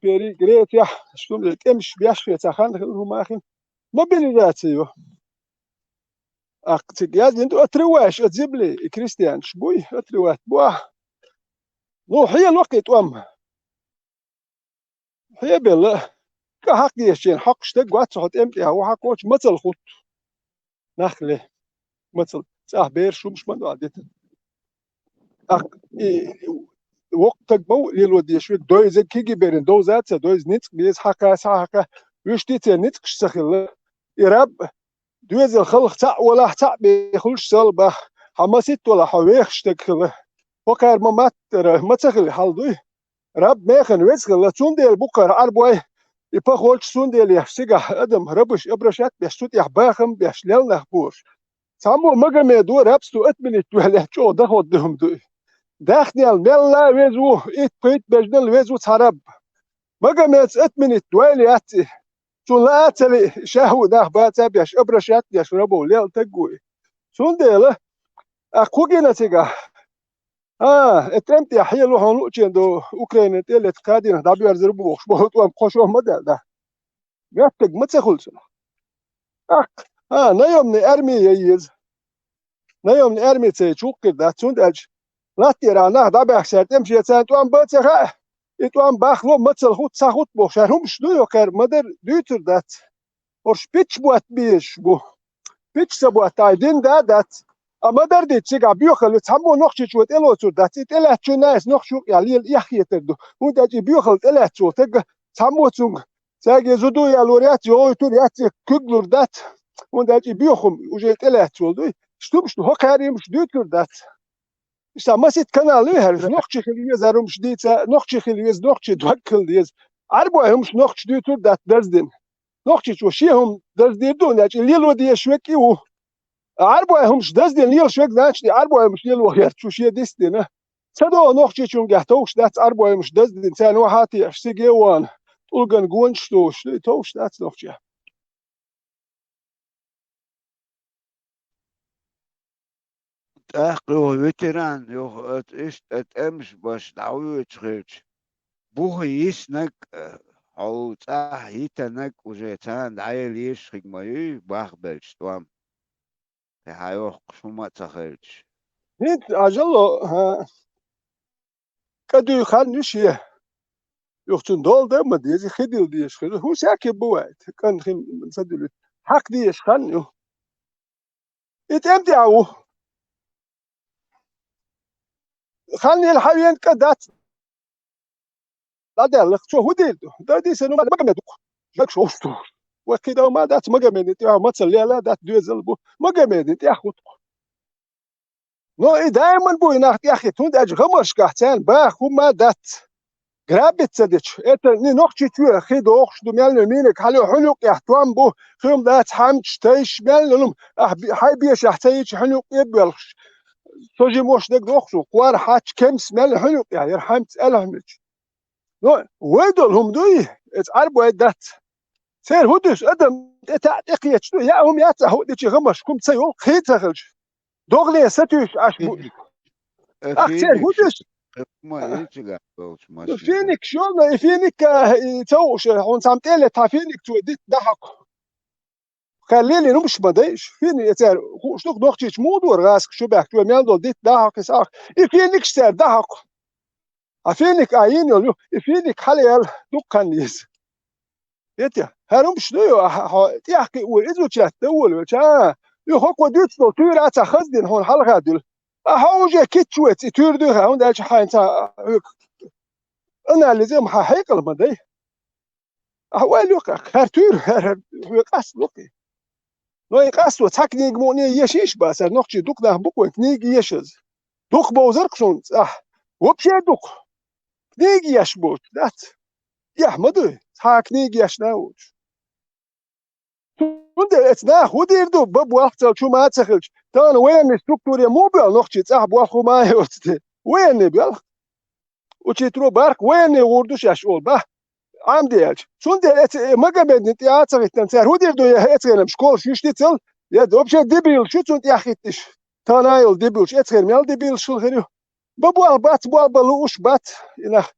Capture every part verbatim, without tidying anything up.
Пери, Грецехь, шуна тӀемаш беш хе ца хан хилла хӀума хин. Мобилизацию. Аккха цига яздина ду отрываешь от земли, и крестьянаш буй, отрывать буа. Ну, хьело кхе тӀом. Хьебелла, кӀа хьакхгешчен хьокхуш стаг вац хьо тӀем тӀехь, ву хьакхочу мацалла хутт. Нах ле, мацалла, цӀахь бераш хӀумаш ма ду а дита. Ах, и, и, воккха стаг ма ву лело деш верг, дойзаг киги берина довза а ца дойза, ницкъ беза хьакха, схьа хьакха, вуьшти церан ницкъаш ца хилла. И раб, доьзал халха цхьаъ валахь, цхьаъ бехалуш сал бах, хьан маситта валахь, хьо вехаш стаг хилла. ХӀокхара ма маттара, ма ца хилла хьал дуй? Раб механа веза хилла, цундела бу кхара Ӏарбой, и похочу цундела еш цигахь адам рабаш обращать беш, цу тӀехь бахам беш, лел нах бохуш. Цхьаммо Магомедо рабство отменить ваьлла чӀогӀа доход дуьхьам дуй. Дахнел мелла а веза ву, итт-пхийтта бежнал веза ву цхьа раб. Магомедс отменить ваьлла яц и. Цунна лаа а ца лиъ, ша ву нах баца а беш, обращать деш рабов лел таг ву и. Цундела, а кху гина цигахь, А, э, тӀем тӀехь хьело хьуна луучен ду, Украинан тӀе летта кхадийнах дӀабоьрзур бу бохуш, боху тӀом кхо шо ма даьлла. Меттиг ма ца хуьлу цунах. Аккха, а, наёмный арми яй еза. Наёмный арми ца йича хӀуъа хир дац, цундела аьлча, латтера нах дӀабаьхкичара тӀемаш яцарна тӀом бан ца хаьа, и тӀом бахло мацалла хӀутту, ца хӀутту бохуш, хӀара хӀумаш ду йо кхаьра, ма-дарра дуьйцур дац. ХӀорш пичча ботта безаш бу. Пичча ца ботта, ай, дин да а дац. А ма-дарра дийца цигахь боьхалла, цхьаммо нохчичо тӀелоцур дац. И тӀелаьцначунна а иза нохчо юкъехь лела эхь хетар ду. ХӀунда аьлча и боьхалла тӀелаьцначо тагга цхьаммо цуьнга цаьрга зуда ялор яц, йогӀуьйтур яц, и куьг лур дац. ХӀунда аьлча и боьха хӀума уже тӀелаьцначо дуй. Иштта хӀумаш ду, хӀокхаьрга хӀумаш дуьйцур дац. Иштта маситта канал ю хӀара, нохчи хила веза хӀара хӀумаш дийца, нохчи хила веза, нохчи дог хила деза. Ӏарбой хӀумаш нохчо дуьйцур дац даздина. Нохчичо шен хӀума даздийр ду, хӀунда аьлча и лело дезаш верг и ву. Ӏарбой хӀумаш даздина лелаш верг, значит, и Ӏарбой хӀумаш лело гӀерта шу шен дис а дина. Ца догӀу нохчичунгахь товш дац Ӏарбой хӀумаш даздина, царна вахьа а теӀаш, цига а вахана, тӀулган гонаш а тухуш, и товш дац нохчех. ТӀаккха юха ветеран, юха оцу иштта тӀемаш беш дӀавоьдуш хилча, буха йиснарг а, хьо цӀахь йитинарг уже царна дӀаяла езаш хиг ма юй, бахбелча тӀом. Кхин хьан йоккхуш хӀума а ца хилча. ХӀинца Ӏажалло, хӀа, кӀа дуьйха хан ю шен. Юха цунна дола дан а ма деза, хи дилла дезаш хир ду. ХӀун саьке бу вайта, кӀант хин ца дуьлуьйту. Хьакха дезаш хан ю. И тӀем тӀехь ву. Хан елла хьан вен кӀа дац. ДӀадаьллах, цо хӀун дийр ду? Дан дийсина Магомед ду-кх. Жаг шовш ду. Вай кхидӀа ма дац Магомедна тӀехь, мацалла лела дац, доьзал бу. Магомедна тӀехь хӀу ду-кх. Но и даиман бу и нах тӀехь хи, хӀунда аьлча гӀамашкахь царна баха хӀума дац. Грабить ца дича, это не нохчичоь хи дохуш ду, мел мийниг хьале хьуьнуькъехь тӀом бу, хи-м дац хьамчаш, тайш, мел лум, ахь би-, хьайн бешахь ца йича хьуьнуькъе а боьлхуш. Со жимош дерг дохуш ву, кхор хьач кемс мел хьуьнуькъехь, яра хьамц аьлла хьуьнуьч. Но вай долу хӀума дуй, эца Ӏарбой дац. Церан хӀун дуьсу адам тӀе таӀ тӀекхеташ ду, яа хӀума яц а хӀуъ дичи гӀамаш, хӀума ца йолу, кхин ца хилча. ДогӀле сатуьйсуш Ӏаш бу. Ах, церан хӀун дуьсу? Ма ичигахь долчу машина. Финик шо, но и финик, а, и ца хууш, хьуна цхьамма тӀе а летта, финик цо дитта дӀахьокху. Кхаьр лелийна хӀумаш ма дайша. Финик, цара хууш ду-кх, нохчича муха дора гӀазкхаша чу баьхкича, вай мел долу дитта дӀахьокху, иза ахь. И финик цара дӀахьокху. А финик а йийна йолу ю, и финик хьалаяьлла дукха хан еза. Эти, хӀара хӀумаш ду ю, ахьа, хьо тӀехь кхиор, изучать дан волавелча, а, ю хӀокхо дуьйцу долу туьйра а ца хаздина хьуна хьалха дуьлу. А хьо уже китчу веца, и туьйра дуьйхьа, хӀунда аьлча хьайна ца хьоьга анализ ма хьан хьекъал ма дай. Ахьа ойла йоккху, хӀара туьйра, хӀара хьоьга къаст ло-кх и. Но и къасто цхьа книга мукъане ешийша бацара, нохчий дукха нах бу-кх вайн книга ешаза. Дукха бовзар-кх суна цӀахь. Вообще дукха. Книга еш боцуш дац. Эхь ма дуй, цхьа а книга ешна а воцуш. Цундела эца наха хӀун дийр ду, бан болх ца хилча, хӀума а ца хилча, тахана военный структуре муха боьлху нохчий цӀахь болх, хӀума а йоцу де? Военный боьлху. Учитель бах-кх, военный гӀур ду шаьш олу, бах, Ӏамде аьлча. Цундела эца, э, Магомедна тӀе а ца хӀиттина, цара хӀун дийр ду, я эцхенам школаш йиш дицал, я вообще дебилаш ю цунна тӀе а хӀиттиш. Тахана а йолу дебилаш, эцхенам мел дебилаш хила хир ю. Бан болх бац, болх бан лууш бац, и нах.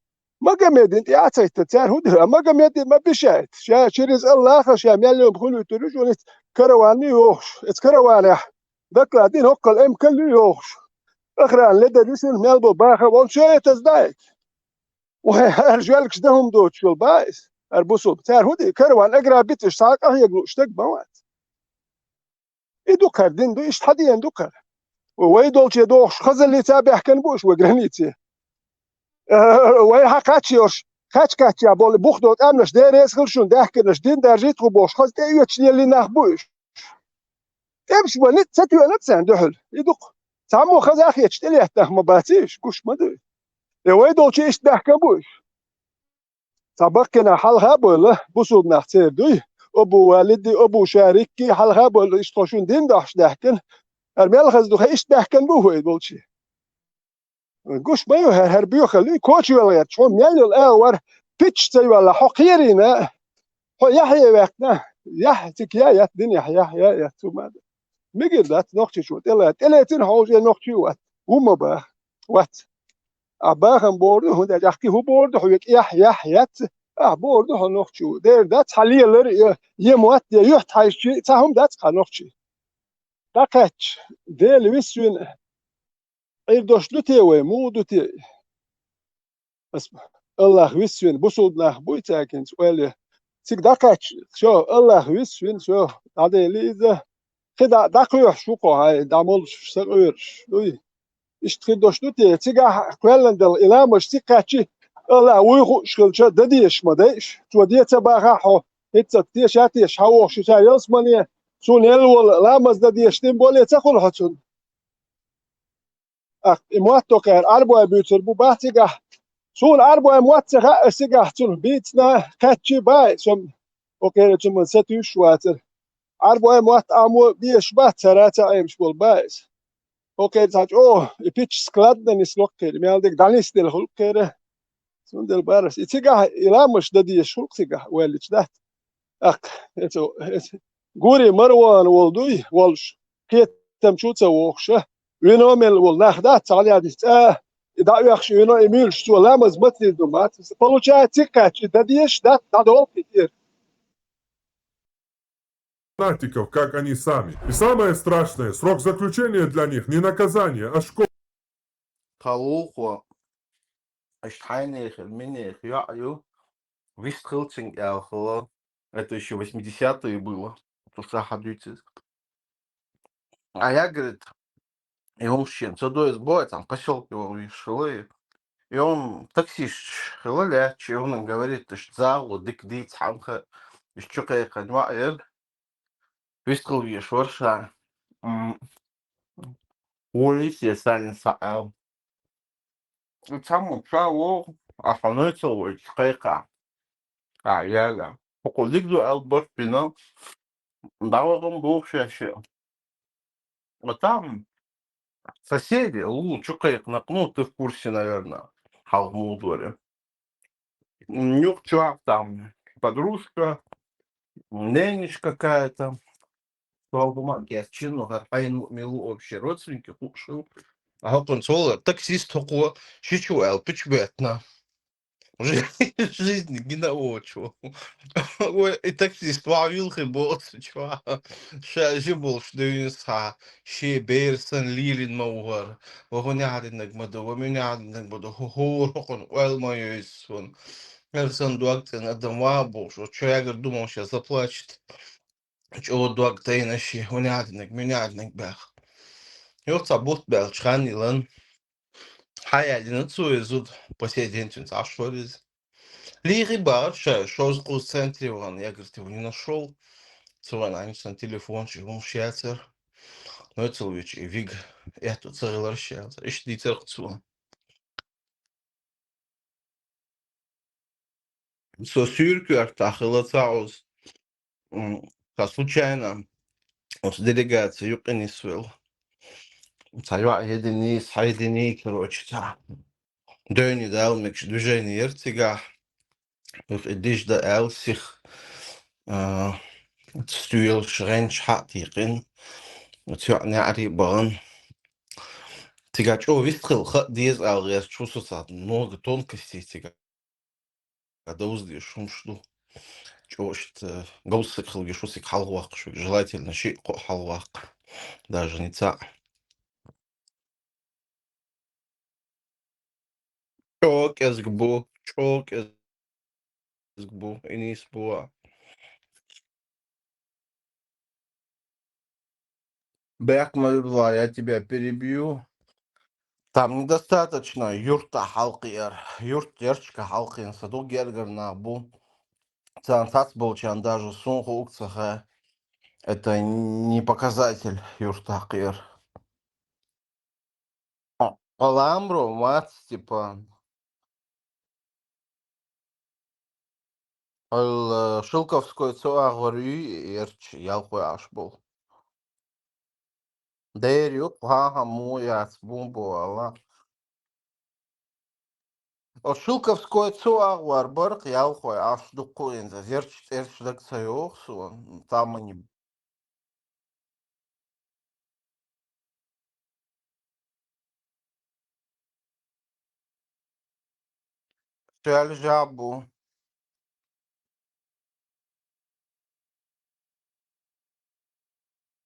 Магомедин тӀе а ца хӀиттар, цара хӀун дир? А Магомеде ма бишаьйта. Ша через Аллаха ша мел йома хуьлуьйтур ю шуна, караван ю йохуш. Эца караванехь дакла дина хӀоккхал эмкал ю йохуш. Охрана ледар ю шуна, мел бо баха волчу, ша этаза даийта. Вай, хӀара жоьлгаш дан хӀума доцуш йолу баха иза, хӀара бусулба. Цара хӀун ди? Караван агра биташ, цхьа къахьега лууш стаг ма вац. И ду кхара дин ду, иштта хьан дина ду кхара? Вай долче дохуш, хазаллица а баьхкина бу уьш вай границе. Э, вай хьан кхаьчча йолуш, кхаьч-кхаьчча болу бух долу къаьмнаш дереза хила шуна, даьхкинарш дин даржийта хӀу бохуш, хаза тӀе оьцуш леллина нах бу уьш. ТӀемаш ван ницкъ ца тоьна царна дуьхьал. И ду-кх. Цхьаммо хаза а хеташ тӀелетта нах ма бац уьш, гуш ма ду. Э, вай долче иштта баьхкина бу уьш. Цхьа баккхина хьалха а бевлла, бусулба нах церан дуй, Абу Валиди, Абу Шарикки хьалха а бевлла, иштта тхо шуна дин дохьуш даьхкина. ХӀара мел хаза ду хьан, иштта баьхкина бу хӀу вай долче? Гуш ма ю хӀара, хӀара боьхалла, коча йоьлла гӀерташ, хьо мел йолу агӀор пичча ца йоьлла, хьо кхерийна, хьо яхье ваьккхина, яхь цига я, яц дина яхь, яхь я, яц цу ма ду. Мегар дац нохчичо тӀела, тӀелецина хьо уже нохчи вац, хӀумма баха, вац. Ахь бахам бохур ду, хӀунда аьлча ахь кхин хӀун бохур ду, хьо векӀ яхь, яхь, яц, ахь бохур ду хьо нохчо. Дера дац хьан лелар, я, я мотт, я юьхь тхьайшчи, цхьа хӀума дац хьан нохчи. ДӀакхаьчча, Дела виссина, Ӏийр дош ду те вай, муха ду те? Ас Аллах виссина, бусулба нах буй цаьргинца ойла. Цига дӀакхаьчча, всё, Аллах виссина, всё, дӀадели иза. Кхин дӀа, дӀакхоьхьуш ву кхо хьай, дӀа молуш, сакъоьруш дуй. Иштта хир дош ду те, цигахь кхоьллина дала, и ламазаш цига кхаьччи, Аллах вуй хууш хилча, дан дезаш ма дайш. Цо де ца бахахь хьо, хӀинца теша а теша, хьан вохуш ю цара ялсамане, цунна елла волу ламаз дан дезаш дина боле ца хуьлу хьо цунна? Ахь и мотт кхара Ӏарбой буьйцур бу бац цигахь. Суна Ӏарбой мотт ца хаьа, ас цигахь цунах бийцина кхаьччи бац со, хӀокхеран цу ман сатуьйсуш вацара. Ӏарбой мотт Ӏамо безаш бац, цара ца Ӏемаш болу бац. ХӀокхеран цхьа чӀогӀа и пичча складно нисло кхеран, мел дерг дӀанисделла хуьлу кхеран. Цундела барас и цигахь и ламазаш дан дезаш хуьлу цигахь, ойла йича дац. ТӀаккха, эцо, эцо, гури Марван волу дуй, волуш, кхетам чу ца вохуша, вино мел волу нах дац, цхьаьна яздича цӀа, и дӀаоьхуш вино, и муьйлуш цо ламаз мацлийр ду мац. Получается, цига кхаьчча, и дан дезаш дац, дӀадолу и тӀера. Фанатиков, как они сами. И самое страшное, срок заключения для них не наказание, а школа. Кхалухо, аша хьайнехира, минехира йоӀ ю, вистхилчинга аьлла хилла, это ещё восьмидесятые было, то ша хьан дуьйцу иза. А я, говорит, и хӀума шен ца дойза бой, там, посёлке ван вийш хилла, и он таксист хилла лаьтташ, и он говорит, аш загӀо дика дийца хьанха, иш чу кхайкхина ваъ яра. Вистхила везаш вара ша. М, вон йисе санна схьа аьлла. И цхьаммо ша вогӀу, ахьа нойцал вайчу кхайкха. А, яла. ХӀокхо дика ду аьлла барт бина. ДӀавахана боху шаьш. А там соседи, лул чу кхайкхина, ну, ты в курсе, наверное, хьалха муха дора. М, юкъа чохь там подружка, ненечка какая-то. Сол хӀума а кечйина, ну, хӀара хьайна мила вообще родственники хууш хилла. А хӀокхуьнца волу таксист хӀокхо ши чу аьлла, пича беттина. Жи-, жизни гина а воцуш ву. Ой, и таксист ваха вилхи боцучу ваха. Ша жи болуш дуьйна схьа, шен бер санна лелийна ма ву хӀара. Ва хӀун яхьаринарг ма ду, ва муьн яхьаринарг ма ду, хӀу хӀора хӀокхунна ойла ма йойза суна. ХӀара санна дог цӀена адам ваха бохуш, оцу чоягара думал ша заплачет. ЧӀогӀа дог тайна шен, хӀун яхьаринарг, муьн яхьаринарг баьхна. Юха цхьа бутт баьлча хан йилан. Хьан яьллина цо иза зуда, по сей день цуьнца Ӏаш вара иза. Лийхи бахара ша, шозза-кхузза центре вахана, я, говорит, его не нашёл. Цо вайн Ӏанчасан телефон чу хӀумаш яцара. Нойцал вича и вига аьтту ца хиларш яцара. Иштта дийцарх цо. Со суьйра коьртахь хилла цхьа оцу, м, цхьа случайно оцу делегаци юкъа нисвелла. Цхьа йоӀ единий, схьа единий, короче, цхьа. Дойне дала мегаш движение яра цигахь. Юха и дижа дан аьлла сиха, а, стоьлаш, гӀенаш хьа а текхина. Оцу йоӀа неӀаре а бахана. Цигахь чӀогӀа вистхила хаа деза ала гӀерташ ву со, цхьа много тонкостей цигахь. Говза деш хӀумаш ду. ЧӀоагӀа иштта говза саг хила везаш ва, цига хьалхаваккха шуга. Желательно шиъ-кхоъ хьалхаваккха. Даже не цаӀ. ЧӀоагӀа кӀезига бу, чӀоагӀа кӀезига бу, и нийса бу. Бехк ма била, я тебя перебью. Там недостаточно юрта хьалкхеяр. Юрт ярчка хьалкхийна са ду, гергара нах бу. Царна цхьаццаболчарна даже сона хууг ца хаьа. Это не показатель юрта кхеяр. Аламро вац, Степан. Хьал, э, Шелковской цу агӀор юй, эрча ялхой Ӏаш бола. Дера ю, хӀа-хӀа, мо яц, бу-бу, ала. О, Шелковской цу агӀор бар-кх ялхой Ӏаш дуккха а инза, эрча, эрча дага ца йоагӀа сона, там они Шаьлжа бу.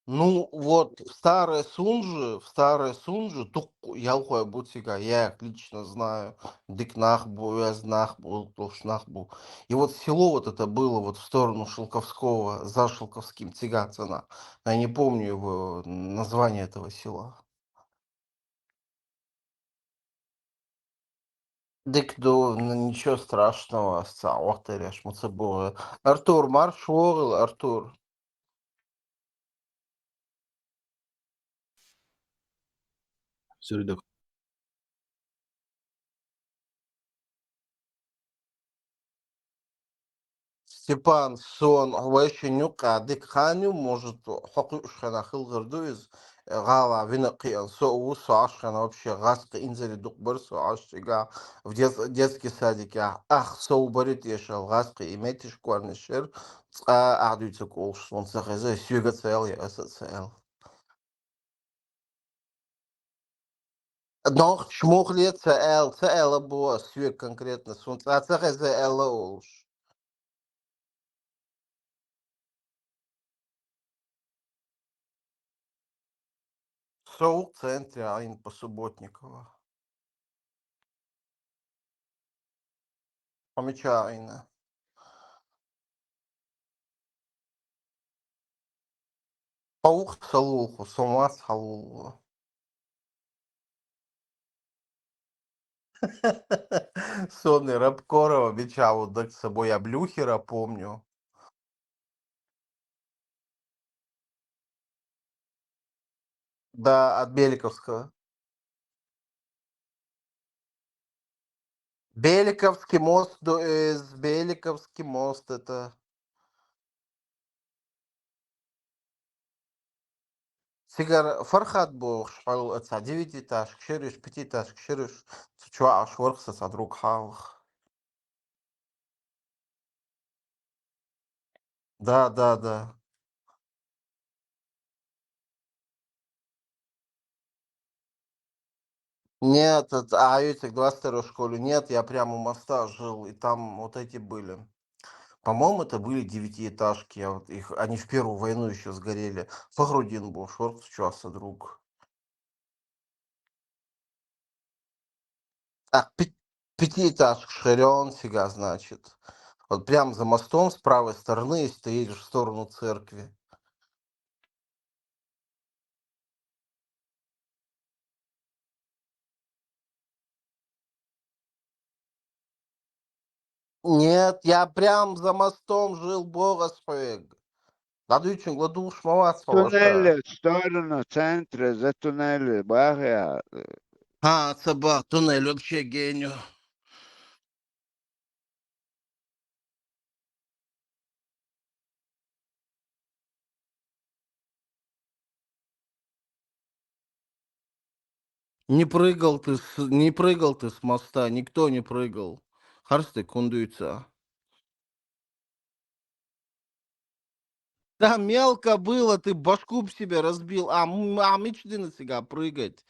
Ну, вот, в Старой Сунже, в Старой Сунже, тук ялхой бу цига, я их лично знаю. Дика нах бу, веза нах бу, долш нах бу. И вот село вот это было вот в сторону Шелковского, за Шелковским цига цана. Я не помню его, название этого села. Дика ду, н-, ничего страшного, сцагӀа вахтареш ма ца богӀе. Артур, марша вогӀийла, Артур. Сюрдук. Степан, сон вайшин юкъа дика хан ю, может, хьо кхуьуш хенахь хилгӀар ду иза, гӀала вина а кхиъна, со а ву, со Ӏаш хенахь вообще гӀазкхи инзаре дукха бара со Ӏаш цигахь, в дет-, детский садикехь, ах, сов бари тешал гӀазкхи и метиш корнишера, цкъа а ахьа дуьйцург олуш, суна ца хеза, соьга а ца аьлла, я аса а ца аьлла. Нохчаша муха ле ца аьлла, ца аьлла бу ас соьга конкретно, суна цкъа ца хеза аьлла олуш. Со ву-кх центре Ӏийна по Субботникова. Хьо мича Ӏийна? Хьо ву-кх сан лулахо, со вац хьан лулахо. Сони Рабкорова мича ву дага ца бо, я Блюхера помню. Да, от Беликовского. Беликовский мост, ду-, э, с-, Беликовский мост это. Цигара Фархад бохуш хьал а цхьа девятиэтажка шераш, пятиэтажка шераш, цу чохь Ӏаш вара-кх сан цхьа друг хьалха. Да, да, да. Нет, это, а, эти, двадцать второй школе. Нет, я прямо у моста жил, и там вот эти были. По-моему, это были девятиэтажки. Я вот их, они в Первую войну еще сгорели. Фахрудин был, шорт, чё, друг. Так, пи-, пятиэтажка шхерён сега, значит. Вот прям за мостом с правой стороны, если ты едешь в сторону церкви. Нет, я прям за мостом жил, боху ас хьоьга. ДӀадуьйчунга ладугӀуш ма вац хьо, ваша. Туннель, в сторону центра, за туннель, бахьа. Ха, ца бах, туннель вообще геню. Не прыгал ты с, не прыгал ты с моста, никто не прыгал. Харц ду кхунна дуьйцу. Да мелко было, ты башку б себе разбил, а, м-, а мича дина цига прыгать?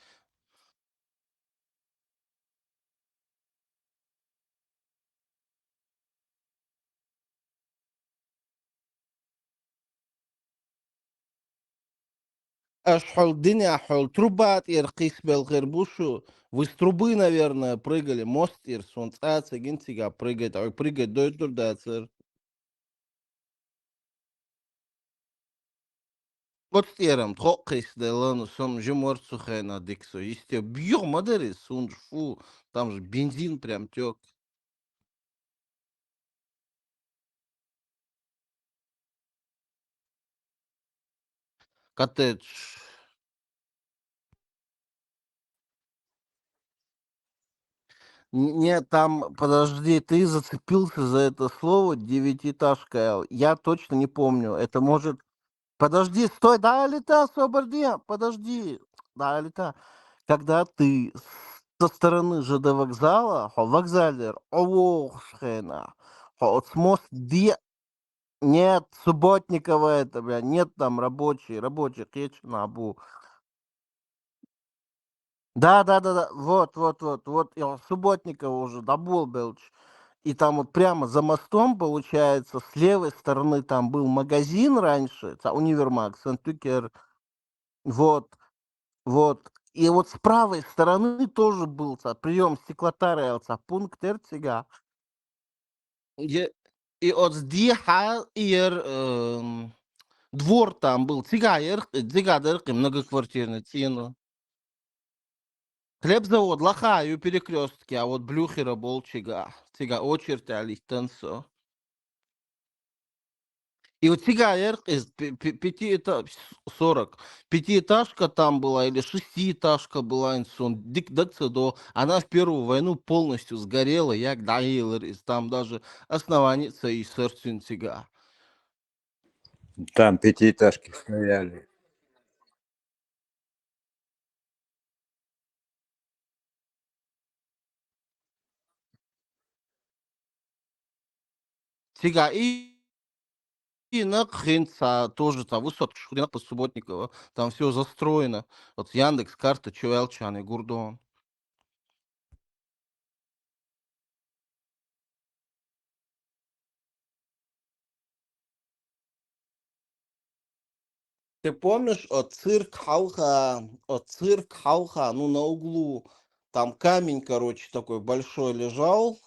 Аш хьол динехь хьол труба тӀера кхийсбелхир бу шу. Вы с трубы, наверное, прыгали, мост тӀера, суна цӀа ца гина цига прыгать, ой, прыгать дойтур дацара. Оцу тӀерам тхо а кхийсделла, ну, со-м жима вара цу хенахь дика со. Йисте бийгӀа ма дара иза, суна фу, там же бензин прям тёк. Коттедж. Н-, нет, там, подожди, ты зацепился за это слово, девятиэтажка. Я точно не помню. Это может... Подожди, стой, да, Алита, освободи, подожди. Да, Алита, когда ты со стороны Ж Д вокзала, хьо вокзалера, о, вохушхена, хьо оцмос де... Нет, Субботникова это, бля, нет там рабочий, рабочий, кечна бу. Да, да, да, да, вот, вот, вот, вот, и он Субботникова уже добыл, Белч. И там вот прямо за мостом, получается, с левой стороны там был магазин раньше, ца универмаг, Сентюкер. Вот, вот. И вот с правой стороны тоже был ца приём стеклотария, ца пункт эрцига. Е-, и оцу дехьа иер, эм, двор там был. Цигахь яра, цигахь дара кхин многоквартирный цӀено. Хлебзавод лаха ю перекрёстке, а вот Блюхера болчигахь. Цига очередь алийтан со. И вот цигахь яра кхин пи-, пи-, пяти эта-, сорок. Пятиэтажка там была или шестиэтажка была, ин сон дик даг ца до. Она в Первую войну полностью сгорела, як дӀаелира иза. Там даже основание ца йисира цуьнан цигахь. Там пятиэтажки стояли. Цигахь и, и нах хин ца, тоже ца высотка, шу динах по Субботникова. Там всё застроено. Вот Яндекс карта, чу аьлча, гурдон. Ты помнишь, от цирк хьалха, от цирк хьалха, ну, на углу, там камень, короче, такой большой лежал,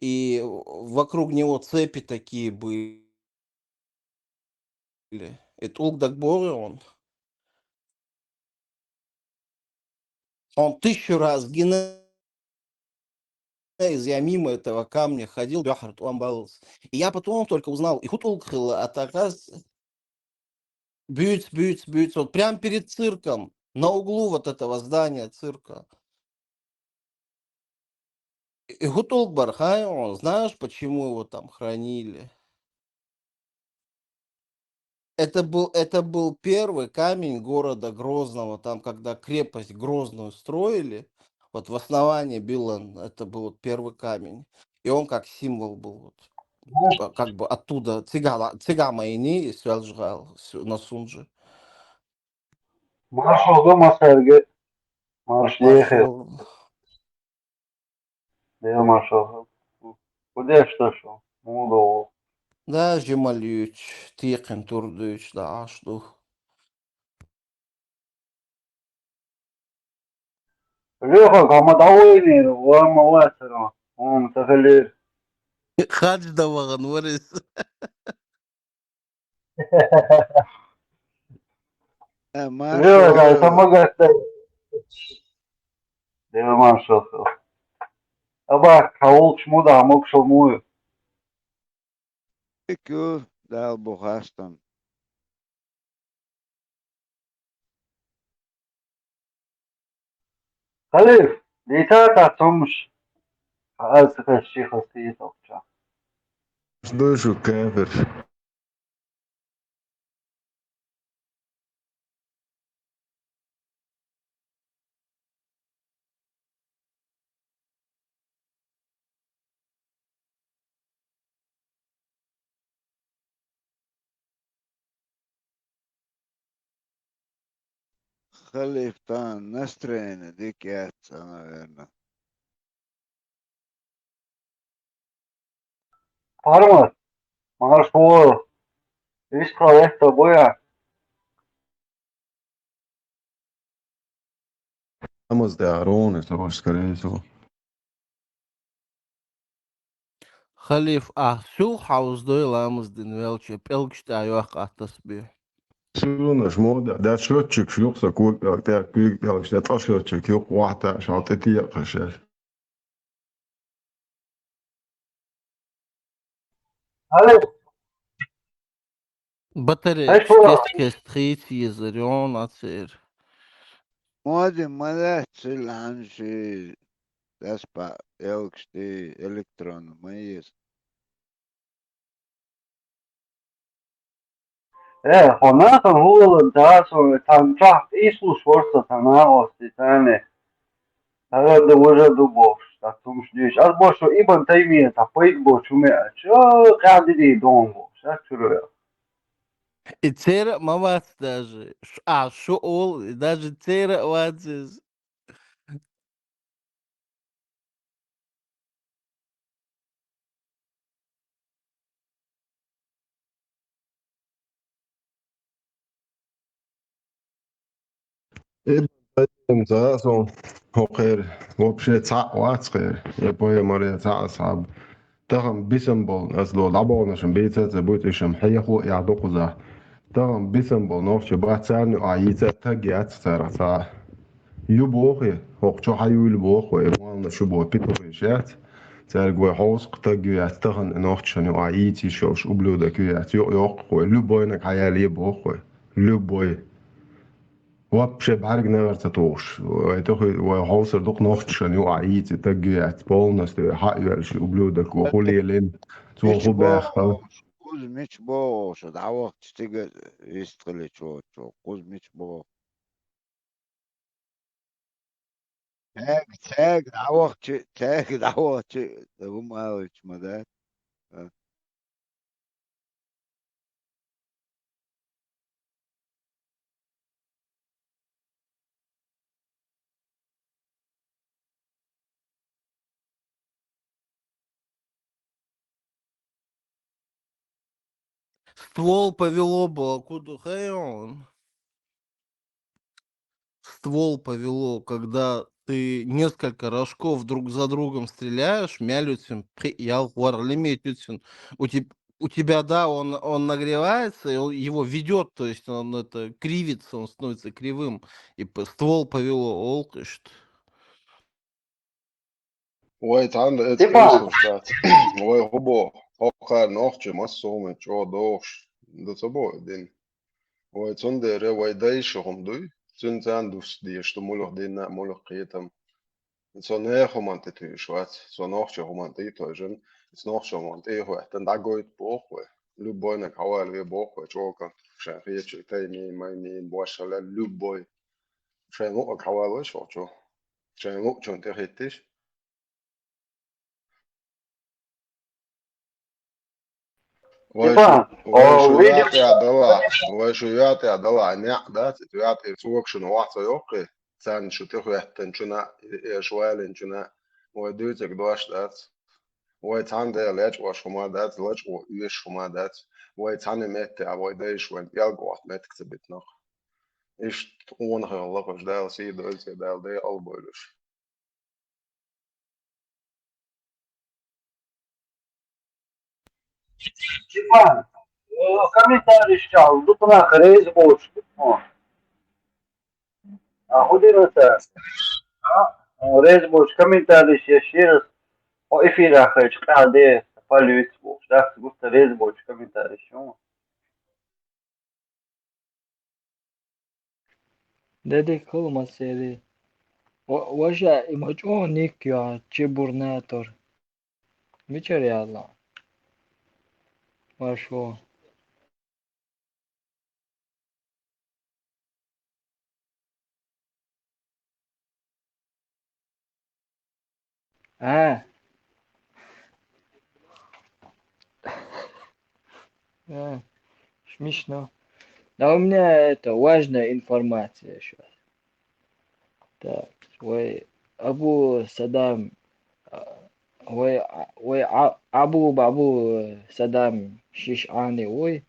и вокруг него цепи такие были. И тӀулг дагбогӀи он. Он тысячу раз гина из, я мимо этого камня ходил, дуьххьара тӀом баллалц. И я потом только узнал, и хӀун тӀулг хилла, а так раз буьйц, буьйц, буьйц, вот прям перед цирком, на углу вот этого здания цирка. И хӀун тӀулг бара, хай он, знаешь, почему его там хранили? Это был, это был первый камень города Грозного, там, когда крепость Грозную строили, вот в основании Билан, это был вот первый камень, и он как символ был, вот. Знаешь, а, как бы оттуда, цигала, цигама ини, и связжал, сю-, на Сунже. Маршал дома сэргэ, марш ехэ. Маршал. Дела маршал. Куда что шо? Мудо. Да, жималюч, тихин турдуч, да, аш ду. Леха, кама давойнер, вама васера, он тахалер. Хадж даваган варис. Э, Леха, маршал. Сама гастай. Дела маршал. Аба, кавулч муда, мукшал муй. Икю, дал бухастан. Халиф, дитата томш, аз хаши хасти тохча. Душу кемпер. Халифтан настроение дикятца, наверное. Парма, марш вол. Ишка лехта боя. Ламаз тӀехь ровно, скорее всего. Халиф, ахь сул хьовзадой ламаз дина велча, пӀелгаш тӀехь йоккху ахь тасбихь? Сунаш мода, да, счётчик юкъа сан кога пӀелг тӀехь, кога пӀелгаш тӀехь, ткъа счётчик юкъа вахьта, шал тӀе текхаш яр. Батарея кест-кест хийца езар, йона церан. Моди, ма лаьццил хьан ши дас пӀелгаш тӀе, электрон ма еза. Э, хьо нахана хӀуъалан тасо, тхан чохь къийсалуш вара со тхан накъостий царна. ХӀара ду, важа ду бохуш, цхьа цумаш дуьйш. Ас боху, шу Ибн Таймия цхьа пайда боцу хӀума аьлча, къаьхьа дидий догӀун бохуш, ас чуьра веха. И цера а ма вац даже. Ш-, а, шу олу, и даже цера а вац иза. Ибн Таймин цхьа а сон хӀокхеран вообще цхьаъ вац кхеран, я пайхамар, я цхьаъ асхьаб. Тахана бисам болу, ас ло дӀаболнашна бийца а ца буьйцу, иштта хьехо а яхь ду кхузахь. Тахана бисам болу нохчий бац, царна юкъахь йийца а таг яц царах цхьа а. Ю боху, хӀокху чу хьан юйла боху вай, муьлхха шу боху, петухаш яц. Цаьрга вай хьовса-кх таг ю яц, тахана нохчашна юкъахь йийца йиш йолуш ублюдок ю яц, юкъа йоккху вай, любойнаг хьан ял е боху вай. Любой. Вообще бӀаьрг негӀар ца тухуш. Вай тахана, вай хьовсар ду-кх нохчашна юкъахь йийца таг ю яц, полностью хьан а йоьллуш ублюдок ву, хӀун лелийна, цо хӀун баьхна. Кхуза мича боху, шу дӀавахча цига вистхиличо, кхуза мича боху. Цаьрга, цаьрга дӀавахча, цаьрга дӀавахча, хӀума алийча ма дац. А. Ствол повело было, куда хай он? Ствол повело, когда ты несколько рожков друг за другом стреляешь, мя луьйцун пхиъ, ялх, ворхӀ лиме луьйцун. У теб-, у тебя, да, он, он нагревается, и он, его ведёт, то есть он это кривится, он становится кривым, и п-, ствол повело, олу-кх иштта. Вай цхьаьна эца Степан! Къийсалуш дац. Вай хӀун боху, хӀокхара нохчий массо а хӀума чӀогӀа дохуш ду ца боху и дин. Вай цундела вай дайша хӀума дуй, цуьнан царна дуста дезаш ду муьлха динна а, муьлха кхетам. Со нехан хӀуманна тӀе туьйсуш вац, со нохчийн хӀуманна тӀе а тевжина, иза нохчийн хӀуманна тӀе а хӀоьттина, дӀагойту боху вай. Любойнаг хьавалаве боху вай чӀогӀа, шайн хетачу тайнийн, майнийн, бошхалла, любой. Шайн луъург хьавалавеш вахчо. Шайн луъучунна тӀехӀиттийша. Вай шу, Степан, вай о, шу видео- йоӀ тӀехь далахь, вай шу йоӀ тӀехь далахь, неӀ дац, иза йоӀ тӀе цога шуна охьа ца йоккхий, царна шу тӀехӀоьттинчунна, э, шу валинчунна, вай дуьйцург дош дац. Вай цхьаьна Дела лечкъош хӀума дац, лачкъо оьшуш хӀума дац. Вай цхьаьна меттехь, вай дайша вайн пӀелг Ӏотта меттиг ца битинарх. Иштта къонахий лакхаш Дала сий дойла церан, Дала декъал бойла уьш. Степан, э, комментарийш чохь дукха нах реза боцуш ду хьуна. А, хӀун дина аса? А, реза боцуш комментарийш еш яра аса, хьо эфирахь хилча къаьхьа де, палюц бохуш. Дац гуттар реза боцуш комментарийш ю. Де дика хуьлу массеран. Ва-, ваша, и ма чӀогӀа ник ю, чебурнатор. Мичара яьлла? Вашо. А. А, смешно. Да у меня это важная информация щас. Так, вай Абу Садам, а, вай, а, вай А-, Абу Бабу, э, Садам шиш Ӏани вуй,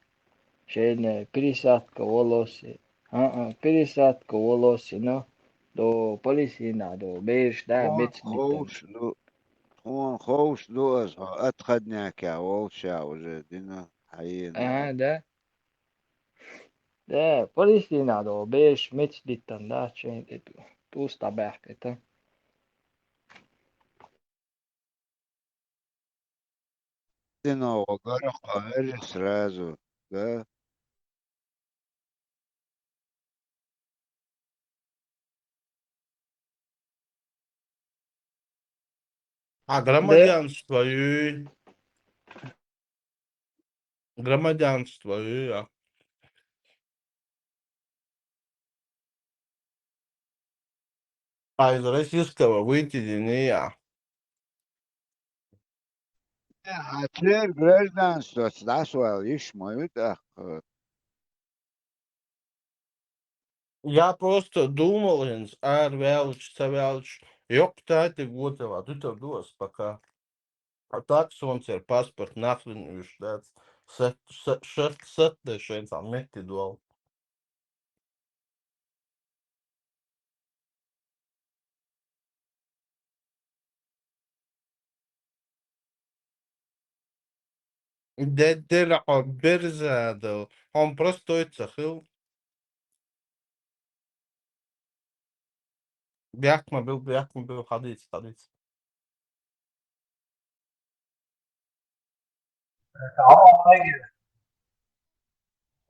шайна пересадка волосы. А, а, пересадка волосы, но до Палестина, до бераш, да, тхона меца диттан. Ховш ду, тхона ховш ду аз, хьо отходняк волча уже дина хьаена. Ага, да. Да, Палестина до бераш меца диттан, да, чен тӀе тӀус дӀабаьккхийтар. Дина гӀо гара кхоьрри сразу, да? А громадянство ю? Громадянство ю, а? А из российского выйти динея. А церан гражданство дӀасавала йиш ма ю тӀаккха. Я просто думал, хӀинца ара ваьлча, ца ваьлча, йоккха татиг вотала, дуьтар ду ас пока. А так сонцара паспорт нахрен уьш дац. Сат-, са-, шат-, сатдай шайн цхьа метте доал. Де-, дера хьо берзадал. Хьо простой ца хил. Бехк ма бил, бехк ма бил, хьадийца, хьадийца.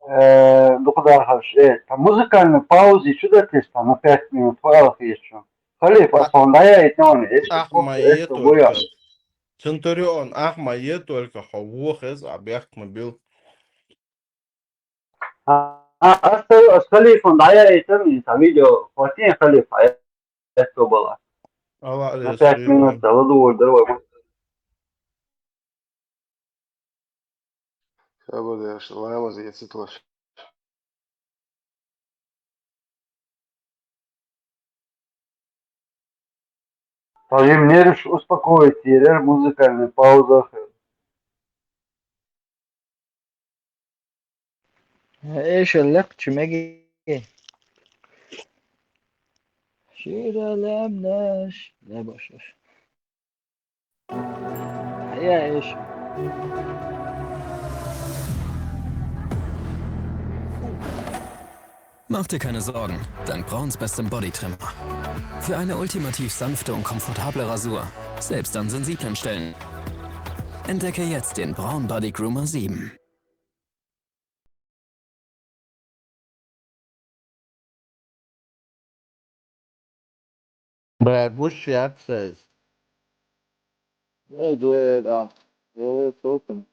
Э, дукха дахарш, э, та музыкальный пауза чу датес, та на пять минут, фу алхийчу. Халиф, а сон даяйт, но, не, эш, Ахма эш, е только. Центурион, Ахма е только, хьо вохез, а бехк ма бил. А, а, ас, ас Халифан дӀаяийтар, иза видео хӀоттийна Халифа, хӀетто бала. Ала На алейс пять минут хирон. Дала дуур дар вай. Хабар деш, ламаз ецит ваш. Тажим нервш успокоить ерер музыкальный пауза. Эшел лекхачу меги. Шира лемнаш. Не башаш. Я эш. Mach dir keine Sorgen, dank Brauns bestem Bodytrimmer. Für eine ultimativ sanfte und komfortable Rasur, selbst an sensiblen Stellen. Entdecke jetzt den Braun Body Groomer sieben. Бля, гуш яцес. Э, дуэ, да. Э, током.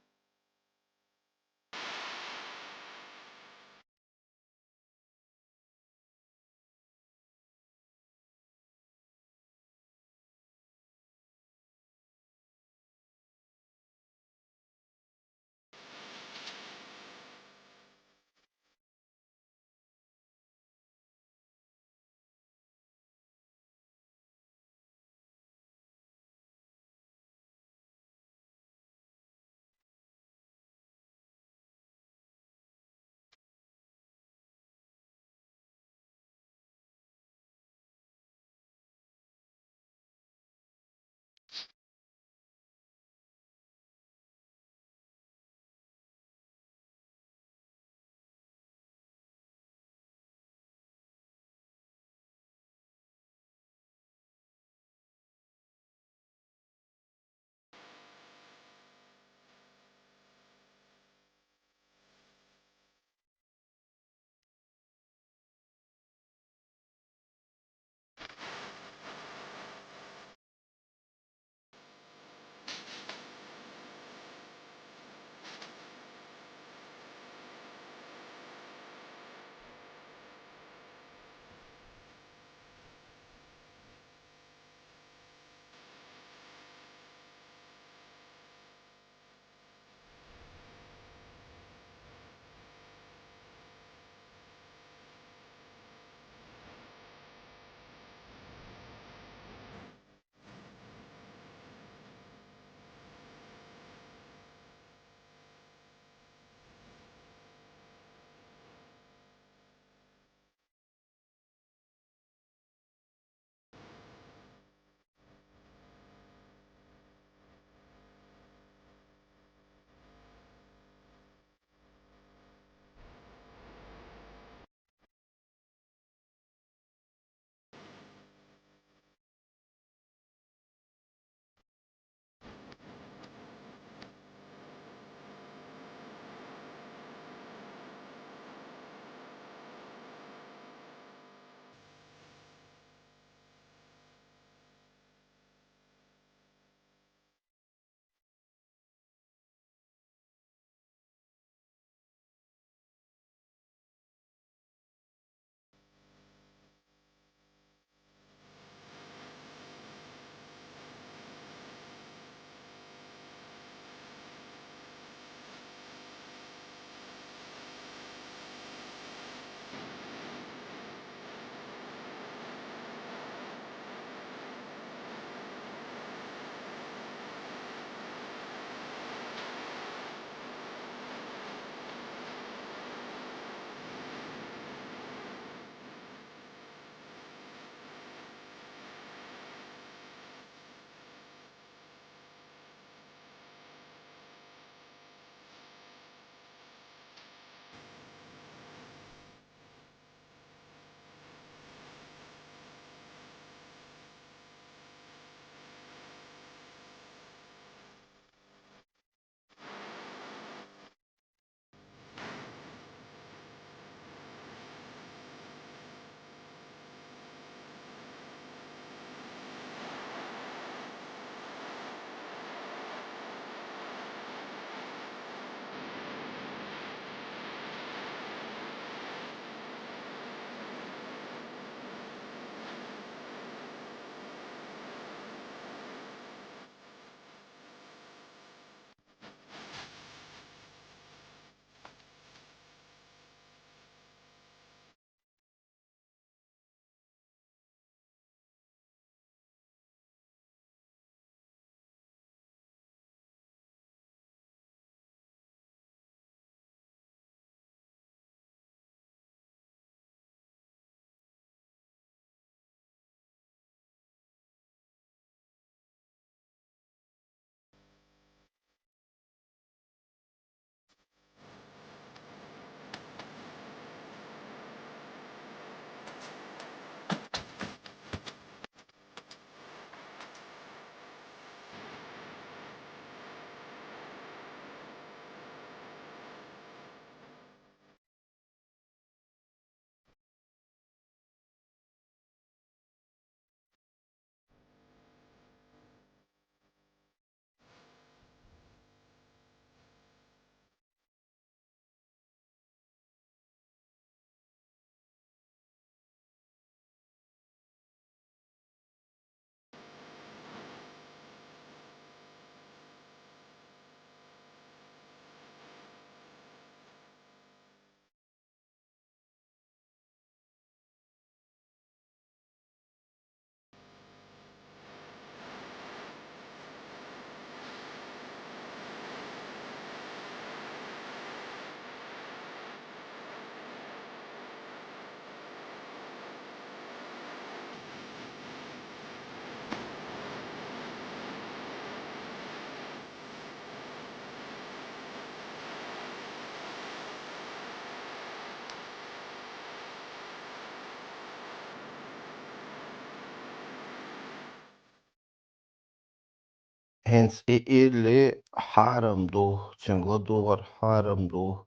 ХӀинца и илли хьарам ду, цуьнга ладугӀар хьарам ду,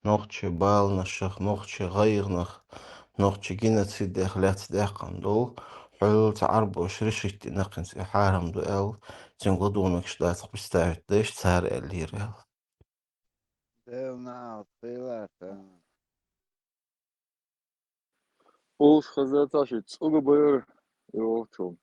нохчийн баланашах, нохчийн гӀайгӀанах, нохчийн геноцидех лаьцна даьккхина долу, хьуьллаца Ӏарбоша решить дина хӀинца и хьарам ду аьлла, цуьнга ладугӀуш дац представить деш, цара аьллера аьлла. Делна хилар. Уллуш хаза ца ши цӀуга байра, йохчу.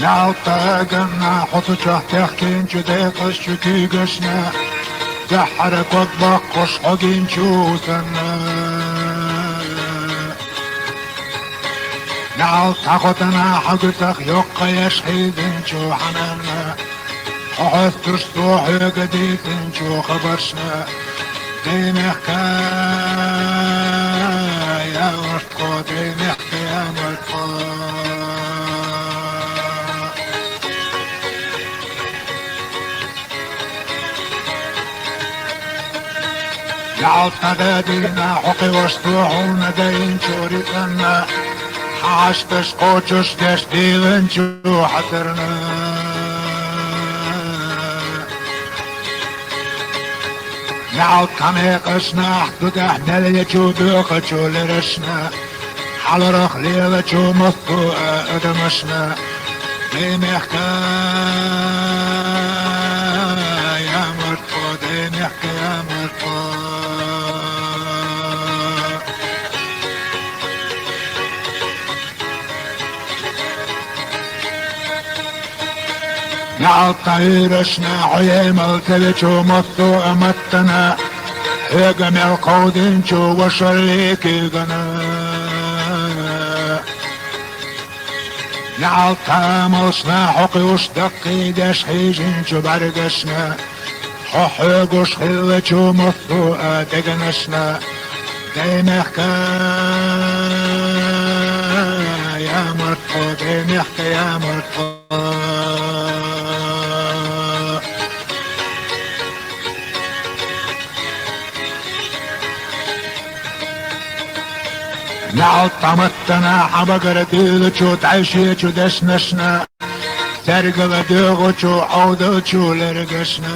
Ялта ганна хьо цу чохь техкинчу декъазчу куьйгашна, дуьххьара ког боккхуш хьо гинчу санна. Ялта хьо тана хьо гуьцах йоккха еш хьийзинчу хьананна, хьо хьоьстуш цо хьоьга дийцинчу хабаршна. Даймехка, я мартхо, даймехка, я мартхо. Ялта дина хьо кхиош цо хьуна дайинчу рицкъанна, хьашташ кхочуш деш дийлинчу хьацарна. Ялта мекъашна, ахь ду тӀехь мел ечу боьхачу лерашна, хьаларах лелачу массо а адамашна, даймехка, я мартхо, даймехка, я мартхо. Ялта хьуьйрашна, хьо емал ца вечу массо а маттана, хьоьга мел кховдинчу вашаллий куьйгана. Ялта амалшна, хьо кхуьуш даккхийдеш хьийжинчу бӀаьргашна, хьо хьоьгуш хиллачу массо а дегнашна, даймехка, я мартхо, даймехка, я мартхо. Ялта маттана хьан багара дуьйлучу дӀайшечу дешнашна, цаьргала доьгӀучу Ӏовдалчу лергашна.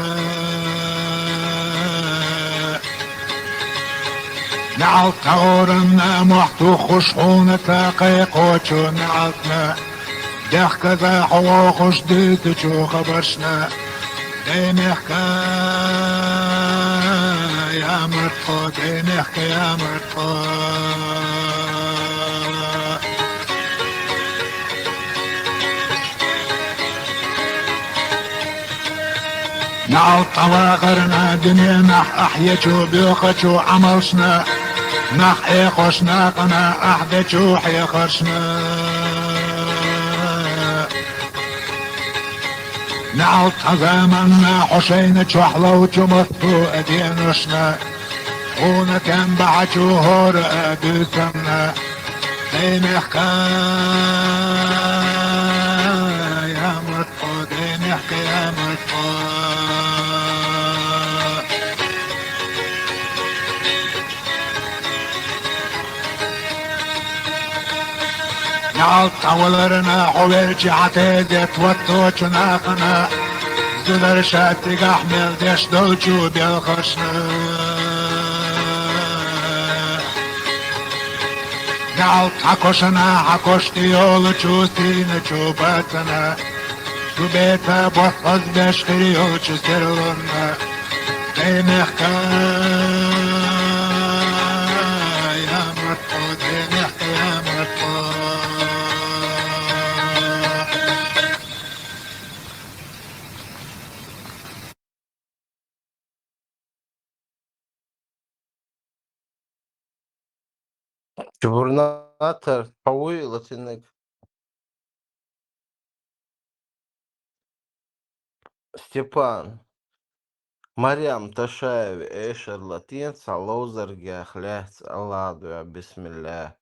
Ялта оранна мохь туххуш хьуна ца кхайкхочу ялтана, дехказа хьо вохуш дуьйцучу хабаршна, даймехка, я мартхо, даймехка, я мартхо. Ялта вахарна дуьненахь ахь ечу боьхачу Ӏамалшна, нах Ӏехош накъана ахь дечу хьехаршна. Ялта заманна хьо шайна чохь ловчу массо а деношна, хьуна тем бахьачу хӀора а буьйсанна, даймехка, я мартхо, даймехка, я мартхо. Ялта валарна хьо велча хьан тезет ватточу нахана, зударша цигахь мел деш долчу белхаршна. Ялта хьан кошана, хьан кош тӀе йолучу сийначу бацана, шу беца бос хазбеш хир йолчу серлонна, даймехка, я мартхо, даймехка, я мартхо. Чубурнатар, хьо вуй латинаг? Степан, Марьям Ташаева эшар латийна цхьа ловзаргех лаьцна, Аллах дуьхьа, бисмилла.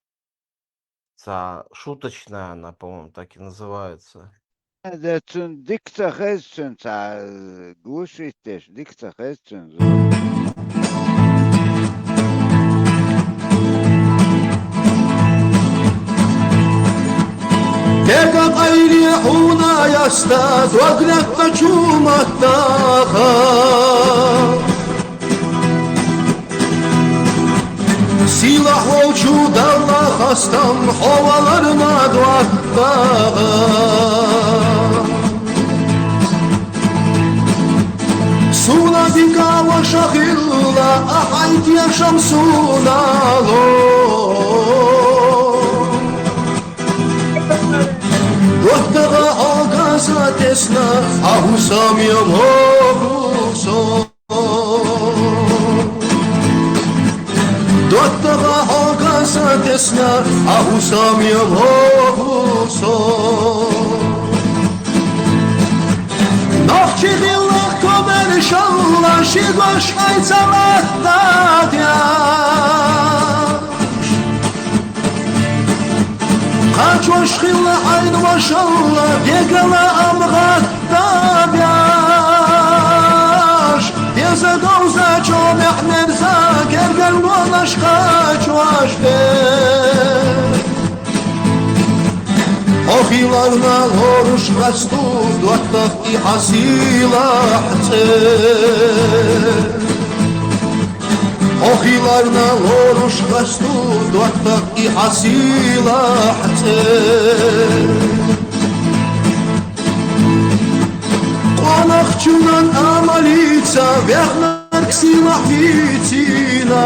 Цхьа шуточная она, по-моему, так и называется. Де цуьнан дика ца хеза цуьнан цхьа, э, глушить деш, дика ца хеза цуьнан зу. къаста, дог латта чу маттаха. Сийлахь волчу Далла хастам, хьо валарна доттагӀа. Суна дика ваша хилла, ахьа тешам суна ло. ДоттагӀа, хьога са тесна, а хӀусам я могу со. ДоттагӀа, хьога са тесна, а хӀусам я могу со. Нохчи хилла комаршалла, ши гош хьайца латтадя. Кхачош хилла хьайна вашалла, дегала ам гӀаттабяш. Деза говзачо мехмерза, гергарлонаш кхачош де. Хьо хиларна лоруш къасту, доттагӀа, и хьа сийлахь цӀе. Хьо хиларна лоруш къасту, доттагӀа, и хьа сийлахь цӀе. Къонахчунан амалица вехнарг сийлахь вицина.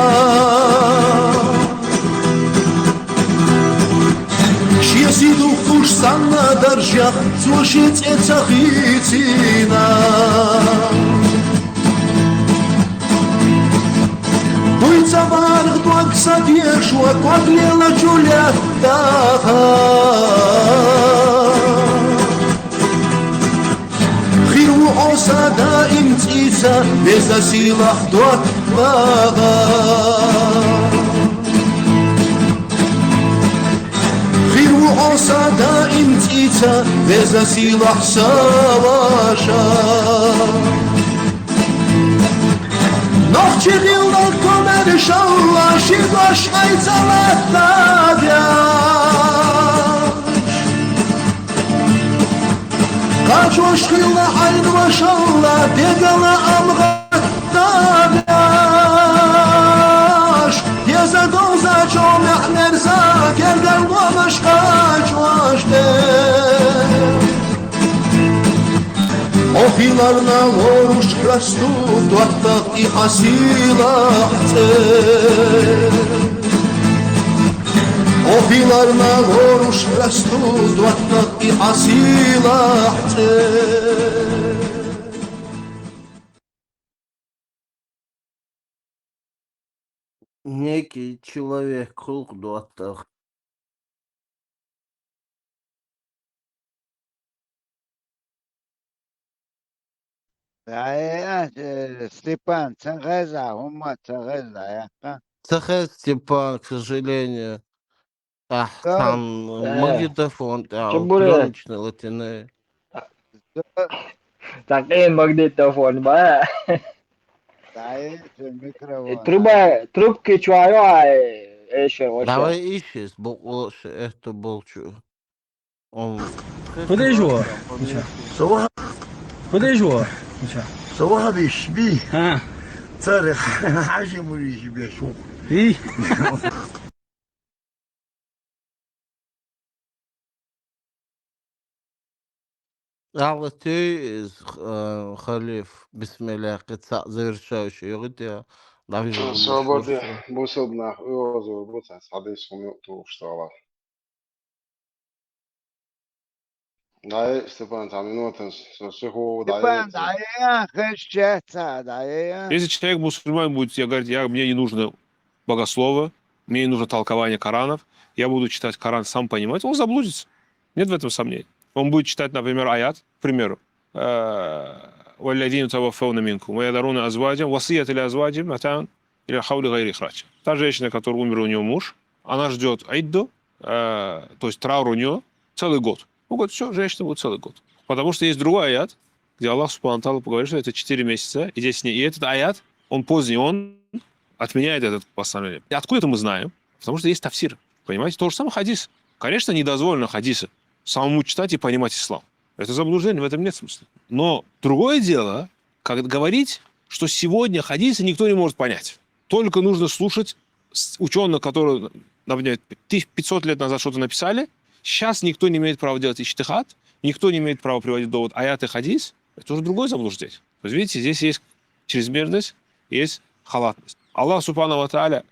Шеси духуш санна даржех, цо ши цӀе ца хийцина. Буй ца барх дог са дешо, ког лела чу леттаха. Хир ву хьо са даим цӀийца, веза сийлахь доттагӀа. Хир ву хьо са даим цӀийца, веза сийлахь са ваша. Нохчи хилла комаршалла, ши гош хьайца латтадя. Кхачош хилла хьайна вашалла, дегала ам гӀаттабяш. Деза говзачо мехмерза, гергарлонаш кхачош де. Хьо хиларна лоруш къасту, доттагӀа, и хьа сийлахь цӀе. Хьо хиларна лоруш къасту, доттагӀа, и хьа сийлахь цӀе. Некий человек кхулхъ доттагӀа. Ай, э, Степан, ца хеза, хӀумма ца хеза, яхха? Ца хеза, Степан, к сожалению. Ахь, цхьан магнитофон тӀехь, пленочный латине. Такъин магнитофон ба. Дай, микрофон. Труба, трубки чуайо, ай, эшер, вообще. Давай ишис, бокъо ше это болчу. Он. Подожди, Миша. Сова. Подожди, Миша. Сова биш, би. А. Царе, хажи муриш бешу. И. Алла тей из, э, халиф, бисмилла, кхы цхьа завершающий йогӀид я, навижу. Свободе, бусалба нах, уьгӀазур бу, цхьа хьадис хӀума юкъе тухуш тохалар. Дай, Степан, цхьа минута, со сиху, дай. Степан, дай, я, хеш чеца, дай, я. Если человек мусульманин будет, я, говорит, я, мне не нужно богослова, мне не нужно толкования Коранов, я буду читать Коран, сам понимать, он заблудится. Нет в этом сомнений. Он будет читать, например, аят, к примеру, э, «والذين يتوفون منكم ويذرون أزواجا وصية لأزواجهم متاعا إلى الحول غير إخراج». Та женщина, которая умер у нее муж, она ждет идду, э, то есть траур у нее целый год. Он говорит, все, женщина будет целый год. Потому что есть другой аят, где Аллах Субхану Тааля говорит, что это четыре месяца и десять дней. И этот аят, он поздний, он отменяет это постановление. И откуда это мы знаем? Потому что есть тафсир. Понимаете? То же самое хадис. Конечно, не дозволено хадисы самому читать и понимать ислам. Это заблуждение, в этом нет смысла. Но другое дело, как говорить, что сегодня хадисы никто не может понять. Только нужно слушать ученых, которые, например, тысяч пятьсот лет назад что-то написали, сейчас никто не имеет права делать иджтихад, никто не имеет права приводить довод аят и хадис. Это уже другое заблуждение. То есть, видите, здесь есть чрезмерность, есть халатность. Аллах субхану ва тааля,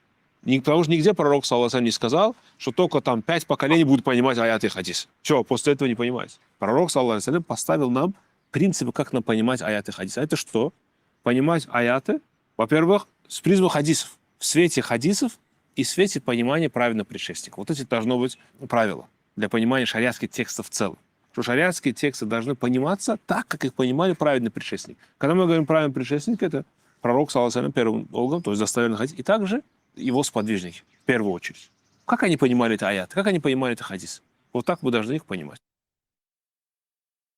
не, потому что нигде пророк, саллаллаху алейхи ва саллям, не сказал, что только там пять поколений будут понимать аят и хадис. Все, после этого не понимают. Пророк, саллаллаху алейхи ва саллям, поставил нам принципы, как нам понимать аят и хадис. А это что? Понимать аяты, во-первых, с призмы хадисов, в свете хадисов и в свете понимания праведных предшественников. Вот эти должно быть правила для понимания шариатских текстов в целом. Что шариатские тексты должны пониматься так, как их понимали праведные предшественники. Когда мы говорим праведный предшественник, это пророк, саллаллаху алейхи ва саллям, первым долгом, то есть достоверный хадис, и также его сподвижники, в первую очередь. Как они понимали это аят, как они понимали это хадис? Вот так мы должны их понимать.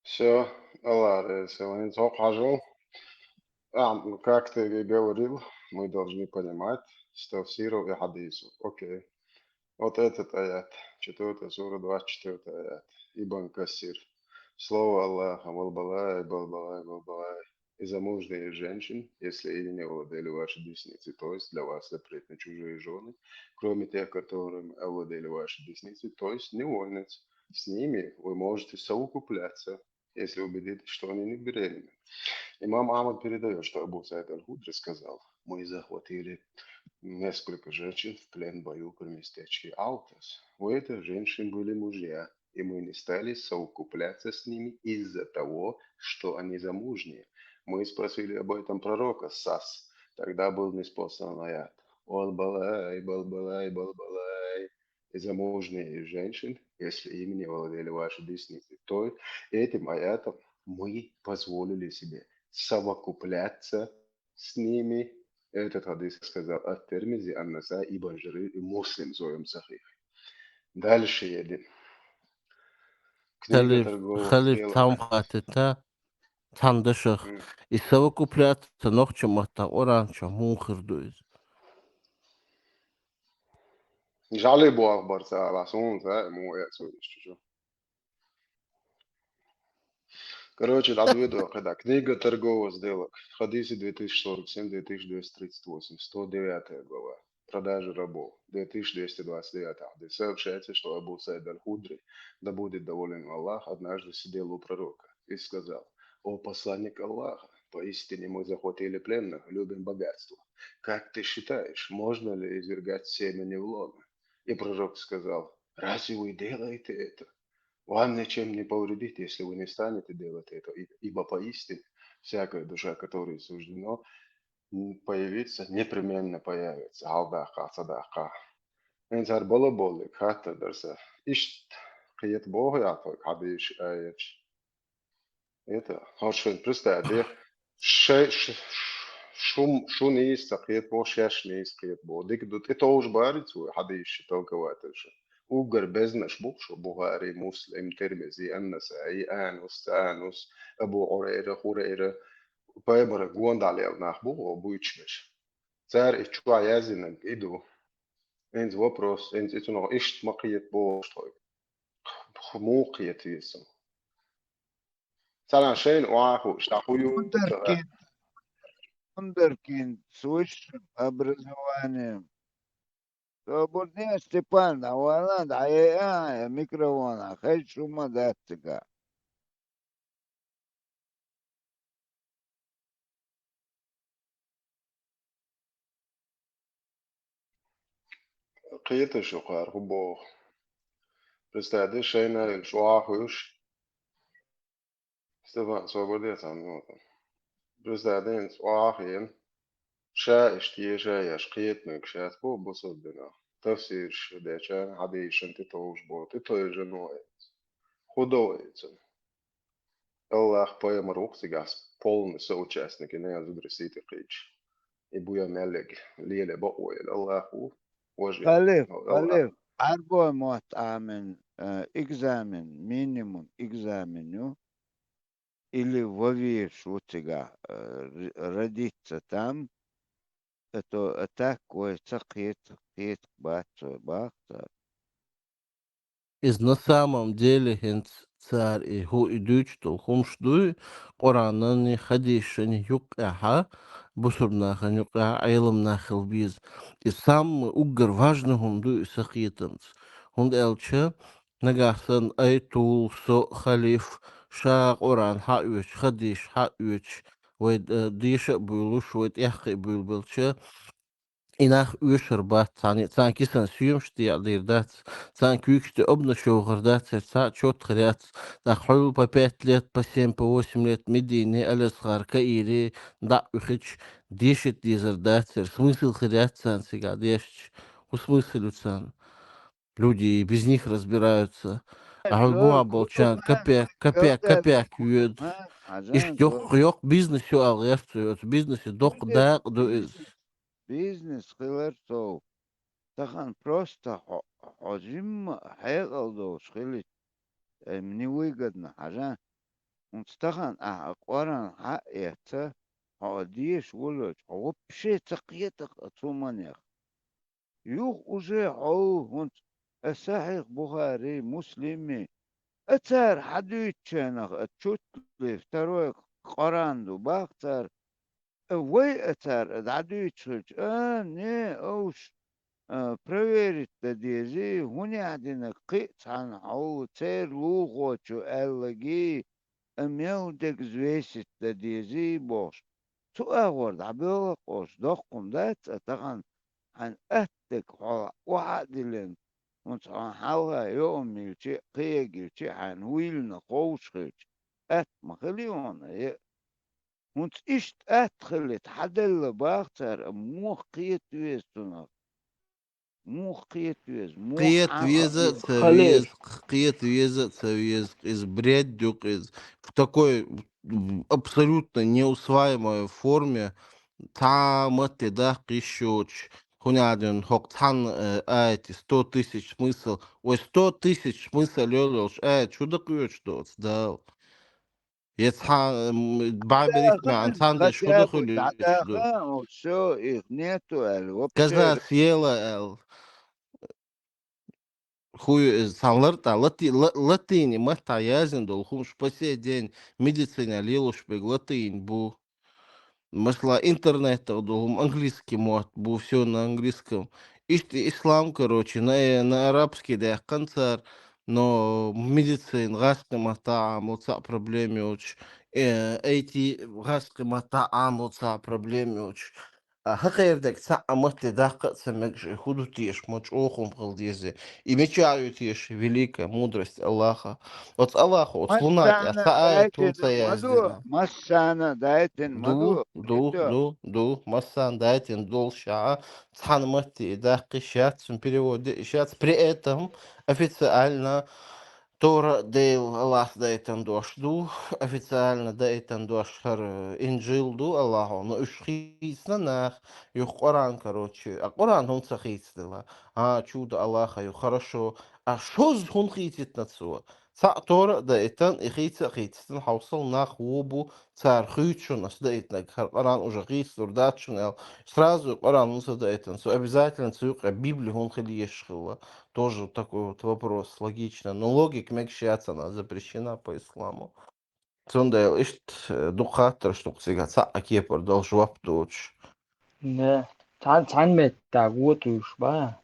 Все, Аллах, э, сегодня только хожу. А, ну, как ты и говорил, мы должны понимать с тафсиров и хадисов. Окей. Вот этот аят, четвёртая сура, двадцать четвёртый аят. Ибн Касир. Слово Аллаха, балбалай, балбалай, балбалай. И замужние женщин, если ими не владели ваши десницы, то есть для вас запретны чужие жены, кроме тех, которыми овладели ваши десницы, то есть невольниц. С ними вы можете совокупляться, если убедитесь, что они не беременны. Имам Ахмад передает, что Абу Саид Аль-Худри сказал: «Мы захватили несколько женщин в плен в бою при местечке Аутас. У этих женщин были мужья, и мы не стали совокупляться с ними из-за того, что они замужние. Мы спросили об этом пророка, сас. Тогда был ниспослан аят: «Ол балай, бал балай, бал балай». И замужние женщин, если ими не владели ваши десницы, то этим аятом мы позволили себе совокупляться с ними». Этот хадис сказал Ат-Тирмизи, Ан-Насаи, Ибн Жарир и Муслим в своем Сахихе. Дальше едем. Книга Халиф, торговых халиф сделок. там хатита, тандашах. М. И совокупляться нохчи матта оранча мунхир дуиз. Жали бу ахбар са, ала сун са, му я су ишчу. Короче, ладведу, когда книга торговых сделок, хадисы две тысячи сорок семь, две тысячи двести тридцать восемь, сто девятая глава, продажа рабов, две тысячи двести двадцать девятый хадис, сообщается, что Абу Саид Аль-Худри, да будет доволен Аллах, однажды сидел у пророка и сказал: «О посланник Аллаха, поистине мы захватили пленных, любим богатство. Как ты считаешь, можно ли извергать семя не в лоно?» И пророк сказал: «Разве вы делаете это? Вам ничем не повредит, если вы не станете делать это, и- ибо поистине всякая душа, которой суждено м, появиться, непременно появится. Алдахъа, садахъа». Эн цар бала болик, хатта дарса. Ишт кхет боху я твой хадиш аеш. Это, хошен, представь, да? Ше-, ш-, ш-, шум, шун из ца кхет бо, шеш не из кхет бо. Дик дут, это уж барит свой хадиш толкователь. Угар безнаш бух, шо Бухари, Муслим, Тирмизи, Ан-Насаи, Анус, Анус, Абу Хурайра, Хурайра, пайгамбар гонда лел нах бу, о буйчмеш. Цар и чуа язинак иду. Энз вопрос, энз ицунох ишт ма кхет бо, штой. Му кхет вису. Царан шейн уаху, штахую. Вундеркинд. Вундеркинд с высшим образованием. Свободнее, Степан, а вона да, а, а, микрофона, хай шума даттига. Кхета шу кхар ху бох. Представь, шейна ил шу ахуш. Стефан, свободец, а ну там. Представь, ин шу ахин. Ша ишти ша яш кхет мэг шас бо бусурдина. Тафсир ш деча, хадишан ти тоуш бо, ти той же ноец. Худоецун. Аллах пайгамбар ухсигас полный соучастник, и не зубрисити кич. И буя мелег, лиеле бо ойл. Аллаху, вожи. Халиф, Аллах. Халиф, арбой мот амин, э, экзамен, минимум экзамену, или вовиш у тебя, э, р-, родиться там, это, а так, ой, ца кхет, кхет, бацо, бахта. Из на самом деле хинц цар и хӀу-, и дуьйцуш долу хӀумаш дуй, Къуръанан, хадисашан юккъехьа, бусурнахана юккъехьа Ӏеламнах хила беза. И самый уггар важный хӀума ду и сакхетамца. ХӀунда аьлча, нагахь санна ай, тул, со, халиф, ша Къуръан хьаоьцуш, хадисаш хьаоьцуш, вай, э, деша а буьйлуш, вай тӀехь а буьйлабелча, и нах оьшур бац, царна, царна кисана соьмаш декъадийр дац, царна куьйгаш тӀе обнаш йохур дац, цара цхьа а чот хир яц, тӀаккха хьуьлла по пять лет, по семь, по восемь лет Медине, Аль-Азхар, Каире дӀа а уьхича, дешийта дезар дац цара, смысл хир яц царна цигахь дешча. ХӀун смысл ю царна? Люди и без них разбираются. А хьуьлла гуха болчарна копеек, копеек, копеек йоьду. Иштта йоккха, йоккха бизнес ю аьлла гӀерта цо, оцу бизнесе доккха дакъа ду иза. Бизнес хилар сов. Тахана просто хьо, хьо жимма а хьекъал долуш хилча, э, невыгодно, хьажа. ХӀунца тахана ахьа Къуръан хьа а эцна, хьо деша волавелча, хьо вообще ца кхетахь оцу хӀуманех. Юха уже хьо ву, хӀунца а Сахьих Бухари, Муслими, а цара хьадуьйцучарах, а чуть ли второй Къуръан ду бах цара, а вай а цара а дӀадуьйцуш хилча, а, не, овш, а, проверить дан дезий, хӀунда динарг кхин а цхьана хьо ву, церан лулахочо аьлларгий, а мел дерг взвесить дан дезий бохуш. Цу агӀор дӀабоьлху-кх оцу, доккха хӀума дац а тахана, хьайн атта дерг хьо охьа а диллина, хӀунца хьуна хьалха йоам йилчи а, кхиаг йилчи а, хьайна вуйлина ховш хилча, атта ма хили хьуна, е. ХӀунца иштта атта хилийта хьаделла бах цара, муха кхета веза цунах? Муха кхета веза? Муха кхета веза а ца веза, кхета веза а ца веза, иза бред ю-кх иза. В такой, м, абсолютно неусваиваемой форме цхьа а матте даккха йиш йоцуш, хӀунда аьлча хӀокху цхьана, э, аятан сто тысяч смысл, ой, сто тысяч смысл йолуш аят хӀун дан кхоьруш ду оцу Дала? Я цхьа, м, бӀе берхӀитта маьӀна цхьаьна деш хӀун дан хуьлуьйтуш ду? Всё, их нету аьлла, вообще. Казас ела аьлла. ХӀун ю иза, цхьана лартӀахь, лати-, ла-, латинийн маттахь яздина долу хӀумаш по сей день медицинехь лелош берг латинь бу. Масала, интернетах долу хӀума английский мотт бу, всё на английском. Иштта ислам, короче, на, э, на арабский даьккхина цара, но медицина гӀазкхийн маттахь Ӏамал цхьа а проблема йоцуш, э, ай ти гӀазкхийн маттахь Ӏамал цхьа а проблема йоцуш. А хӀокхеран дерг цхьа а матте даккха а ца мегаш, и хӀун ду теша, ма чӀогӀа хӀума хила деза. И мичахь ю теша великая мудрость Аллаха? Оцу Аллаха оцу луна тӀехь цхьа аят хӀунда ца яздина? Массарна дайтина ма ду, ду, ду, ду, массарна дайтина долуш а, цхьана матте и даккха йиш яц, цуьнан перевод де йиш яц. При этом официально Тора а Дела Аллаха дайтина дош ду, официально дайтина дош хӀара Инжил ду Аллаха, но уьш хийцина нах, юха Къуръан, короче, а Къуръан хӀунда ца хийцадала? А, чудо Аллаха ю, хорошо. А шозза хӀунда хийцитина цо? Цхьаъ Тора а даийтина, и хийца а хийцитина, хьовсал, нах вон бу, цара хуьйцу шуна аса даийтинарг, хӀара Къуръан уже хийцалур дац шуна аьлла, сразу и Къуръан хӀунда ца даийтина цо, обязательно цу юкъе Библи хӀунда хила езаш хилла? Тоже вот такой вот вопрос, логично. Но логика мегаш яц, она запрещена по исламу. Цундела иштта, э, дукха хаттарш ду-кх цигахь, цхьаъ а кепара долуш жоп доцуш. Да. Цхьана, цхьана меттехь гӀо туьйсуш бан.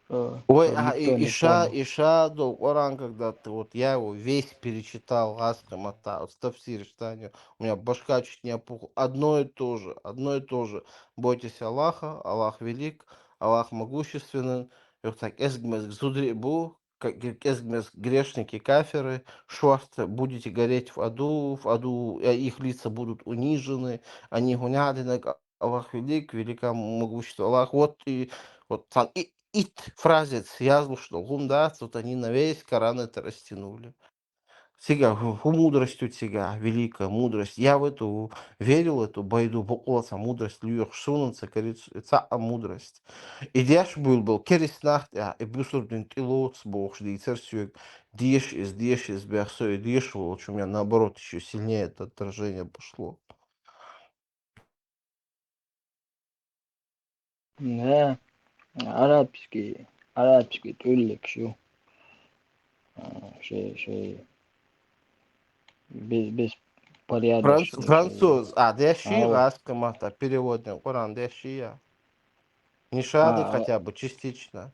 Э, вай, а, и, и ша, и ша долу Къуръан, когда ты вот, я его весь перечитал, гӀазкхийн маттахь, вот тафсир читание, у меня башка чуть не опухла. Одно и то же, одно и то же. Бойтесь Аллаха, Аллах велик, Аллах могущественный. Юха цхьа кӀезиг-мезиг зударий бу, ка-, кӀезиг-мезиг грешники, кафиры, шорта: «Будете гореть в аду, в аду, э, их лица будут унижены, они гунядинаг, Аллах велик, велика могущество Аллах». Вот и, вот цхьана и, ит фразец язлуш долу хӀума дац, вот они на весь Коран это растянули. Цигахь хӀу-, хӀун мудрость ю цигахь, великая мудрость. Я в эту верил, эту байду, бакъволу цхьа мудрость лоьхуш, суна ца карийра цхьа а мудрость. И деш буьйлабелла керист нах тӀехь, и бусурба дин тӀелоцу бохуш дийцара соьга, деша иза, деша иза баьхна, со и деша волчу, у меня наоборот ещё сильнее это отторжение пошло. Да, арабский, арабский тӀуллигаш ю. А, ши, ши, без, без порядочный, ши. Француз, а, деши, гӀаскамата переводин Къуръан деши я? Не шади хотя бы частично.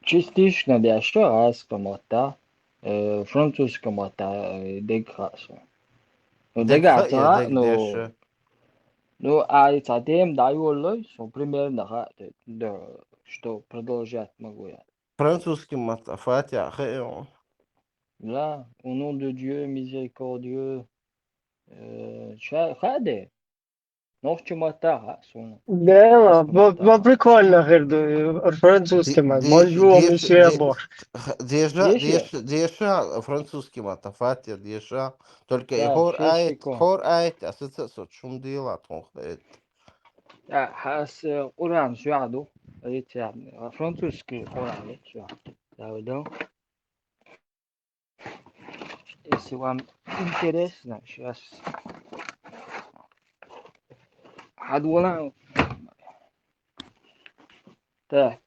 Частично деши гӀаскамата, э, французскамата, э, дег хаса. Ну, дег хаса, ну, деши. Ну, а и ца тем да юллой, со примерно ха, да, что продолжать могу я. Французский мат, Фатиха хео. Да, au nom de Dieu miséricordieux. Э, ша, хаде. Нохчи мата ха, суна. Да, ва прикольно херду, французский мат. Bonjour, monsieur, bonjour. Деша, деша, деша французский мат, Фатиха деша. Только и хор айт, хор айт, а сыца со чум дела тон хет. А, хас, э, Къуръан шуаду. Эти, а, французский Къуръан шуаду. Да, да. Если вам интересно, сейчас. Хадвала. Так,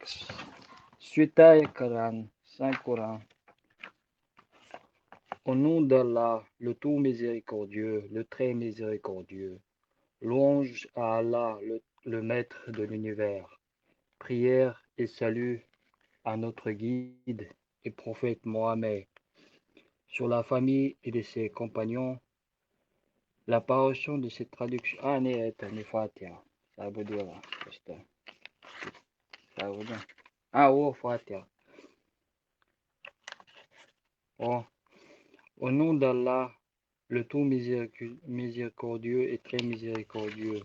Святой Коран, Saint Coran. Au nom d'Allah, le tout miséricordieux, le très miséricordieux. Louange à Allah, le, le maître de l'univers. Prière et salut à notre guide et prophète Mohammed, sur la famille et de ses compagnons. La parution de cette traduction, ah, ne, это не Фатиха. Ça veut dire, просто. Ça veut dire. А, о, Фатиха. О. Au nom d'Allah, le tout miséricu-, miséricordieux et très miséricordieux.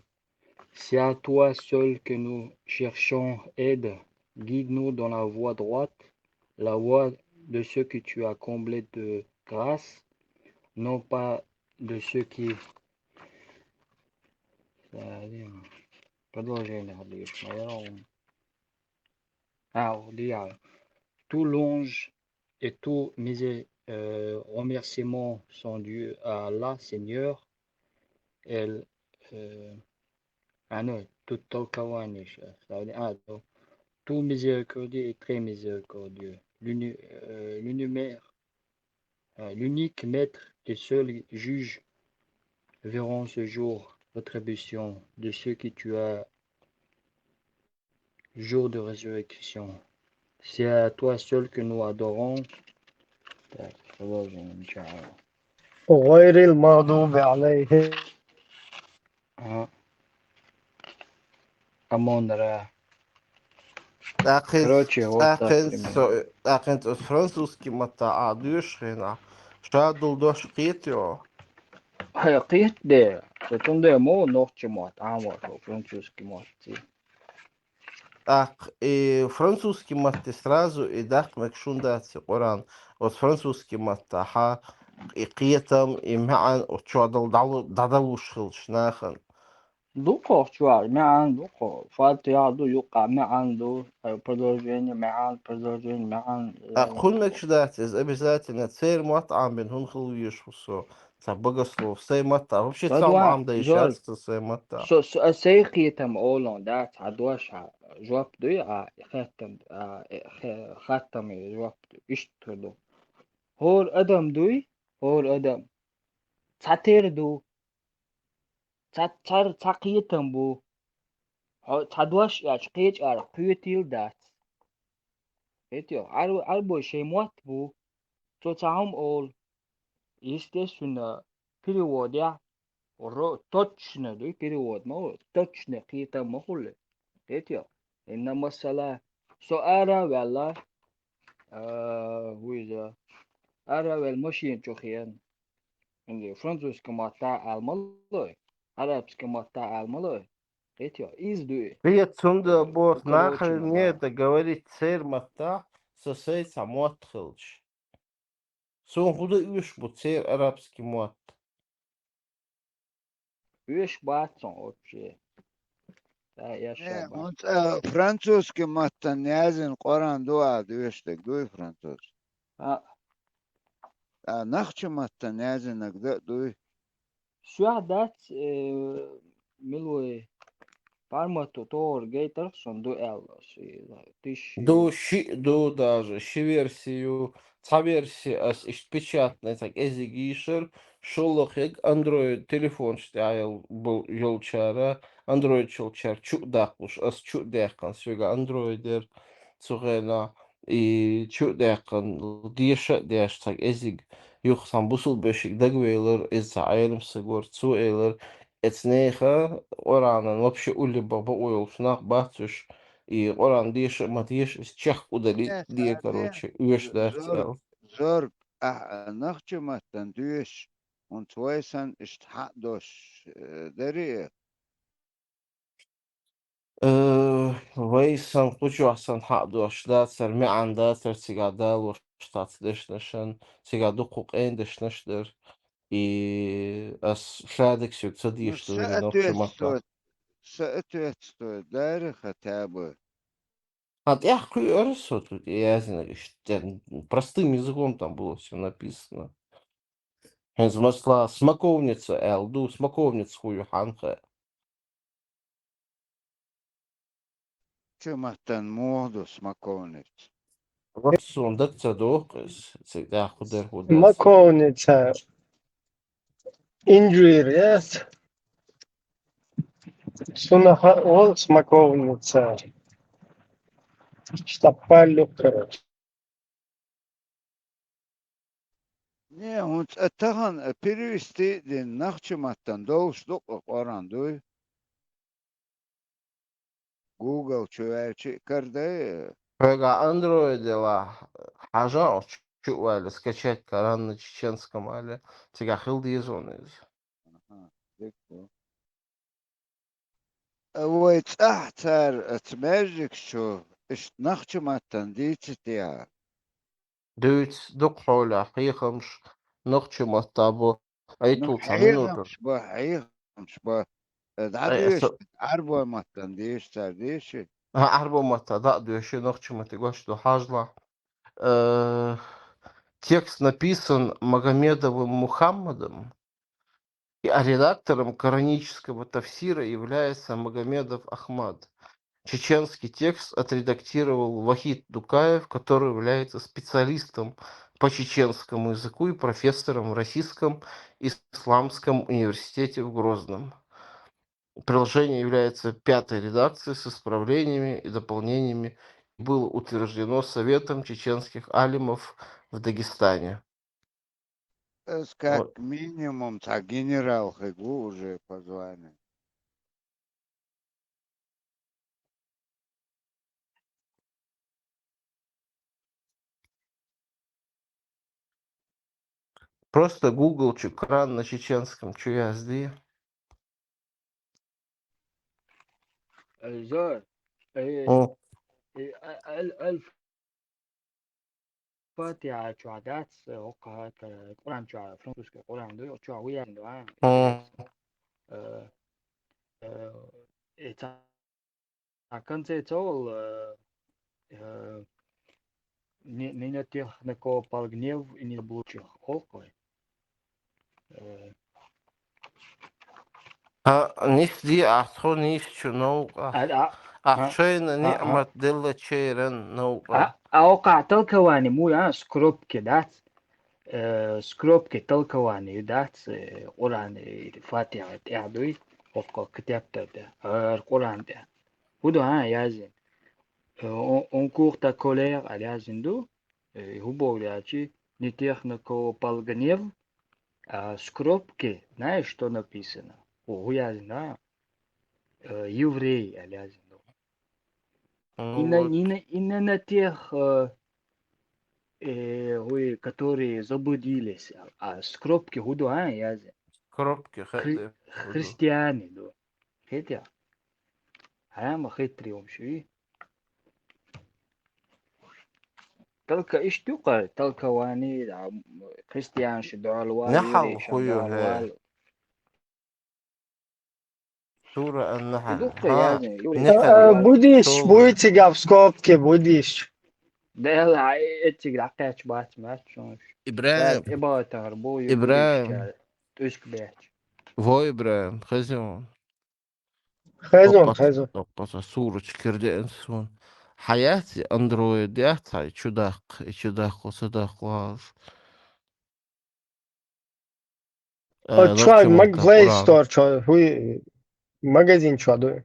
C'est à toi seul que nous cherchons aide. Guide-nous dans la voie droite, la voie de ceux que tu as comblés de grâce, non pas de ceux qui, продолжение, наверное. А, вот, я. Tout louange et tout misé-, euh, remerciement sont dus à Allah, Seigneur. El, euh, ah non, tout толкование щас. Ça veut dire, ah, donc, tout miséricordieux et très miséricordieux. L'uni-, euh, l'univers, euh, l'unique maître et seul juge verront ce jour l'attribution de ce que tu as jour de résurrection. C'est à toi seul que nous adorons. Так, продолжим, начало. غير المغضوب عليهم. А. Амон-Ра. Короче, вот так примерно. Такын французский мата а душ хина. Шадул дош кхетё. Хе, кхет де. Со тунде мо нохчи мат, а мо французский мат. Так, и французский матти сразу и дакъ мекшун даци Къуръан. Вот французский матта ха и кхетам, и маӀан, вот чуадал дал-, дадалуш хилч нахана. Дукха чуар, маӀан дукха. Фатиха ду, юкъа маӀан ду, э, продолжение маӀан, продолжение маӀан. А, э, хун мекш дац, из обязательно цер мат Ӏамбин хун хил веш хусо. Ца богослов, сай матта. Вообще, ца Ӏамда ишац, ца сай матта. Со, со, а сай кхетам олон, да, ца дош ха, жоп дуй, а, хаттам, а, э, хе-, хаттам, э, жоп дуй, ишт ду. Хор адам дуй, хор адам. Ца тер ду. Ца, цар, ца кхетам бу. Хо, ца дош яч кхечар кхетил дац. Этё, ар, ар бу шей мот бу. Со ца хум ол. Естественно, перевод я. Ро-, точно, да, перевод, ма, точно кхетам ма хуле. Этё. Инна масала. Со ара вела. А, виза. Ара вел машин чухен. Инде французский матта алмалой, арабский матта алмалой. Этё, из дуй. Привет, сунда бот, нахрен мне это говорить, цер матта, со сей ца мот хилч. Сун худа уш бу цер арабский мот. Уш бат сон вообще. Да, я шаба. Он, э, французский матта нязин Къуръан дуа душтаг дуй француз. А. А, нахчи матта нязинаг да дуй. Шуа дац, э, милуй. формату тохар гайтарх шун ду аьлла, ши, тиш. Ду ши, ду даже, ши версию, цхьа верси ас иштта печатный, цхьа кӀезига йийшар, шолгӀа хиг Android телефонаш тӀехь йол-, бу-, йолчара, Android йолчара чу а даккхалуш, ас чу а даьккхина, соьга Android яр, цу хенахь, и чу а даьккхина, деша а деш, цхьа кӀезига юха цхьана бусулба вешига дагавелар, иза цхьа Ӏелам саг вар, цо элар, эцу нехан Къуръанан вообще улли бан бакъо йолуш нах бац уьш, и Къуръан деша а ма деша, иза чехка удалить де, короче, оьшуш дац аьлла. Зорг, ахь нохчийн маттана доьшуш, хӀунца вай санна иштта хьа а дош, э, дарий? Э, вай санна, кху чохь санна хьа а дош дацара, маьӀна дацара цигахь далош цхьацца дешнашан, цигахь дуккха къен дешнаш дара. И ас шадерг соьга ца дийш ду, нохчийн маттахь. Са ответ стоит, дарий хотя бы. Хьан тӀехь кхуьура со цу тӀе яздинарг иштта, простым языком там было всё написано. ХӀинца масала смоковница аьлла ду, смоковница хӀун ю хьанна хаьа? Чу маттана муха ду смоковница? Вай суна дага ца доху иза, цига тӀехь хӀун дара, хӀун дац. Смоковница. Инжир яц. Суна хаьа волу смоковница. Штаппаль ю, короче. Не, хӀунца тахана перевести а дина, нохчийн маттана долуш ду-кх Къуръан, дуй? Google чу ваьлча а карадай. Хьоьга Android делахь, хьажа оцу чу а ваьлла, скачать Коран на чеченском аьлла, цигахь хила деза хьуна иза. Аха, дика ду. Вай цӀахь цара оцу маьждигаш чу иштта нохчийн маттана дийци техьа? Дуьйцу, дукха хьолехь хьехамаш нохчийн маттахь бу. Ай, ну, тул цхьа минута. Хьехамаш бу, хьехамаш бу. Э, дӀа, ай, доьшу, аса- Ӏарбойн маттана деша цара, деши? А, Ӏарбойн маттахь дӀа а доьшу, нохчийн матте гочду, хьажалахь. Э, текст написан Магомедовым Мухаммадом. И, а редактором коранического тафсира является Магомедов Ахмад. Чеченский текст отредактировал Вахид Дукаев, который является специалистом по чеченскому языку и профессором в Российском исламском университете в Грозном. Приложение является пятой редакцией с исправлениями и дополнениями и было утверждено Советом чеченских алимов в Дагестане. Ас как минимум цхьа генерал хиг ву уже по званию. Просто Google чу Коран на чеченском чу язди. Э, Зор, э, О. э, а, аль-, аль-, Фатиха чохь дац, э, хӀокху, э, Къуръан чохь, французский Къуръан ду, чохь ву яздина, а? Хм. Э, э, э, ца-, а конце цо волу, э, э, не, не на тех, на кого пал гнев, и не заблудших, олу-кх вай. Э. А, нисде ахь тхо нийсачу новкъа. А, а, ахь а, шайна а, а. ниъмат деллачеран новкъа. А, а, оккхахь толкование муй, а, скобки дац. Э, скобки толкование ю дац, э, Къуръан, э, Фатиха тӀехь дуй, оккхо китептар тӀе, хӀара Къуръан тӀе. ХӀун ду, а, яздина? Э, он, он cours ta colère аьлла яздина ду. Э, хӀун боху аьлчи, не тех, на кого пал гнев, а скобки, знаешь, что написано? О, хӀун яздина? Э, еврей аьлла яздина. И на, и на, и на, на тех, э, э, хӀуй, которые заблудились, а, а скобки хӀун ду, а, яздина? Скобки, хи-, хи-, хӀун ду? Христиане ду. Хетя? Хьама хитрый хӀума шу. Только иштта ю-кх толкование, а, христианаш дуьхьал вала, еврейш дуьхьал вала. Сура ан-Нахьл. Дуккха яздина, юрий. Нехьал. Э, буддист, сура. Буй цигахь в скобке буддист. Дела, ай, эциг дӀакхаьчча бац, маьрша шуна. ИбрахӀим. Ибатар бу, ИбрахӀим. ТӀуьск баьчча. Во, ИбрахӀим, хезий хьуна? Хезон, хезон. Опа, сурачу кирдеан суна. Хьаяц Android, яц хьай, чу даккха, и чу даккха, ца даккха. Э, чуьра Play Store чуьра, хӀуй, магазин чуьра ду.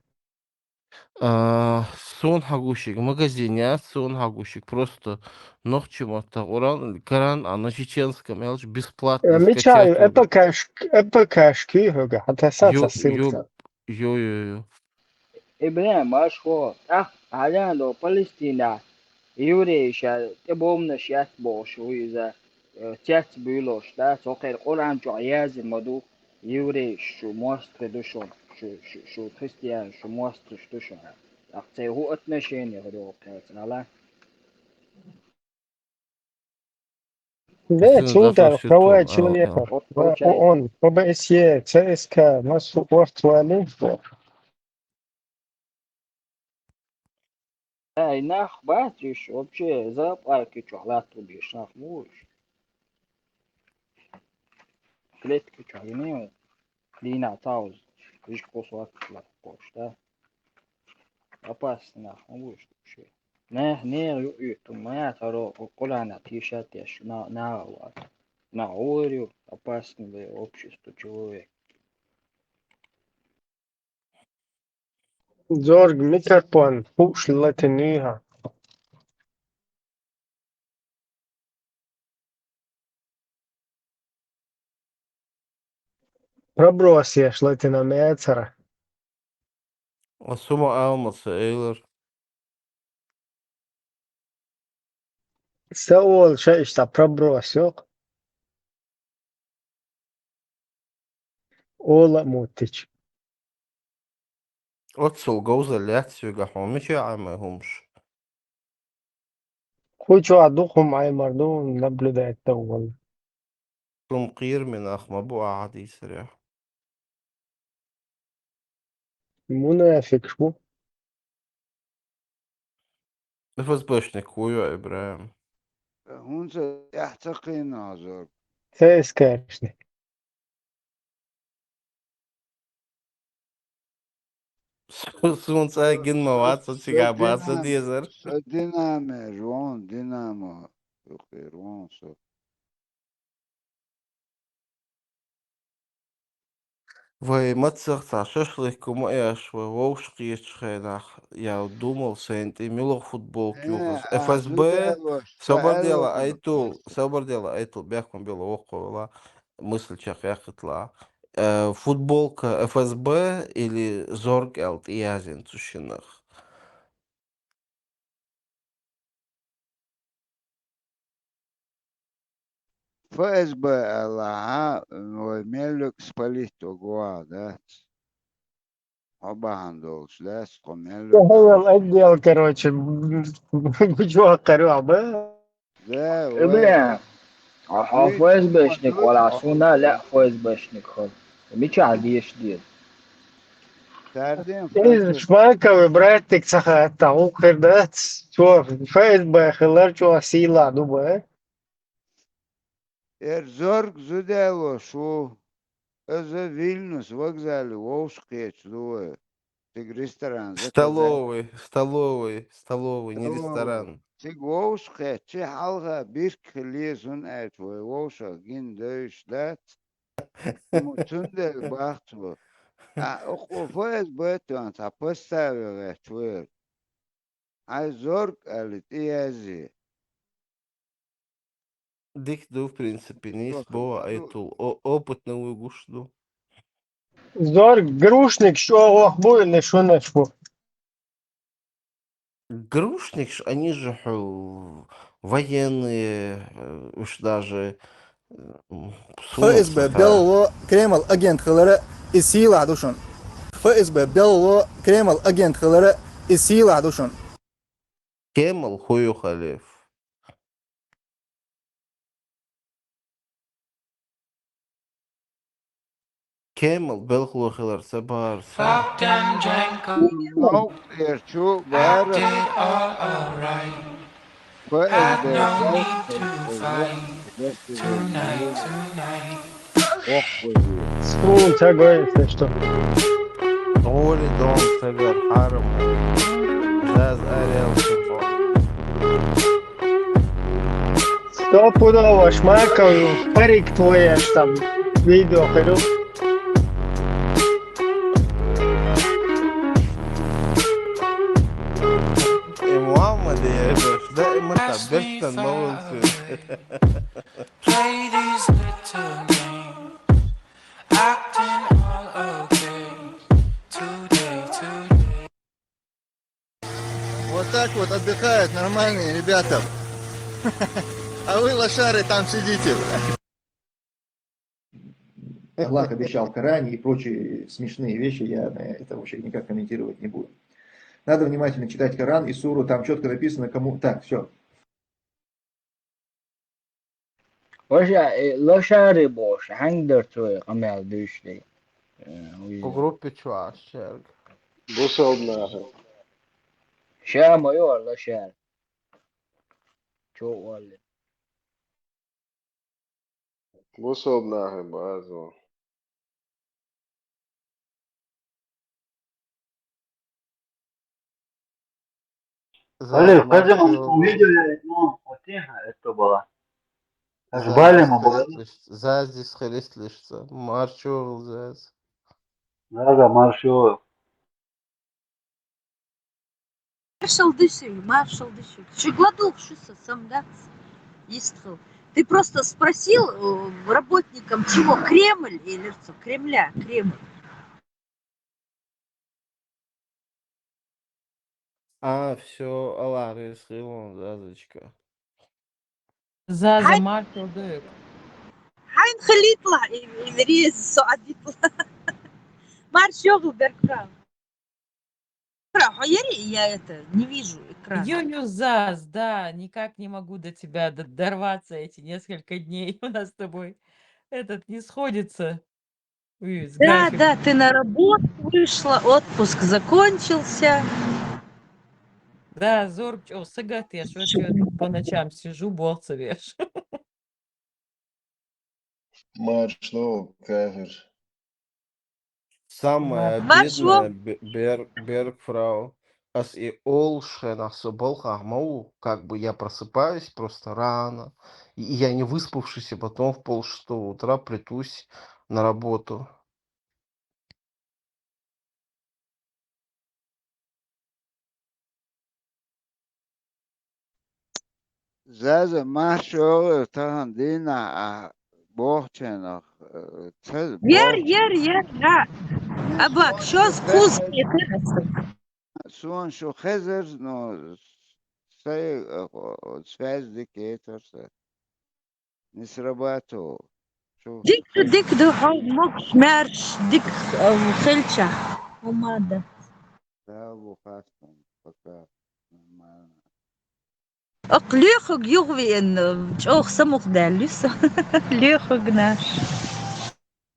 А, суна хьагуш ю, магазин яц, суна хьагуш ю, просто нохчийн маттахь Къуръан, Коран, а на чеченском, аьлча бесплатно. Э, мича ю, скачать. М П К-шка, М П К-шка ю хьоьга, хьан тесна ю, ца ссылка. Ю, ю, ю. Ибрахим, аш хьо, тӀаккха хьалаьцна Палестинехь еврейша тӀе бомбанаш етта бохуш ву иза, э, цец буьйлуш, да, цо кхера Къуръан чохь яздина ма ду, еврейш шу мостагӀий ду шуна, шу, шу, шу христиан, шу мостагӀаш ду шуна. ТӀаккха церан хӀун отношение хир ю кхерца, ала? Де, цул тӀаьхьа, права человека, О О Н, П Б С Е, Ц С К, массо орц валийта. Ай, нах бац уьш, вообще, зоопарке чохь латту беш нах бу уьш. Клетка чохь гиний, дийнахь таӀза, уьш кху сохьта латтош, да? Опасный нах ма бу уьш вообще. Нехан, нехан юкъа юьтту ма яц, хӀара Къуръанах тешат еш, на-, нагӀа вац. НагӀа вогӀур ю, опасный для общества человек. Зорг, микрофон хууш латиний хьан? Проброс еш латина ма яцара. Ас хӀума ала ма ца элира. Сан олуш иштта проброс йоккху. Ола а моттича. Оццул говзалла яц соьга хьуна, мича Ӏемай хӀумаш? Кху чохь дукха хӀума Ӏемар ду, наблюдать дан валла. Хьуна кхераме нах ма бу ахьа дийцарехь. Мунафикаш бу. Ф С Б-шник ву ю, Ибрахим. ХӀунда тӀаьхьа ца кхийна хьо, Зорг? Ц С К-шник. Суна цӀа гина ма вац, со цигахь бац ца дезар. Со Динамо вон, Динамо юкъера вон со. Вай мацах цхьа шашлык хӀума еш, вай вовшахкхетачу хенахь, я думал, сайна тӀе муьлха футболка юхаза. Э, Ф С Б, собар дела, Айтул, собар дела, Айтул, бехкам бела воккхавала, мысль чекхъяьккхитла. Э, футболка Ф С Б или Зорг аьлла тӀеязйина цу шиннах. Ф С Б аьлла, вай меллиг спалить ву гуа дац. Хьо бахьана долуш дац, тхо меллиг. Хьо хьалал отдел, короче, гучохь каруьйхьа ба. Да, вай. Бля, а хьо Ф С Б-шник вара, суна лаьа Ф С Б-шник хила. Мичахь деша деза? Иза Шмаковый братик ца хаьттахь, хӀун хир дац? Цо Ф С Б хилар чӀогӀа сийлахь ду бан. Эр Зорг зуда лош ву. Иза Вильнюс вокзале вовшахкхеташ ду вай. Цига ресторан заказать. Столовый, столовый, столовый, не ресторан. Цига вовшахкхетча, хьалха бирк хила еза, хӀунда аьлча вай вовшах гина девзаш дац. Цундела бах цо. А, оха Ф С Б тоьхна цхьа поставе гӀерташ ву эр. Хьайн Зорг аьлла тӀеязъе. Дика ду, в принципе, нийса боху Айтул. О-, опытный вуй гуш ду. Зорг, грушникаш чӀогӀа воккха бу или шунаш бу? Грушникаш, они же хьо-, военные, э, уж даже, э, м, Ф С Б белхало Кремль агент хилар, иза сийлахь ду шуна. Ф С Б белхало Кремль агент хилар, иза сийлахь ду шуна. Кремль хӀун ю, Халиф? Кремль белхало хилар ца бахара со. Новкъа тӀера чу бара. Ф С Б. Суна ца гойту, что. ГӀули дон сагар хьарам. Заз арел сихо. Стопудово, Шмаков, парик твой, аж там видео хилу. И Мухаммад, я дош, да, и мы там бештан новости. Play these little games, acting all okay. Today, today. Вот так вот отдыхают нормальные ребята. А вы, лошары, там сидите. Аллах обещал в Коране и прочие смешные вещи, я на это вообще никак комментировать не буду. Надо внимательно читать Коран и суру, там четко написано, кому... Так, все. Ваша, э, лошары бош, хьанг дар цо къамел дуьшли. Э, уй. По группе чуаш, черг. Бусалба нахи. Ша ма ю лошар. Чо валли. Бусалба нахи базу. Алло, Казимов, видео я, ну, вот тихо, это было. Аж балема было. Заз дис хилис лишца. Марчугъ заз. Да, да, маршо. Маршал дыши, маршал дыши. Шугладул шуса самдац. Истхил. Ты просто спросил э, работникам чего? Кремль или что? Кремля, Кремль. А, все, Аллах ризкъи вон, Зазочка. Заза Хай- маршал дык. Хайн хилитла, или рез соадитла. Маршал берка. Хо ери, я это, не вижу экран. Ю-ю, Заз, да, никак не могу до тебя д- дорваться эти несколько дней. У нас с тобой этот не сходится. Уй, с Да, графиком. Да, ты на работу вышла, отпуск закончился. Да, зорг чӀо сагатеш, вот я по ночам сижу, болх ца беш. Маршо, кафир. Самое Маршо. обидное, Бе- Бер- Бергфрау. Ас и олшен, ас со болхах мау, как бы я просыпаюсь просто рано, и я не выспавшийся, потом в пол шестого утра плетусь на работу. Заза, маршо, тахан дийнахь а бохченах, э, ца Ер, бохченах. Ер, Ер, да. Абак, шоз куз кхетар аса. Суна шу хезар, но сай, э, связь дикетар са. Не срабатывал. Шу Дик ду, дик ду, хьо могуш маьрш, дик э, хилча. Хьо мада. Да, бу хастам, пока. Нормально. Акх лоьхуг юхвиъна, чӀогӀа самукъадаьлла ю со. Лоьхуг наш.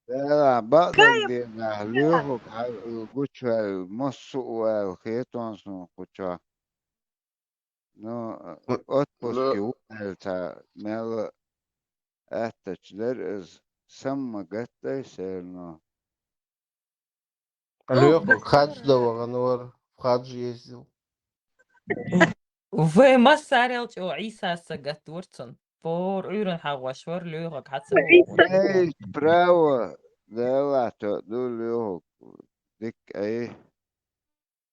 Да, бакъдерг дена, лоьхуг гучваьлла, массо а ваьлла хетон суна кхуча. Ну, отпуске ву аьлла ца мел аттача дара иза, самма гаттай серно. Лёха, хадж да вахана вара, в хадж ездил. Вай массарел чӀо Ӏийса сагатдора цунна. Пор Ӏуьйран хьагӀош вара, лоьхаг хьаца Ӏийса. Эй, право, Дала то ду лоьхаг. Дик ай.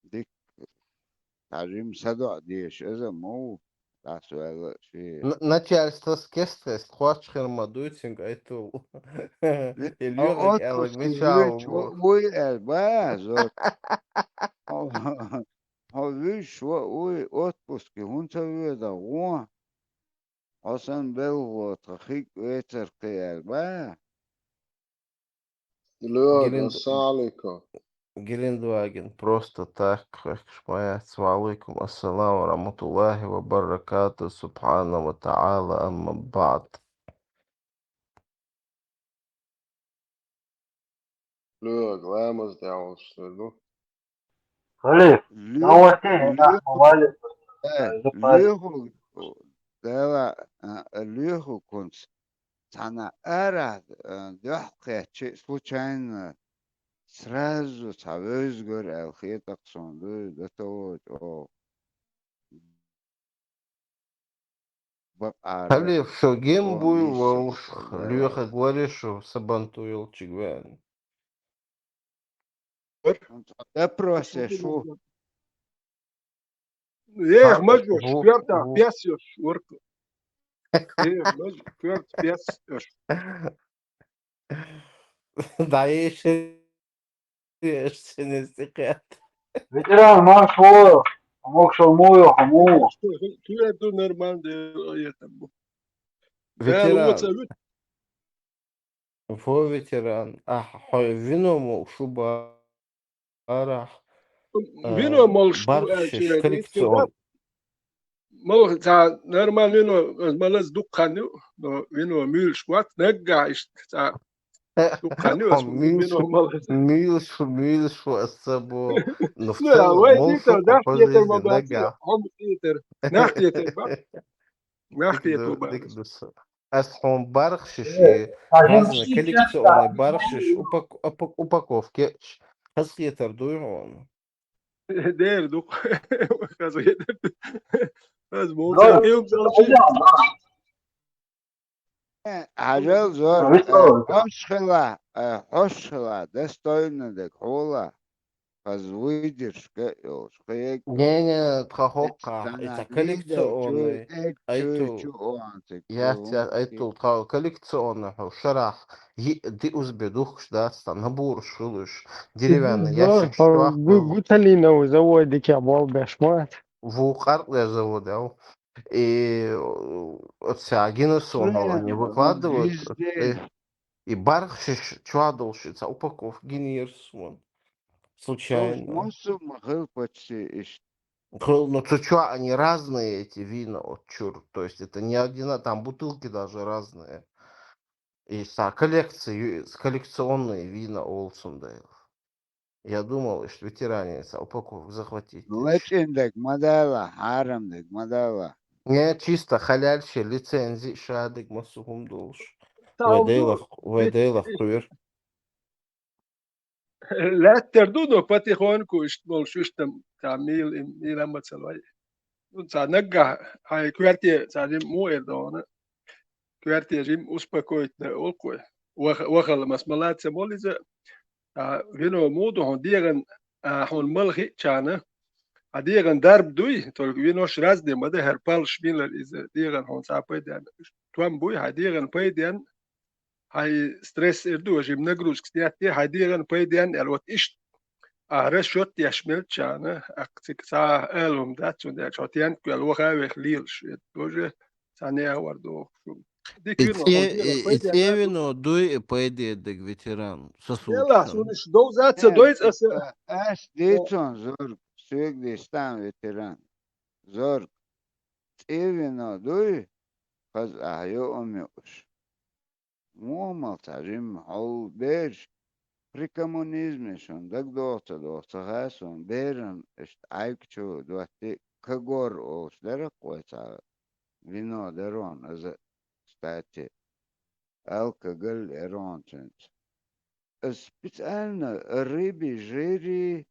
Дик. Тажим садоӀ деш, иза ма ву. ДӀасваьлла ши. Н- Начальство с кестес, кхоач хир ма дуй цуьнга айтул. И лоьхаг аьллаг мича Отпуске вуй аьлла, ба, зот. Хьо вуьйш ва уй, отпуске хӀунда ца воьдахь вон? Хьо санна белхало тхан хиг вецар кхин аьлла, ба? Лёга, Гелен- ассалам алейкум. Гелендваген, просто так, хехкаш ма яц. Ва алейкум ассалам ва рахматуллахи ва баракату, субхана ва та'ала, амма ба'д. Лёга, ламаз дявол, что ли, ну? Халиф, Лё- новостей, лё- да, хвалит. Э, Запад. лоьху, Дала, а, лоьху кунц. Цхьана ара, а, дуьхьа кхетчи случайно. сразу цхьа вевза гора аьлла хетар суна дуй, датало чӀогӀа. Бакъара. Хьале, шо гем буй вовш, лоьхаг варе шо сабантуй йолчиг веана. Допрос еш ву. Эх, мажу, четвертая пес еш, ворк. Эх, мажу, четвертая пес еш. Да, еш, еш, сенес тикет. Ветеран, марш вор, амок шалмую, хаму. Четвертую нормально, это. Ветеран. Фо ветеран. Ахь, хьо вино мо шу барах. Вино молш барх шиш коллекцион. Мол, ца нормально вино, малаз дукхан ю, но вино мюлш ват, нагга иш, ца дукхан ю, вино малаз. Мюлш, мюлш ва асабо. Ну, вай дитер, нах дитер, нагга. Хом дитер, нах дитер, ба. Нах дитер, ба. Ас хьон барх шиш, разные коллекционные барх шиш, упаковке. Хасхетар дуй хьон. Дер ду. Хасхетар. Аз болча. Хьажал зор. Хьош хила, хьош хила, достойно дег хьола. Хаз выдержка йолуш кхег. Не, не, тха хоккха, это коллекционный. Айту. Я, айту, тха коллекционный хьо шарах. Йи ди узбе духкуш дац, та набурш хулуш. Деревянный ящик. Гуталиновый заводик я бол беш мат. Ву къаркъ завод, ау. И оця гинусонала не выкладывают. И барх шиш чуадолш, ца упаковка гинерс вон. Случайно. Мосум хыл почти иш. Хыл, ну, цу чуа, они разные, эти вина от чур. То есть это не один, а там бутылки даже разные. И са коллекции, коллекционные вина Олсундейлов. Я думал, что ветеранец, а упаковку захватить. Лечиндаг мадала, харамдаг мадала. Не, чисто халяльше лицензии шадыг масухум долш. Вай дейлах, вай дейлах кувер. Латтер ду, но потихоньку ишт болш, ишт там, там мил, мил амацал вай. Ну, ца нагга, хай кварте, ца дим му эрдона. Кварте жим успокоить да олкой. Вахал мас малаца молиза. А вино муду хун деган, а хун мал хичана. А деган дарб дуй, только винош разные мада, хар палш милар иза деган хун ца пайдан. Туам буй, ха деган пайдан. Хай стресс эрду, жим нагрузка снятти, хай деган пайдан, ял вот ишт. А расчет яш мелчана, акцик ца элум дацун, я чот ян квел вахавех лилш, тоже ца не авар до. И цевино дуй и пайде дег ветеран. Сосуд. Яла, суниш дозаца дойц аса. Аш децон зор, сюг дестан ветеран. Зор. Цевино дуй, хаз а йо омюш. Муамал ца жим хьол берш, при коммунизме шун дагдохца дохца хасун беран ишт айк чу дуатти кагор олш даракъой ца вино дарон аза, кстати, алкоголь эронцинц. Специально рыби жири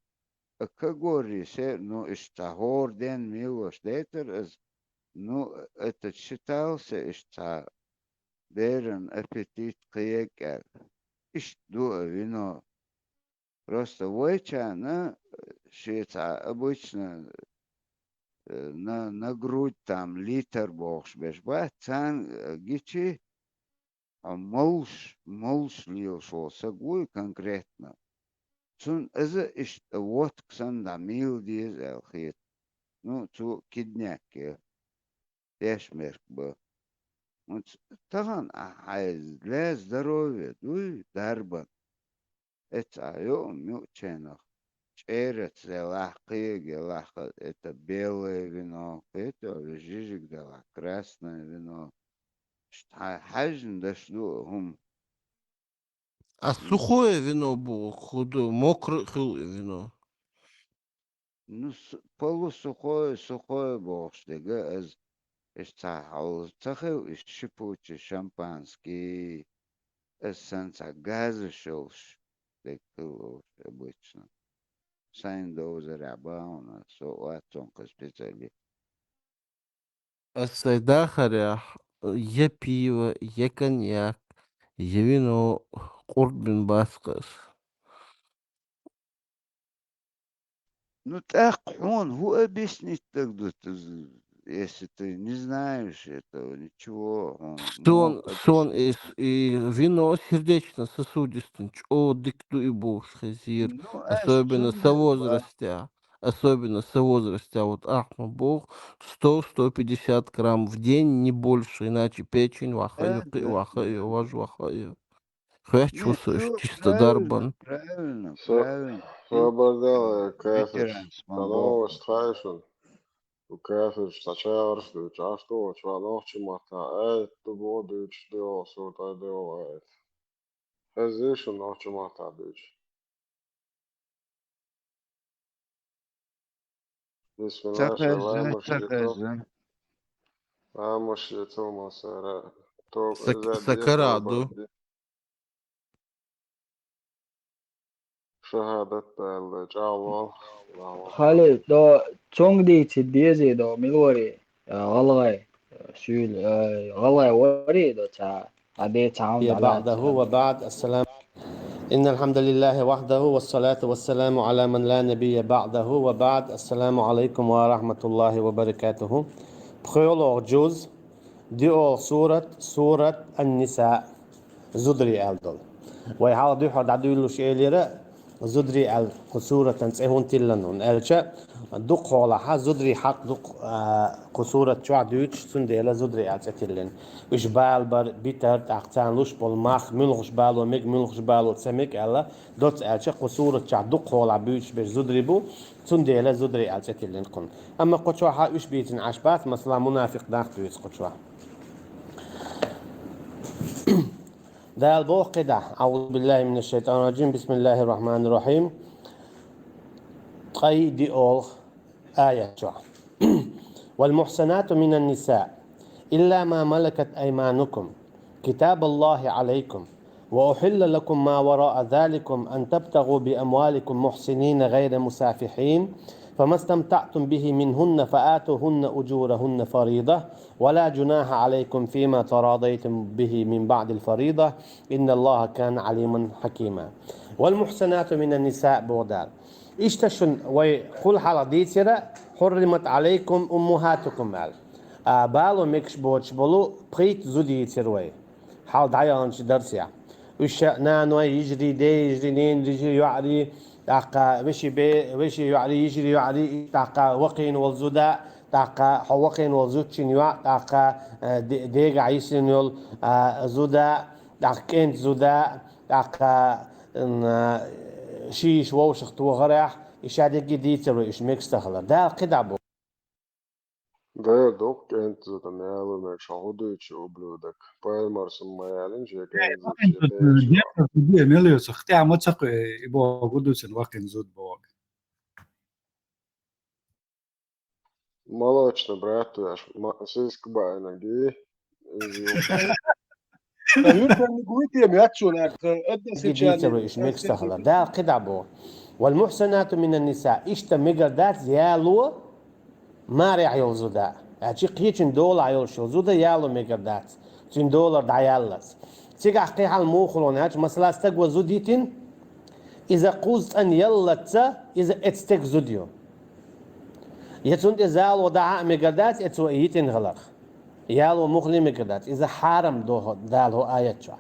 кагори се, ну, ишта хор ден милош детер, ну, это считался ишта беран аппетит кхиеккӀар. Ишт ду а вино. Просто вайчана шеца обычно на, на грудь там литр бохш беш ба, цан гичи, а малш, малш лийл шо саг вуй конкретно. Цун аза ишта вотк сан да мил диз эл хет. Ну, цу кидняк я. Деш мерк ба. Тахан а хьайз для здоровья дуй дарбан. Эца а йо мюъченах. ЧӀерец делахь, кхег делахь, это белое вино, это жижиг делахь, красное вино. Хьажин даш ду хум. А сухое вино бу, худу, мокрый хил вино. Ну, полусухое, сухое бохуш дега, аз иш ца хьал ца хев, иш шипучи, шампанский, аз сан ца газа шелш. дегтал обычно. Сайн довзарехь бахьана, со оццункъа специалист. Ас сай дахарехь, я пиво, я коньяк, я вино къурд бина бац-кх ас. Ну, тӀаккха хьуна хӀун объяснить дагадутту, если ты не знаешь этого, ничего, хьуна Сон, муха сон и, и вино сердечно-сосудистый чӀогӀа дика ду и бохуш хезира. Ну, ас Особенно со цундела возрастя. Особенно со возрастя. Вот ахьа ма боху, сто, сто пятьдесят грамм в день, не больше, иначе печень ваха ю, Да, кхиъ да, ваха ю, да. вож ваха ю. Хьоьттуш ву Нет, со уьш всё чисто правильно, дарбан. Правильно, Со, правильно. со бардала кафеш. Ветеранс ма Становаш боху. тхайшун. У кафеш цхьа чагӀарш дуьйцу, аш тохачу ван нохча маттахь, ай, ду бо дуьйцуш, дуьйцу, сурт ай дуьйцу, ай. Хезий шун нохча маттахь дуьйцуш? Ца Бисмилла, ша хезна, ламаш ца ецо. хезна. Ламаш ецо масара. Ток Сак-, иза сакара дехар ду. бади. ШахӀадат баьлла, чӀагӀвал. Аллаху акбар. Халид, до цунга дийцид дезий до, мила варий, э, гӀалгӀай, э, суьйла, э, гӀалгӀай варий до ца, а де ца хьуна بعده وبعد. السلام. إن الحمد لله وحده والصلاة والسلام على من لا نبي بعده وبعد. السلام عليكم ورحمة الله وبركاته. ПхоьалгӀа джуз, диъолгӀа сурат, сурат Ан-Ниса, зударий аьлла долу. Вай хьалха дуьххьара дӀадуьйлуш элира, зударий аьлла кху суратан цӀе хӀунда тиллина хьуна аьлча, дукхахьолахьа зударий хьакъ ду-кх, а, кху сурат чохь дуьйцуш, цундела зударий аьлла цӀе тиллина. Уьш бала бар, битар, тӀаккха царна луш болу мах, муьлхаш бало мега, муьлхаш бало ца мега аьлла, доцца аьлча, кху сурат чохь дукхахьолахь буьйцуш берш зударий бу, цундела зударий аьлла цӀе тиллина кхунна. Амма кху чохьа уьш бийцина Ӏаш бац, масала, мунафикъ нах дуьйцу кху чохь. Дала боху кхидӀа: أعوذ بالله من الشيطان الرجيم. بسم الله الرحمن الرحيم. Ткъе диъолгӀа аят чохь. والمحصنات من النساء إلا ما ملكت أيمانكم كتاب الله عليكم وأحل لكم ما وراء ذلكم أن تبتغوا بأموالكم محصنين غير مسافحين فما استمتعتم به منهن فآتوهن أجورهن فريضة ولا جناح عليكم فيما تراضيتم به من بعد الفريضة إن الله كان عليما حكيما. والمحصنات من النساء боху Дала. Иштта шуна вай кхул хьалха дийцира, حرمت عليكم أمهاتكم аьлла. А, бало мегаш боцуш болу пхийтта зуда дийцира вай. Хьалха дӀаяханчу дарсехь. Уьш ша наной, йижарий, ден йижарий, ненан йижарий, йоӀарий, тӀаккха вешин бе-, вешин йоӀарий, йижарий йоӀарий, тӀаккха вакхийна волу зуда, тӀаккха хьо вакхийна волу зудчун йоӀ, тӀаккха, э, де-, дегахь йисина йолу, а, зуда, тӀаккха кӀентан зуда, тӀаккха, м, а, шиша вовшах тохарехь, и ша дерриге дийцар вай, уьш мегаш ца хилар. Дала кхидӀа боху. Дера дукха кӀентан зуда мел ву мегаш, хьо хӀун дуьйцу, ублюдок? Пайхамарс ма аьллинчу, шен кӀентан зуда шен тешаш ву. Мел ю ца хтехь ма ца кху, и боху, хӀун ду цуьнан вакхийна зуда боху. Молочный брат веш, ма-, сиска баьнарг и, иза ю. Сан юьртан муьгуй те моьтту шуна, аьлла, тхан Дийцар ву уьш мегаш ца хилар. Дала кхидӀа боху. والمحصنات من النساء. Иштта мегар дац яло марехь йолу зуда. Аьлча кхечун долахь йолуш йолу зуда яло мегар дац. Цуьнан долар дӀаяллалц. Цигахь кхин хьал муха хуьлу аьлча, масала, стага зуда йитина, иза кхузза цӀанъяллалц, иза эцу стеган зуда ю. Я цунна тӀе зало дахьа а мегар дац, эцо и йитина хиларх. Яло муххале мегар дац. Иза хьарам ду хӀо-, Дала хӀокху аят чохь.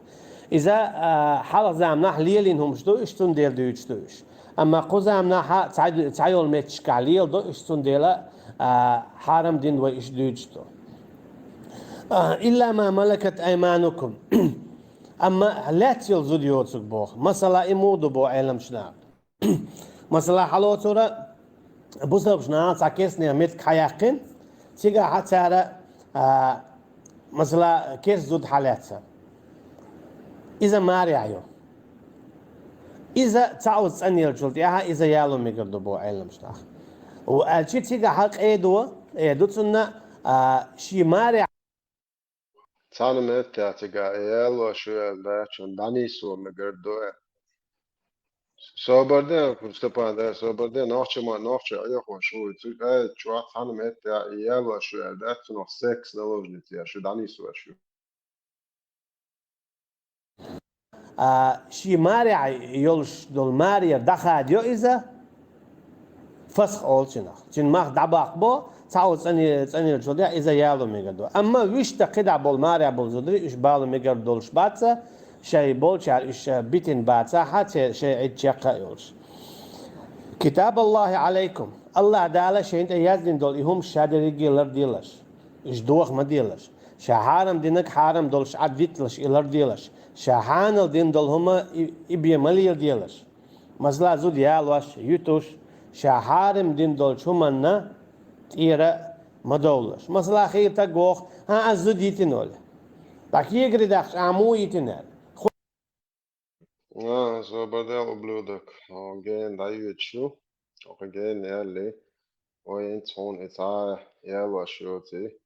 Иза, а, хьалха заманахь лелийна хӀумаш ду уьш, цундела дуьйцуш ду уьш. Амма кху заманахьа цхьа-, цхьайолу меттигашкахь леладо уьш, цундела, а, хьарам дина вай уьш дуьйцуш ду. А, إلا ما ملكت أيمانكم. Амма лаьцна йолу зуда йоцург боху. Масала, и муха ду боху Ӏеламчу наха. Масала, хьалоцура бусалбачу наха цхьа керстанех меттиг хьаяьккхина, цигахьа цара, а, масала, керста зуда хьалаьцна. Иза марехь ю. Иза цхьа оза цӀанъеллачул тӀаьхьа иза яло мегар ду боху Ӏеламчу наха. Ва аьлча цигахьа къедо, э, ду цунна, а, шен марехь Цхьана меттехь цигахь яло шу яьлла даьччун дӀанийсо мегар ду аьлла. Собар де, Степан, да, собар де, нохча ма, нохча айохо шу, цу, э, чуа цхьана метта, яло шу, да, цунах секс наложница, шу, дани су, шу. А, ши маре йолш дол маре дахад йо иза, фасх олчинах. Цин мах дабах бо, цау цани, цанил чуде, иза яло мегар до. Амма вишта кида бол маре бол зудри, иш бало мегар долш баца, шай болчар иш битин баца, ха це шай ид чекка йолш. Китаб Аллахи алейкум. Аллах Дала шайнта яздин дол ихум шадериги лар дилаш. Иш дуах ма дилаш. Ша хьарам динаг хьарам долш ад витлаш, илар дилаш. Ша хьанал дин дол хума и, и бе малил дилаш. Масала зуд ялваш, ютуш, ша хьарам дин дол чуманна тира ма довлаш. Масала хир таг вох, ха аз зуд йитин оля. Так егри дахш, а му йитин эр. А, собар де, ублюдок. О, ген да ючу. О, ген яли. Ой, ин цун, и ца, ялваш йоци.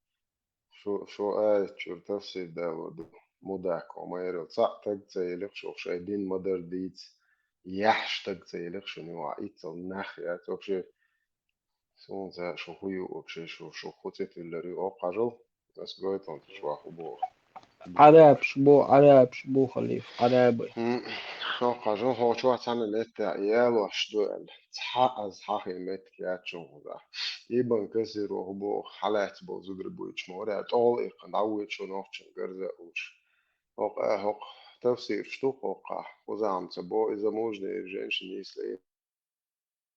Шу, шу ай чур тафсир дало ду. Мудак, о майрил ца таг цайлих, шу шай дин мадар диц. Яхш таг цайлих, шу нива ицал нах, я, вообще. Сун ца шу хую, вообще, шу, шу хуцетиллери, о, кажал. Ас гойтон, шу аху бо. Арабш бо, арабш бо, халиф, арабы. М, о, кажал, хо, чуа цана метта, яло, шу эл. Ца аз хахи мет кячун худа. Ибн Касир о бо, халац бо, зудр буйч моря, тол и кандавуйч нохчун гарза уш. Хок, а, хок, тафсир штук, хок, а, хузамца бо, и замужние женщины, если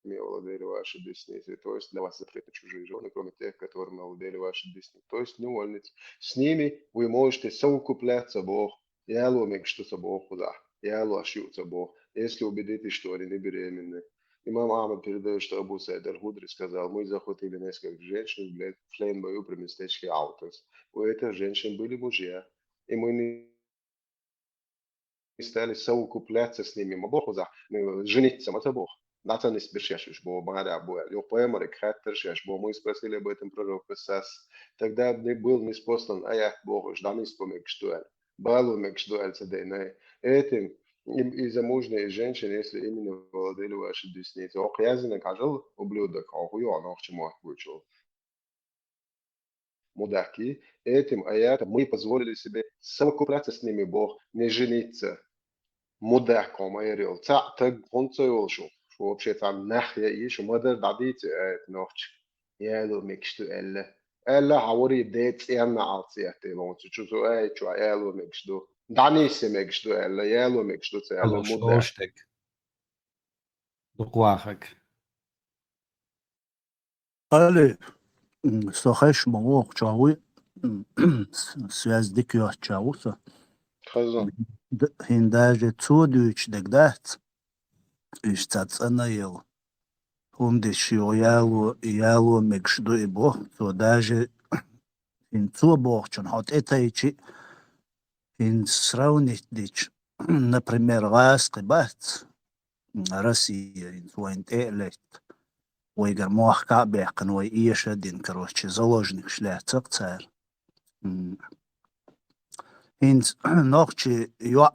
ими овладели ваши десницы, то есть для вас запрещены чужие жены, кроме тех, которыми овладели ваши десницы. То есть невольницы. С ними вы можете совокупляться, бо, яло мегаш ду ца бо худа, яло аш ю ца бо, если убедитесь, что они не беременны. Имам Ахмад передает, что Абу Саид Аль-Худри сказал: «Мы захватили несколько женщин в плен, в плен в бою при местечке Аутас. У этих женщин были мужья, и мы не стали совокупляться с ними». Ма бо худа, э, жениться ма ца бо. Нацанис биршаш уж бо, мара бо, ё поймарик хаттаршаш бо, мы спросили об этом пророка сас. Тогда не был ниспослан аят бо, уж данис по мегаш ду эл. Бало мегаш ду эл ца дейнай. Этим и, и замужние женщины, если ими овладели ваши десницы. Ох, язина кажал, ублюдок, ох, ё, нохчи муат бучул. Мудаки, этим аятом мы позволили себе совокупляться с ними, бо, не жениться. Мудак, о майрил. Ца таг хунца йолшу. Шу вообще ца нах я и шу мадар дадице, аят нохч. Яло мегаш ду элла. Элла хавари де цена алци ятте лонцу. Чу су ай чу яло мегаш ду. Данис мегаш ду элла, яло мегаш ду ца, яло. Алло, мудак. Штолштек. Дуквахак. Али, м, со хеш ма вох чаву, м, с-, связь дик йоч чаву со. Хаза. Д-, хин даже цо дуч дег дац. Иш ца цана ел. Хунди ши яло, яло мегаш ду и бо, со даже хин цо бохчун хот этайчи, хин сравнить дич. Например, гъаскъи бац, Россия, хин цо вайн тӀе летт. Вайгар мохка бехкан, вай иеша дин, короче, заложник шляцак цар. М. Хинц нохчи йоӀ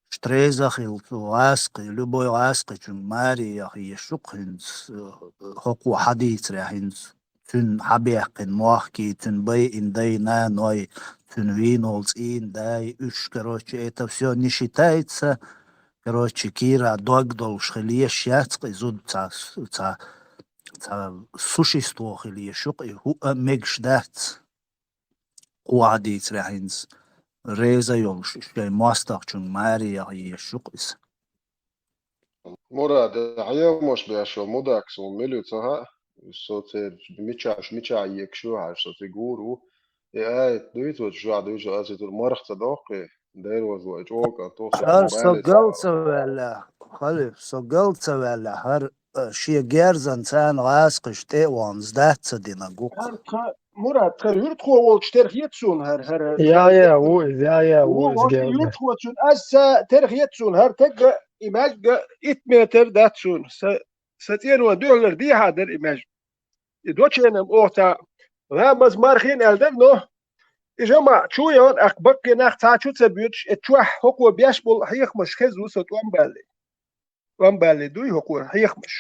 штреза хил цу гӀаскхи, любой гӀаскхи чун мари яхи ешук хинц, э, хокъу хадийцря хинц. Цун хьабехкин мохки, цун бай ин дай наной, цун вийнол цӀин дай, уьш, короче, это всё не считается. Короче, кира дог долуш хила еш яц, кхи зуд ца, ца, ца существо хила ешук, и хӀуъа мегаш дац. Кху Ӏа дийцарехь хӀинца реза йолуш, шайн мостагӀчун маре яхъеш ю-кх иза. Мурад, хьаямаш беш йолу мудакс хӀун мила ю ца хаьа? Со церан мичахь, мичахь екаш ю хьаьжа, со цига гур ву. И аят дуьйцу, чохь дуьйцу, аса цуьра марха ца доккхий, Дела вазло, и чӀогӀа кӀант ву, со хӀара со гал ца ваьлла, халиф, со гал ца ваьлла, хӀара, э, шен герзан царна гӀазкхаш тӀе а вахана, сдаться динарг ву-кх. ХӀара тхан Мурад, тхан юьртахо волчу тера хета суна хӀара, хӀара. Я, я, ву иза, я, я, ву иза, герга. Юьртахочун аса тера хета суна хӀара тагга, и маьжга итт метр дац суна. Сан, сан цӀено дуьхьалара дехьа дара и маьжга. И доченам оха ца ламаз мархина аьлла дара, но и жамаӀа чу яхана, аккха баккхий нах цхьа чу ца боьдуш, и чохь хӀокхо беш болу хьехамаш хеза ву со тӀом балле. тӀом балли дуй хӀокхо хьехамаш.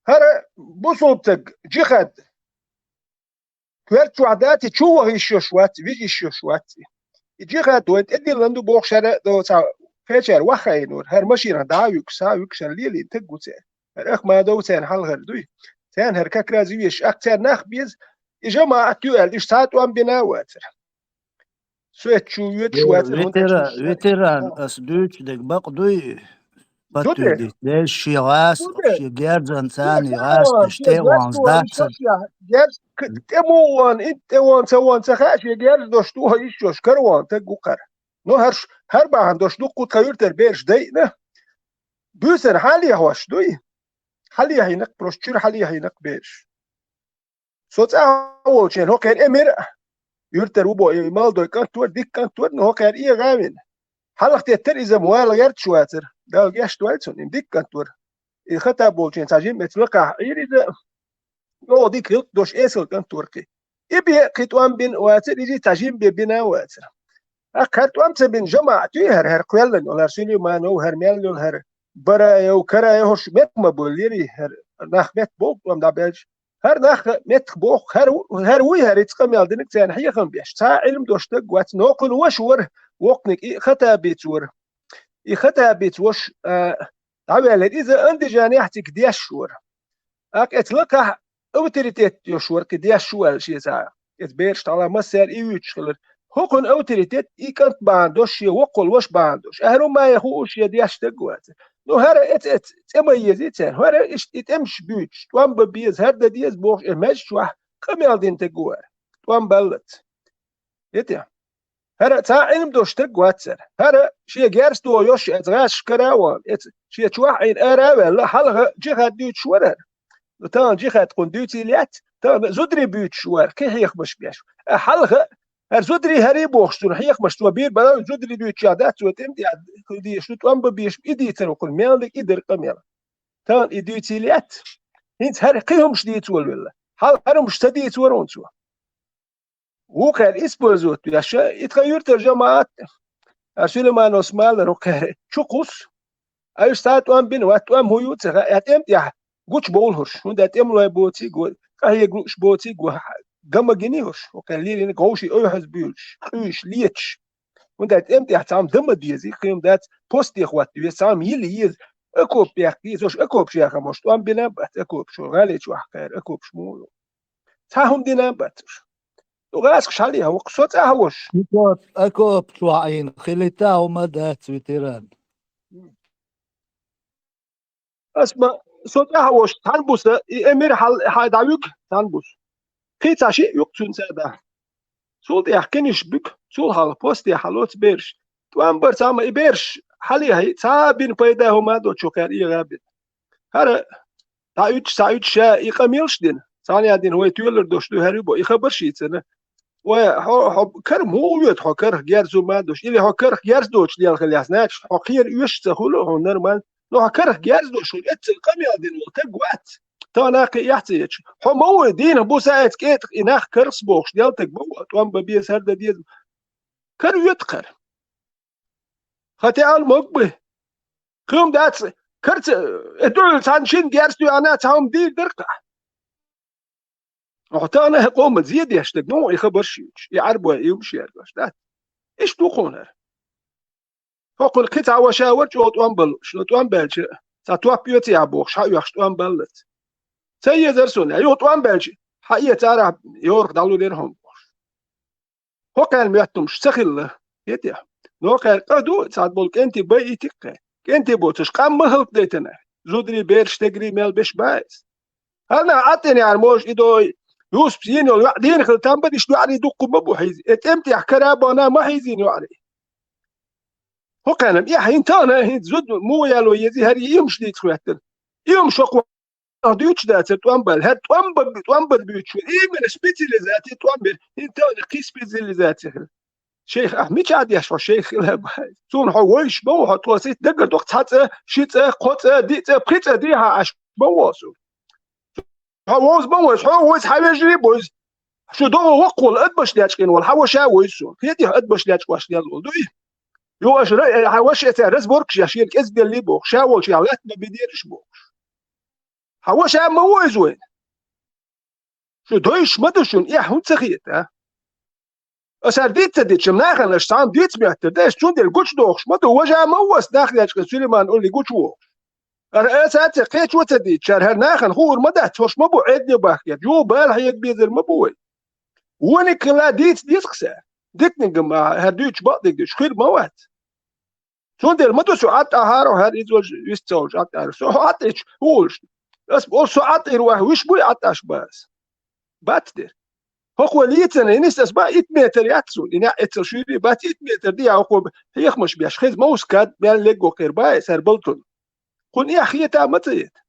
ХӀара бусулба стаг, джихад, коьрта чохь дац и, чу ваха йиш йолуш вац и, вижа йиш йолуш вац и. И джихад вайн тӀедиллина ду бохуш, хӀара до цхьа кхечара ваххьайнора, хӀара машинах дӀа а вуьгуш, схьа а вуьгуш, хӀара лелийна стаг ву церан. ХӀара Ахмадов церан хьалхара дуй. Церан хӀара как раз веш, ах церан нах беза, и жамаӀат ю аьлла, уьш цхьа а тӀом бина а вацара. Соьца чу воьдуш вацара, хӀунда аьлча ветеран, ас дуьйцуш дерг бакъ дуй? Ду те? Подтвердить деш, шен гӀаста, шен герзан царний гӀаста, шен тӀе а вахана, дац. Герз тӀе мо вахана, итт тӀе вахана, ца вахана ца хаьа, шен герз дош ду хьо йиш йолуш, кара вахана стаг ву кхара. Ну, хӀара, хӀара бахьана дош дуккха тхан юьртара бераш дайъина. Буьйсанна хьалехьош дуй? Хьалехьийна-кх, просто чуьра хьалехьийна-кх бераш. Со цӀа волчу хенахь хӀокхеран Эмир а, юьртара ву боху, и молодой кӀант вара, дика кӀант вара, но хӀокхеран эгӀа а вина. Хьалха теттара иза-м вала гӀерташ вацара. Дала гечдойла цунна, и дика кӀант вара. И Хаттаб волчу хенахь цхьа жимма эцна лакхахь Ӏийра иза, оха дика хилла дош, эсала кӀант вара кхин. И бен кхин тӀом бина а вацара, иза цхьа жимма бен бина а вацара. ТӀаккха хӀара тӀом ца бина жамаӀат ю хӀара, хӀара кхоьллина йолу, хӀара Сулейманов, хӀара мел йолу, хӀара Бараев, Караев, хӀорш меттах ма бевллера, хӀара нах меттах боху тӀом дӀабаьлча. ХӀара нах меттах боху, хӀара ву-, хӀара вуй хӀара, иза къамел динарг царна хьехам беш. Цхьа а Ӏилма долуш стаг вац, но кхуьнан ваша вара, воккханиг и Хаттабица вара. И Хаттабица ваша, а, дӀаваьллера, иза Андижанехь цига деш вара. ТӀаккха эцу лакхахь авторитет йолуш вара кхин деш ву аьлла шен цхьа. Эцу бераш тӀехь массара и вуьйцуш хилира. ХӀокхуьнан авторитет и кӀант бахьана долуш, шен воккхалла ваша бахьана долуш. Ахьа хӀума яхуш шен деш стаг вац. Ну, хӀара эцу, эцу цӀе ма еза царна. ХӀара иштта и тӀемаш буьйцуш, тӀом бан беза, хӀара дан деза бохуш, и маьждиг чохь къамел дина стаг вара. ТӀом баллалц. Итя. ХӀара цхьа а Ӏилма долуш стаг вацара. ХӀара шен герз тохош, эцу гӀазкхашкара а вахана, эцу шен чохь а Ӏийна ара а ваьлла, хьалха джихад дуьйцуш вара хӀара. Тахана джихад кхунна дуьйцийла яц, тахана зударий буьйцуш вара, кхин хьехамаш беш. А хьалха хӀара зударий хӀара а бохуш, цунна хьехамаш цо бийр бара, зударий дуьйцуш дац, цо тӀеман тӀехь хила дезаш ду, тӀом бан безаш, и дийцар ву кхунна, мел дерг и дара къамел. Тахана и дуьйцийла яц. ХӀинца хӀара кхин хӀумаш дийца волавелла. Хьалха хӀара хӀумаш ца дийца вара хьуна цо. Вукхара использовать веш, и тхан юьртара жамаӀат, а Сулеймановс ма-аллара, хӀокхара чу кхуссу. Ай, уьш цхьа а тӀом бина вац, тӀом хӀун ю ца хаьа, тӀеман тӀехь гучубовлу хӀорш, хӀунда аьлча тӀемалой боций го, къахьега лууш боций го, ган ма гиний хӀорш, хӀокхара лелийна говший ойхьаза буьйлуш, къуьйсуш, леташ. ХӀунда аьлча тӀеман тӀехь цхьамма дан ма дезий, кхин дац, посте хӀотта веза, цхьамма йила еза, окоп бехка еза, хӀорш окопаш яхана, хӀорш тӀом бина а бац, окопаш, гӀали чохь кхара окопаш муха ю. Цхьа хӀума дина а бац уьш. Ду гӀазкхаш хьале, хӀокху со цӀа хьан ваша? Окоп, окоп чохь Ӏийна хилийта а хӀума дац, ветеран. Ас ма, со цӀа хьан ваша, цхьаьна буса, и Эмир хьал, хьан дӀавуьгу, цхьаьна буса. Кхин цхьа шиъ юкъа цуьнца а даха. Цул тӀаьхьа кхиниш буьгу, цул хьалха посте хьалоцу бераш. ТӀом бар цхьамма и бераш хьале хьий, цхьа а бина пайда хӀума а доцуш хӀокхара эгӀа а бина. ХӀара дӀа уьдуш, схьа уьдуш ша и къамелаш дина. Цхьана а дина вай тоьлар долуш ду хӀара ю бо, и хабар шийцана. Вай, хьо, хьо кара муха воьду, хьо карах герз хӀума а долуш? Или хьо карах герз доцуш лелла хила яц, значит, хьо кхера оьшуш ца хуьлу, хьуна нормально. Но хьо карах герз доцуш, хьуна эццал къамел дина волу стаг вац. Тахана кхин эхь ца ечу. Хьо ма вуй, дийнахь буса а эцу кӀетах и нах карахса бохуш, делла стаг ма ву, тӀом бан беза, хӀара дан деза. Кара воьду кхара. Хан теӀал мог бу. Кхин дац, карца, э, дуьхьал цхьана шина герз тоьхна, цхьа хӀума дийр дара-кх. Хьо тахана хӀокху къоман зе деш дерг ма ву и хабарш юьйцуш, и Ӏарбой, и хӀумаш яьргош дац. Иштта ву кхунара. ХӀокхуьнан кхин цхьа ваша вара чӀогӀа тӀом балуш, но тӀом баьлча, цхьа топ оьций ахь бохуш, хьан оьхуш тӀом баллалц. Ца езара суна, юха тӀом баьлча, хьан эца арахь йорах дӀалулера хьуна бохуш. ХӀокхарна моьттумаш ца хилла, хетий? Но кхара къа ду, цхьаъ болу кӀентий байийтиккхе. КӀентий боцуш къам ма хӀаллакдайтина. Зударий, бераш, стегарий мел беш бац. ХӀара нах Ӏаттина яра можа и дой, Юсупс йина йолу йоӀ дийна хила там бан, иштта йоӀарий дуккха ма бу хьийза. Э, тӀеман тӀехь кара а бахана ма хьийзийна йоӀарий. ХӀокхарна эхь хӀинца тахана, хӀинца зуда муха яло езий, хӀара и хӀумаш дийца хӀоьттина. И хӀумаш хӀокху Ахь дуьйцуш дацара тӀом бала. ХӀара тӀом бан, тӀом бан буьйцуш вара. Именно специализация тӀом бира. ХӀинца тахана кхин специализация хила. Шайх, ахь мичахь деш хьо шайх хила бац? Суна хьо вовзаш ма ву, хьо тхо сита дагар доккху цхьа цӀа, ши цӀа, кхо цӀа, диъ цӀа, пхи цӀа дехьа Ӏаш ма ву суна. Хьо вовза ма ву, хьо вовза хьан вежарий а бовза. Шу догӀу воккхаволу, адбаш лечкъина волу, хьан ваша а вовза суна. Хетий хьо адбаш лечкъош лелла волу, дуй? Йо, аша ра-, хьан ваша эца разборкаш еш, шена кӀезигделлий бохуш, ша волчу яхь латта ма бедераш бохуш. Хьан ваша ма ву иза вайн? Шу дойуш ма ду шуна, эхь хӀунда ца хета, а? Аса хӀара диц ца дича, нахана аша цхьамма диц моьттар ду, аса цундела гучудохуш ма ду, важа ма ву аса нах лечкъина Сулейман улли гучувохуш. Ара аса а ца кхечо ца дийцчара, хӀара нахана хуур ма дац, хӀорш ма бу Ӏедале бахкера, юха бала хьега безар ма бу вай. Вониг хилла дийца деза-кх сан. Диканиг-м а, хӀара дуьйцуш бакъдерг дуьйцуш хир ма вац. Цундела ма ду со Ӏад ахьара, хӀара иза вист ца волуш Ӏад ара. Со хьо Ӏад ича, хӀу волуш? Ас боху, со Ӏад ира ваха, виш буй Ӏад аш бац? Бац дера. ХӀокхо лийцина, и нисдас бан итт метр яц суна, и неӀ эцал шуьйра бац, итт метр диа хӀокхо хьехамаш беш, хеза мовса кад, мел легго кхер бан, сар балтун. Кхунна эхь хета ма ца ета.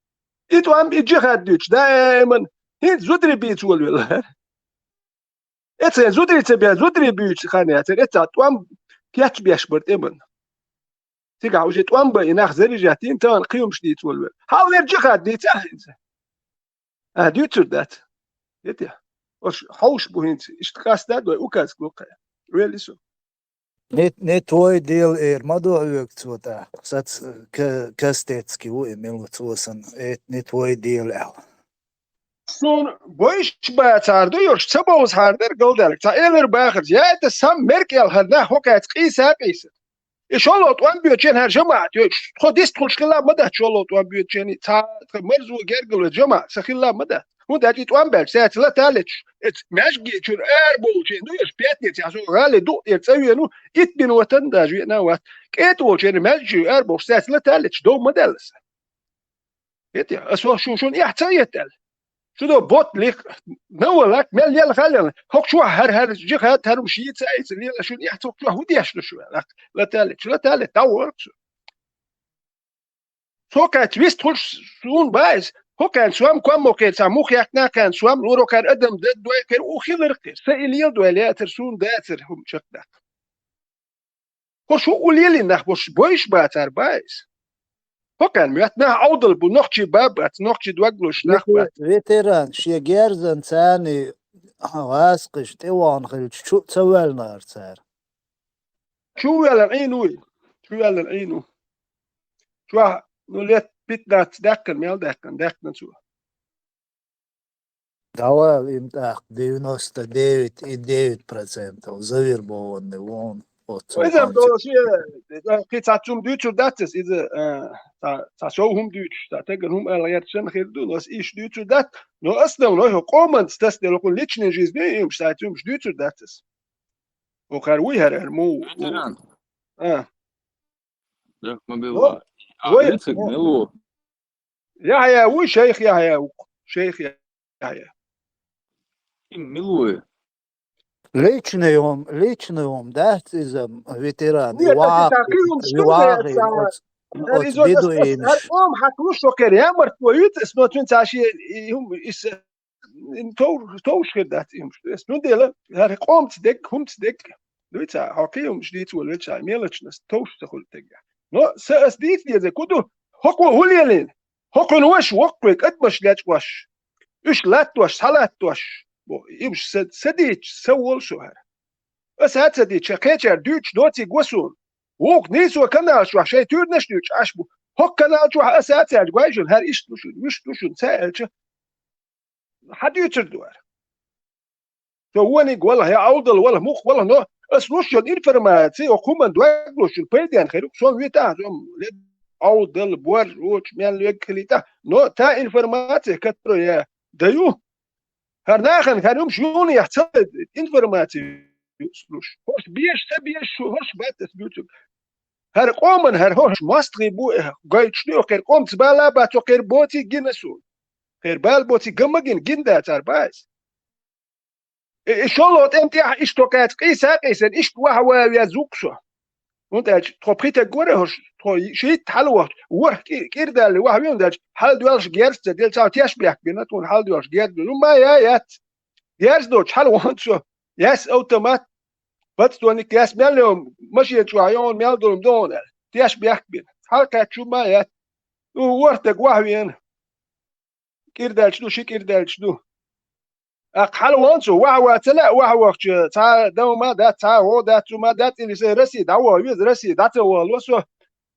И тӀом, и джихад дуьйцуш, даиман, хӀинца зударий бийца волавелла. Эцхен зударий ца бен, зударий буьйцу хан яцара, эцхьа тӀом кечбеш беш бара тӀеман. Цигахь уже тӀом бан и нах заряжать йина, тахана кхиамаш дийца волавелла. Хьалвер джихад дийца а хӀинца. А, дуьйцур дац. Ити. Ош хьовш бу хӀинца. Иштта къастад вай, указка ло кхаьа. Вели со. Не, не твой дело, эр, ма ду хьоьга цо тӀаккха. Сац, к-, кастецкий ву и мила цо сан, это не твой дело аьлла. Суна бойш бацахьара ду, йош ца бовзахьара дара галдаьлла. Цхьа элар бахарца, я это сам мерг аьлла хӀара нах хӀокхаьца къийса а къийса. И шолгӀа тӀом боьдучу хенахь хӀара жамаӀат йойтуш, тхо дистхуьлуш хилла ма дац шолгӀа тӀом боьдучу хенахь, цхьа тхан марзо гергало жамаӀат сан хилла ма дац. ХӀунда аьлча и тӀом баьлча, цаьрца лата а леташ, эца маьждиге чуьра арабовлучу хенахь, ну, еш пятницехь со гӀали дукъ тӀера цӀа веана ву, итт минотан даже веана а вац. КӀета волчу хенахь маьждиге чуьра арабовлуш, цаьрца лата а леташ, дов ма даьлла сан. Эти, аса шу шуна эхь ца эта аьлла. Шу до бот лих, навалак, мел лела халлена. ХӀокху чохь хӀара, хӀара жихад, хӀара уьш йийца а йийца лела, шуна эхь ца хӀокху чохь хӀун деш ду шу аьлла. Латале, чу латале, дӀавахара шу. Со кхаьчча вист хуьлуш суна баьйса, хӀокхаьрна сом, коммо кхерца, мух яьккхина кхаьрна сом, луро кхаьрна адам даддой, кхер у хилар кхер. Са и леладой лаьцар, суна дацар, хӀума чекхдаккха. ХӀорш хӀу улелий нах бу, бойш бацар баьйса. ХӀокхаьрна моьтту нах Ӏовдал бу, нохчий баб бац, нохчий дог луш нах бац. Ветеран, шен герзан царний гӀазкхаш тӀевахана хилча, чу а ца воьллинера цара. Чу а воьллина Ӏийна ву и. Чу а воьллина Ӏийна ву. Чохь, ну, лет пятнадцать даьккхина, мел даьккхина, даьккхина цо. ДӀавала им тӀаккха девяносто девять и девять процентов завербованный вон оцу Иза ханча. Долуш, э, кхин цхьа цум дуьйцур дац ас, иза, э, цхьа, цхьа сов хӀума дуьйцуш, цхьа тагана хӀума аьлла гӀерташ санна хир ду, но ас иштта дуьйцур дац, но основной хӀо къоманца тасделла хӀун личный жизнь ю, имаш цхьа цумаш дуьйцур дац ас. ХӀокхара вуй хӀара, хӀара муха ву? Ветеран. А. Дах ма билла. А, вай, вицаг мел ву? Яхьъя ву, шайх Яхьъя ву. Шайх Яхьъя. И мила ву? Личный хӀума, личный хӀума дац иза ветеран? Нет, это вахи, так и он, что вахи, это самое. Оц, оц бедуинаш. Ар ом хьакъ луш вакхер, ямарт ву юц, но цуьнца ши, и хӀума, ис, тов-, товш хир дац и хӀумаш. Эс, ну, дела, хӀара къомца дегга, хӀумца дегга. Дуьйца, хьо кхин хӀумаш дийца волу велча, мелачнас товш ца хуьлу тегга. Но са ас дийца деза, ку ду, хӀокхо хӀу лелийна? ХӀокхуьнан ваша воккхаве кӀадмаш лечкъош, уьш латтош, схьалаттош, бо, имаш са, са дийча, са волу со хӀара. Аса а ца дийча, кхечара дуьйцуш доций го суна. Вукху нийсо канал чохь шайн туьйранаш а дуьйцуш Ӏаш бу. ХӀокху канал чохь аса а ца аьлча, гой шуна, хӀара иштта ду шуна, вуьшта ду шуна, ца аьлча, хьан дуьйцур ду хӀара? Со вониг валахь, я Ӏовдал валахь, мух валахь, но ас луш йолу информаци, оха хӀуманна дог луш йолу пайденна хир ю, со витахь, со ле Ӏовдал, борж, очу, мел вегга хилийта, но та информаци, которую я даю, хӀара нахана, хӀара юмаш юнехь ца ледийта, информаци луш. ХӀорш беш, ца беш, шу хӀорш бац ас буьйцург. ХӀара къоман, хӀара хӀорш мостагӀий бу, гойтуш ду, кхера къомца бала а бац, кхера боций гина суна. Кхера бала боций ган ма гина, гина дацара бац. И, и шолгӀа тӀем тӀехь иштта кхаьчча, къийса а къийсина, иштта ваха ван веза ву-кх со. ХӀунда аьлча тхо пхи таг вара хӀорш, тхо шийтта хьала вахча, ворхӀ кӀи-, кӀирдалли ваха вен даьлча, хьала доьлхуш герз ца делла, цхьа тешнабехк бина, тхуна хьала доьлхуш герз ду. Ну, ма я яц. Герз доцуш хьала вахана со. Яс автомат, подствольник, яс мел йо, машина чохь йо, мел долу догӀун аьлла. Тешнабехк бина. Хьала кхаьчча, шу ма яц. Ну, ворхӀ таг ваха вена. КӀирдалча ду, ши кӀирдалча ду. ТӀаккха хьалаваьнна цо, вахьа вац ца лаьа, вахьа вахча, цхьа дам ма дац, цхьа гӀо дац, цу ма дац, или сан Россия дӀаваха веза, Россия дӀа ца вахало со.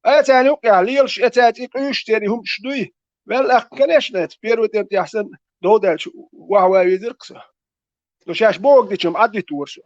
Ай царна юкъехь лелаш, и цаьрца и къуьйсуш церан хӀумаш дуй. Ваьлла, конечно, эца первый тӀем тӀехь санна, дов даьлча, вахьа ван везира-кх со. Ну, шаьш бохург дича-м Ӏадвитора со.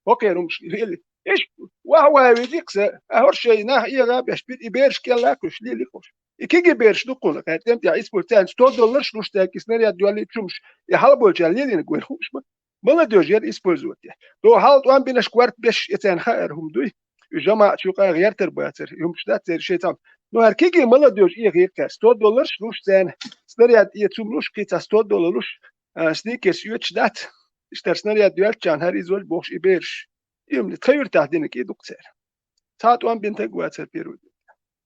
ХӀокхеран хӀумаш лели. Иш, вахьа ван везира-кх со. А хӀорш шайн нах эгӀа беш, и бераш кӀелла кхуьш, лели кхуьш. И кегий бераш ду кхунах, хӀара тӀем тӀехь использовать, царна сто доллараш луш, цаьрга и снаряд йоьллий, цу хӀумаш, и хьалаболчарна лелийнарг вайн хууш ма. Молодёжь яра использовать. До хьал тӀом бинарш, корта беш, и царна хаьара хӀума дуй. Уьш жамаӀаташ юкъа гӀертар бацара, и хӀумаш дац церан шайн цхьаъ. Ну, хӀара кегий молодёжь эгӀира-кх, сто доллараш луш царна, снаряд эца хӀума луш, кхин цхьа сто доллар луш, а, сникерс оьцуш дац. Иштта снаряд йоьллачарна хӀара иза важ бохуш и бераш. И хӀума тхан юьртахь динарг и ду-кх церан. Цхьа тӀом бина стаг вацара первый.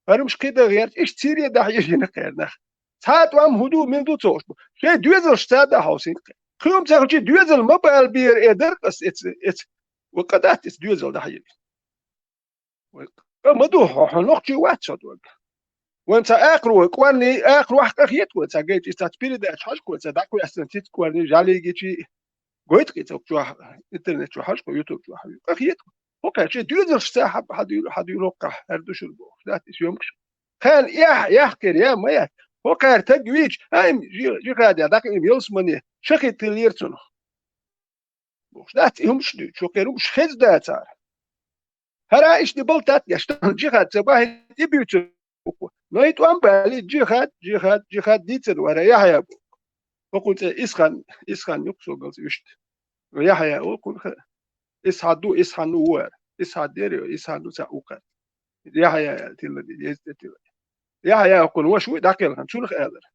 ХӀара хӀумаш кхин дан гӀерташ, иштта Сире дахьа йина кхеран нах. Цхьа тӀом хӀун ду, мила ду ца хууш бу. Шайн доьзалшца дӀахьовсийна кхеран. Кхин хӀума ца хилча, доьзал ма бала бера, э, дара-кх ас эца, эца. Ва кхин дац эца доьзал дахьа йина. Вай, кхин ма ду, хьо, хьо нохчий вац, хьо дог. Вайн цхьа акхарой, кӀорни, акхарой къахета вай, цхьа гайчи, цхьа передача хьажа вай, цхьа дӀакхоьссина цицкъ кӀорни, жӀалигичи, гойту-кх иза цу чохь, интернет чохь хьажа вай, YouTube чохь хьажа вай. КъахетӀа. ХӀокхара шен доьзалшца хьа-, хьадуьйла, хьадуьйла хӀокхахь, хӀара ду шуна бохуш, дац и съёмкаш. Кхана эхь, эхь кхера, я, ма яц. ХӀокхара стаг вийча, а, им жи-, жихаде дӀакъа, им ялсамане, шахӀид хилира цунах. Бохуш, дац и хӀумаш дуьйцуш, хӀокхеран хӀумаш хеза дацара. ХӀара иштта балтат деш, тахана жихад ца бахьийта, и буьйцур бу-кх. Но и тӀом бали, жихад, жихад, жихад дийцар вара Яхьъя бу. ХӀокхун цӀе Исхан, Исхан ю-кх со галц вуьшта. Яхьъя ву кхунах. Исхьад ду, Исхьан ву вара. Исхьад дера, Исхьан ду цхьаъ ву кхара. Яхьъя аьлла тилла, еза тӀе тилла. Яхьъя хӀокхун ваша вуй дӀакхелхина, цунах аьллера.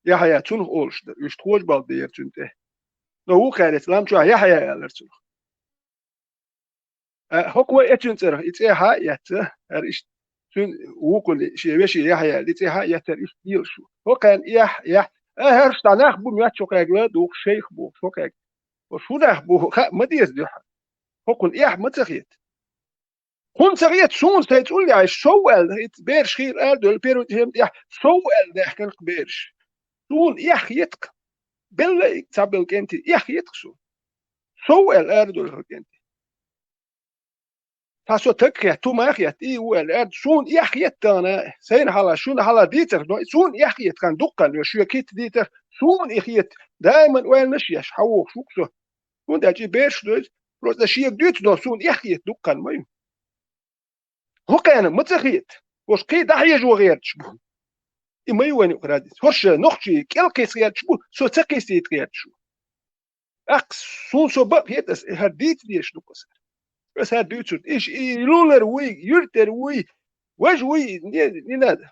Яхьъя цунах олуш дара, вуьшта хожа балда дера цуьнан тӀе. Но вукхареца лам чохь Яхьъя аьллера цунах. А, хӀокхо вай эцуьнан цӀарах и цӀе хьа а эцна, хӀара иштта, цуьнан вукхуьнан шен вешин Яхьъя аьлла, и цӀе хьа а эцна, хӀара иштта лелаш ву. ХӀокхарна эхь, эхь, а, хӀорш дӀа нах бу моьтту хӀокхаьрга ладугӀуш, шайх бохуш хӀокхаьрга. ХӀо шу нах бу, хаа ма деза дуьхьа. ХӀокхунна эхь ма ца хета. ХӀунда ца хета, суна сайн цӀулла яхьаш, сов аьлла, и бераш хийла арадевлла, первый тӀем тӀехь, сов аьлла даьхкина-кх бераш. Суна эхь хета-кх. Белла а цхьабелла кӀентий, эхь хета-кх суна. Сов аьлла арадевлла кӀентий. Цхьа со таг хетта, тума хетта, и ву аьлла, аьлла, суна эхь хета тахана, сайна хьалха, шуна хьалха дийцарх, но суна эхь хета хан дуккха, шоьга хӀитта дийцарх, суна и хета, даиман ойланаш еш, хьан вохуш ву-кх со. ХӀунда аьлча и бераш ду иза, просто шега дуьйцу, но суна эхь хета дуккха ма ю. ХӀокхарна ма ца хета, хӀорш кхин дӀахьежо гӀерташ бу. И ма ю вайна юкъа разница. ХӀорш нохчий кӀел кхийса гӀерташ бу, со ца кхийсийта гӀерташ бу. ТӀаккха суна со бакъ хета ас, хӀара дийца дезаш ду-кх аса. Аса хӀара дуьйцург. Иш и лулара вуй, юьртара вуй, важа вуй, не, не надо.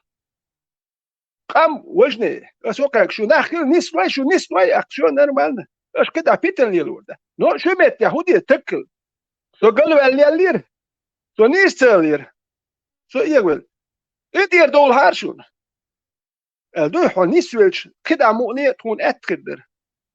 Къам важа не. Аса хӀокхаьрга шу нах хила нисдой, шу нисдой, аккха шу нормально. Аша кхидӀа питана лелавар да. Но шу меттехь хӀун де таг хила? Со галваьлла леллера. Со нийса ца леллера. Со эгӀавелла. И тӀера довлахьара шуна. Аьлла дуй, хьо нисвелча, кхидӀа мукъане а тхуна аьтта хир дара.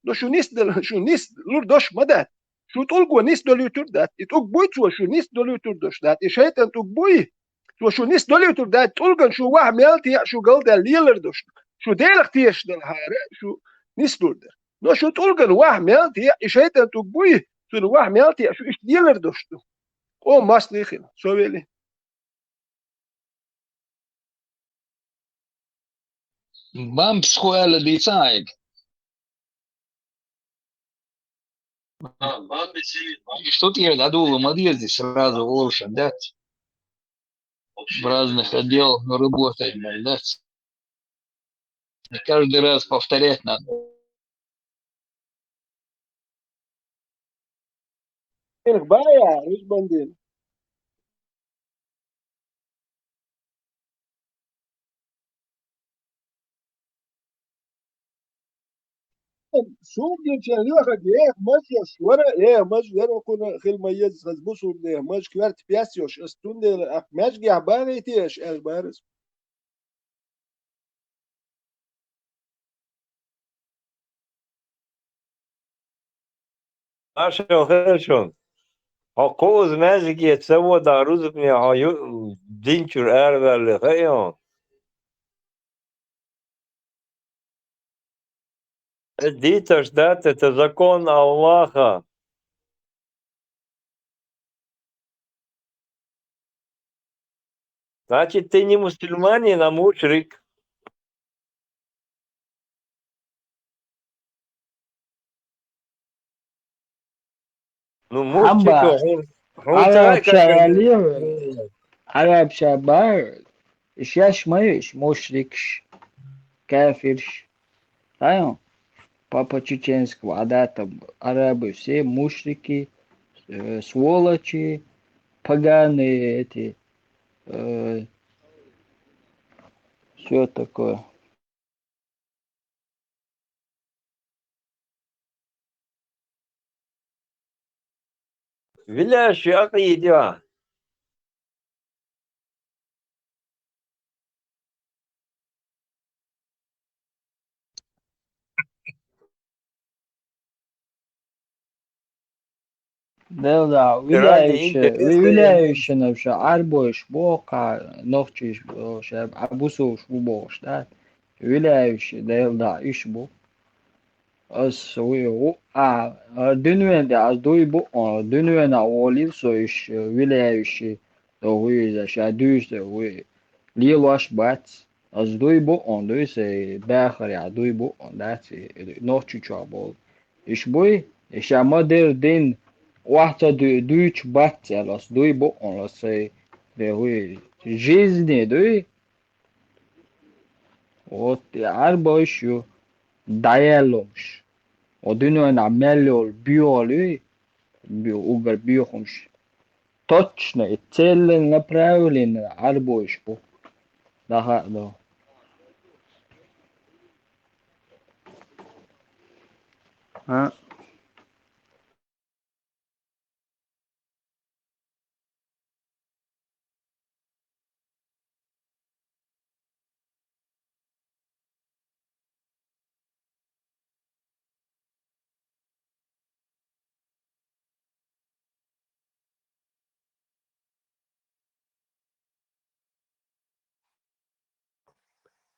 Но шу нисдала, шу нислур дош ма дац. Шу тӀулго нисдолуьйтур дац. И тӀулг буй цо шу нисдолуьйтур дош дац. И шайтӀан тӀулг буй. Цо шу нисдолуьйтур дац. ТӀулган шу ваха мел теӀа, шу галдаьлла лелар дош ду. Шу Делах тешаш далахьара, шу нислур дара. Но шу тӀулган ваха мел теӀа, и шайтӀан тӀулг буй, цунна ваха мел теӀа, шу иштта лелар дош ду. Къоман мостагӀий хила, со вели. Бампс хӀун аьлла дийца хьайга? А, бампс и- Что ты, я додумал, молодец, здесь сразу олуш дац. В разных отделах мы работаем, да? Каждый раз повторять надо. Эх, бая, рыжбандин. Суна гинчара лоьхург, эх, маж йолуш вара, эх, маж яра окхуна хила ма еза, хаза бусург, эх, маж коьрта пес йолуш, ас цундела ах маьжгехь багӀийти аша, аьлла бара ас. Маршалла хир шуна. Хьо кхузза маьждиге ца водахь, рузбане хьо ю-, дин чуьра араваьлла хаьий хьуна? Диташ, да, это закон Аллаха. Значит, ты не мусульманин, а мушрик. Ну, мушрик, Амма хӀун, хӀун Ӏараб цагӀай шагӀалли, Ӏараб шаба, ишяш ма иш, мушрикш, кафирш. Тайо, по-чеченски вадата, арабы все мушрики, э, сволочи, поганые эти, э, всё такое. Виляющий акъида. Дела, Ради виляющий, интересы. Виляющий вообще, арбош бо, ка, нохчиш бо, ше, а бусуш бу бош, да? Виляющий, дела, иш бу. Ас уй, у, а, а, дунвен да, аз дуй бу, а, дунвен а олив со иш, э, виляющий, да уй, за ша дуй, да уй. Лил ваш бац, аз дуй бу, он дуй, се бахар я дуй бу, он да, се, э, нохчу чуа бол. Иш буй, иш а мадер дин, вахта дуй, дуйч бац, я лас дуй бу, он лас, се, да уй. Жизни дуй, Вот, арбош ю, даяллумш. О дунёна меллёл биёлуй, би-, угар биёхумш. Точно и целенаправленно арбош бу. Даха, да. А?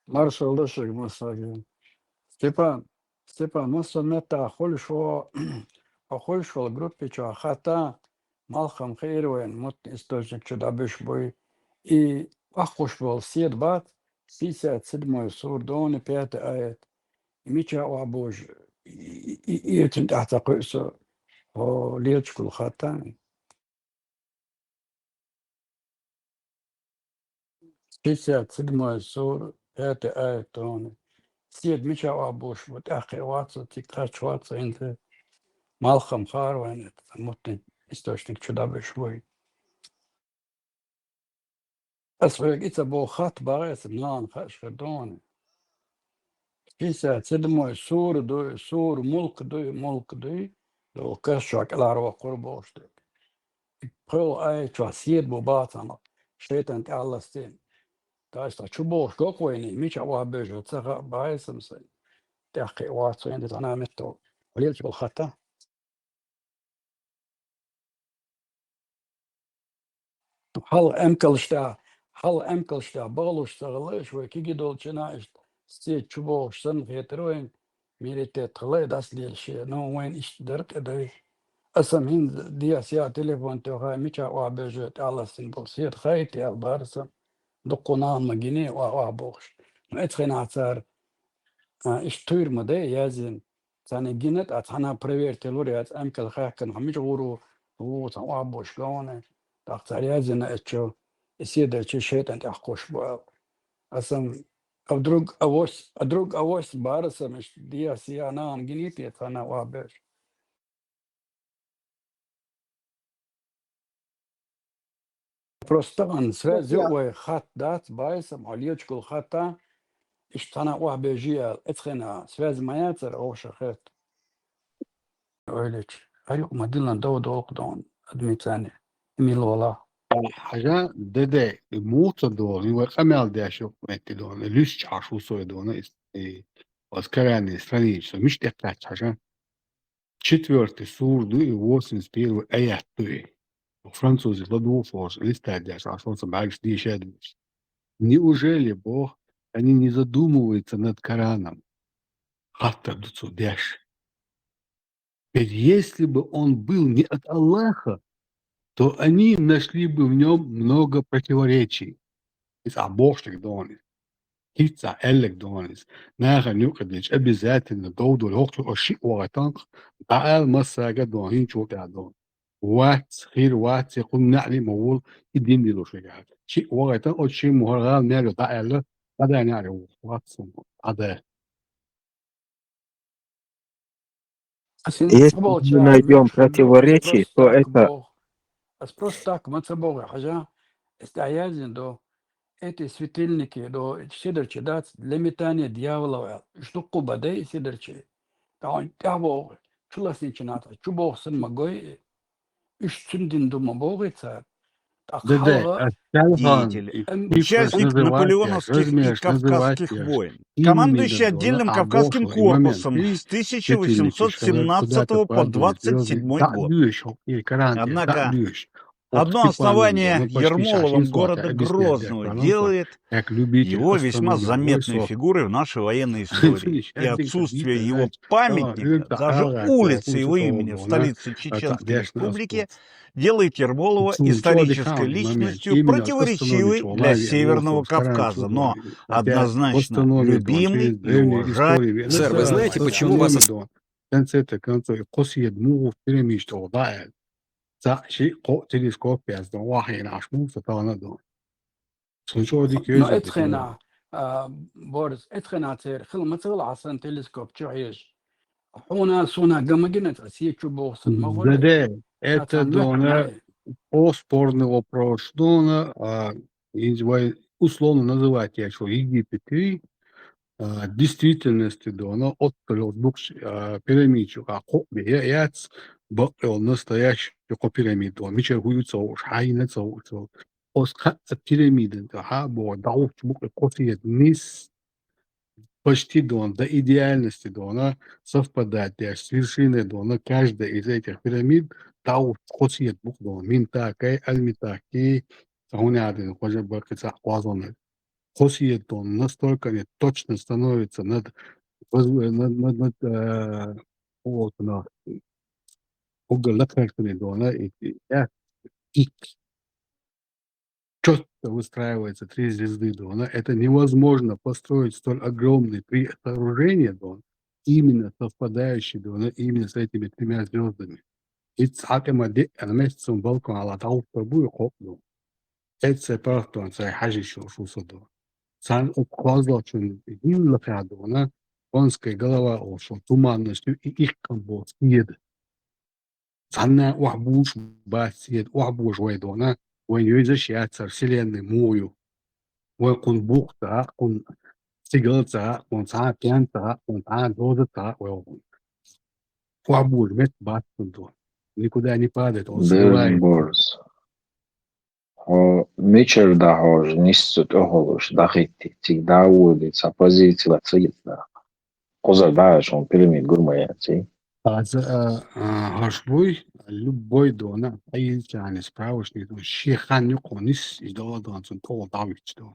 Маршалла шуга, масса. Степан, Степан, масса метта хулаш ва, хулаш вала группа чу хата, малхам хир вайн, мутн источник чу дӀабуш буй. И ваххуш вала седа бац, шестьдесят седьмой сур дона, пятый аят. И мича ва буж, и, и, и, и, чин тӀа ца кхуьса, о, лелачкул хата. Шестьдесят седьмой сур, пятый аят тони. Седа мича ва буш бу, тӀаккха вац, тик кхач вац, инта малхам хар вайн, это мутный источник чу дӀабуш буй. Ас хьоьга ица бо хат багӀа, аса нана хаьш хир дони. Шестьдесят седьмой сура дуй, сура мулк дуй, мулк дуй, до каш чу кӀелхьарваккхур бохуш дерг. ПхуьлгӀа аят чу седа бу бацана, шайтан тӀаьлластийна. Таш та чу бохуш гокъ вайни, мича вахь бежа ца хаьа баьсам сайн. ТӀаккха вац вайн де тана метто. Лелачкул хата. Хьал эмкалш тӀа, хьал эмкалш тӀа бахалуш ца хилла, иш вай киги долчина иштта сеть чу бохуш санна хетар вайн, миритет хилла, дас лелаш, ну, вайн иштта дар къедай. Аса мин диас я телефон тӀе хай, мича ва бежа тӀаласин бол сет хай, тӀе ал барса, дуккху нана ма гине, ва, ва бохуш. Ну, эцхина цар, а, иштта туйр ма дай, язин. Царна гина, тӀа цхьана проверить лур яц, амкал хаьхкина, хьа мича гӀур ву, ву, цхьа ва бош говна. ТӀаккха цар язина эцчо, и седарчу шайтӀан тӀехь кхуш бу аьлла. Асан, а вдруг авось, а вдруг авось барасам, иш диас я нана гинийте цхьана ва беш. Просто тахана связь ю вай хатта дац, байсам, хьо лечкул хатта, иштта хьана охьа бежи аьлла, эцхена связь ма яцара, оха ша хетта. Ойлич, арюк ма дилан дов долкх дон, адмицани, мил вала. Хьажа, деде, муца дон, вай къамел деш юкъ метти дон, луьсч хьаш вусой дон, и, и, оз карани страница, миш тӀекхач хьажа. Четвёртый сур ду и восемьдесят первый аят ду и. Французи ладугӀу форш, листадеш, а шоца бӀаьргаш дийша деш. Неужели Бог, они не задумываются над Кораном? хаттар ду цо деш. Ведь если бы он был не от Аллаха, то они нашли бы в нём много противоречий. Иза а бохуш дерг дона иза. ХӀинца а аьлларг дона иза. Нахана юкъа дечу обязательно довдур хӀокху ош шиъ вахийтан, дӀаала массаьрга дона, хӀинца чу вукъа дона. Вац, хир вац, я кхунна неӀли а ма волу, и дин дилуш вегахь. Шиъ вахийтан, оцу шиъ мухӀар гӀала мел ю дӀааьлла, дӀадай неӀли ву. Вац хӀума, дӀадай. Ас хӀинца Если ца бохуча, мы найдём вуьш хӀума боху, ас противоречие, просто то так это боху. Ас просто так ма ца боху, хьажа, ас дӀаяздина ду. Эти светильники ду, эти седарчий дац, для метания дьяволов аьлла. Уьш дуккха бан дай и седарчий. ТӀаккха хьуна тӀаьхьа боху, чу лаьцначу нахана, чу боху санна ма гой и. Уьш цуьнан дина ду ма бохий цара. ТӀаккха хьалха деятель, участник наполеоновских и кавказских войн, командующий отдельным кавказским корпусом с тысяча восемьсот семнадцатого по двадцать седьмой год. Однако одно основание Ермоловым города Грозного делает его весьма заметной фигурой в нашей военной истории. И отсутствие его памятника, даже улицы его имени в столице Чеченской Республике делает Ермолова исторической личностью, противоречивой для Северного Кавказа, но однозначно любимый и уважаемый. Сэр, вы знаете, почему вас ос- Конце-то концов, и кхо седа муха пирамид чу дӀааьлла. Цхьаъ, шиъ, кхоъ телескоп яздо, вахьийна Ӏаш муха ца тахана дона. Цунна чӀогӀа дика но веза эцхена, а, Борис, эцхена церан хила ма ца хилла хьан санна телескоп чу хьежа. Хьуна, суна ган ма гина, ца сий чу боху санна ма гӀур. Да, да, это дона, о, спорный вопрос дона, а, инз вай условно называть я, что Египет и, а, действительности дона, оццул букш, а, пирамид чу, а, кхоъ бе я, яц, бакъ йолу настоящий кхо пирамид дона, мичара хӀу ю ца хууш, хьайна ца хууш. Оцу кхаа пирамидан тӀехь а боху, дӀахӀуттучу букъе кхо седа нис, почти дона, до идеальности дона, совпадать деш, с вершиной дона, каждая из этих пирамид дӀахӀуттучу кхо седа букъ дона, Минтакай, Альмитакий, ца хӀун яхьа дина, кхо жа баккхи цхьаъ кхозлагӀнарг. Кхо седа дона, настолько они точно становятся над, воз-, над, над, над, э, вот она, угол лакхарчунна дона, и, и, э, пик. Чётко выстраивается три звезды дона. Это невозможно построить столь огромные три сооружения дона, именно совпадающие дона, именно с этими тремя звёздами. И цхьаъ тӀе ма деъана, месцун балкон хьала дӀахӀуттур бу и кхоъ дона. Эццай паргӀатдона цай хьажийша йолуш ву со дона. Царна оцу кхозлагӀчун хӀинна лакхехь дона, конская голова олуш, туманность ю и иккхам боху седа. Цхьанна охьабуьйлуш бац седа, охьабуьйлуш вай дона, вайн вевзаш яцара вселенная муха ю. Вайн кхунна бух ца хаьа, кхунна сигал ца хаьа, кхунна цхьа а пен ца хаьа, кхунна цхьа а доза ца хаьа вай кхунна. Охьабуьйлуш метта бац кхунна дона. Никуда не падает, он сбивает. Борис. Хьо мичара дӀахьожу, нисса тӀехула уьш дӀахӀитти, цига дӀа а воьдий, цхьа позици ла ца йита нах. Кхузара дӀа а шуна пирамид гур ма яций? Аса, а, а, хӀорш буй, любой дона, хьайилча справочник, шен хан юкъа нисса, и дала дона, цунна тӀехула дӀахӀуьттуш дона.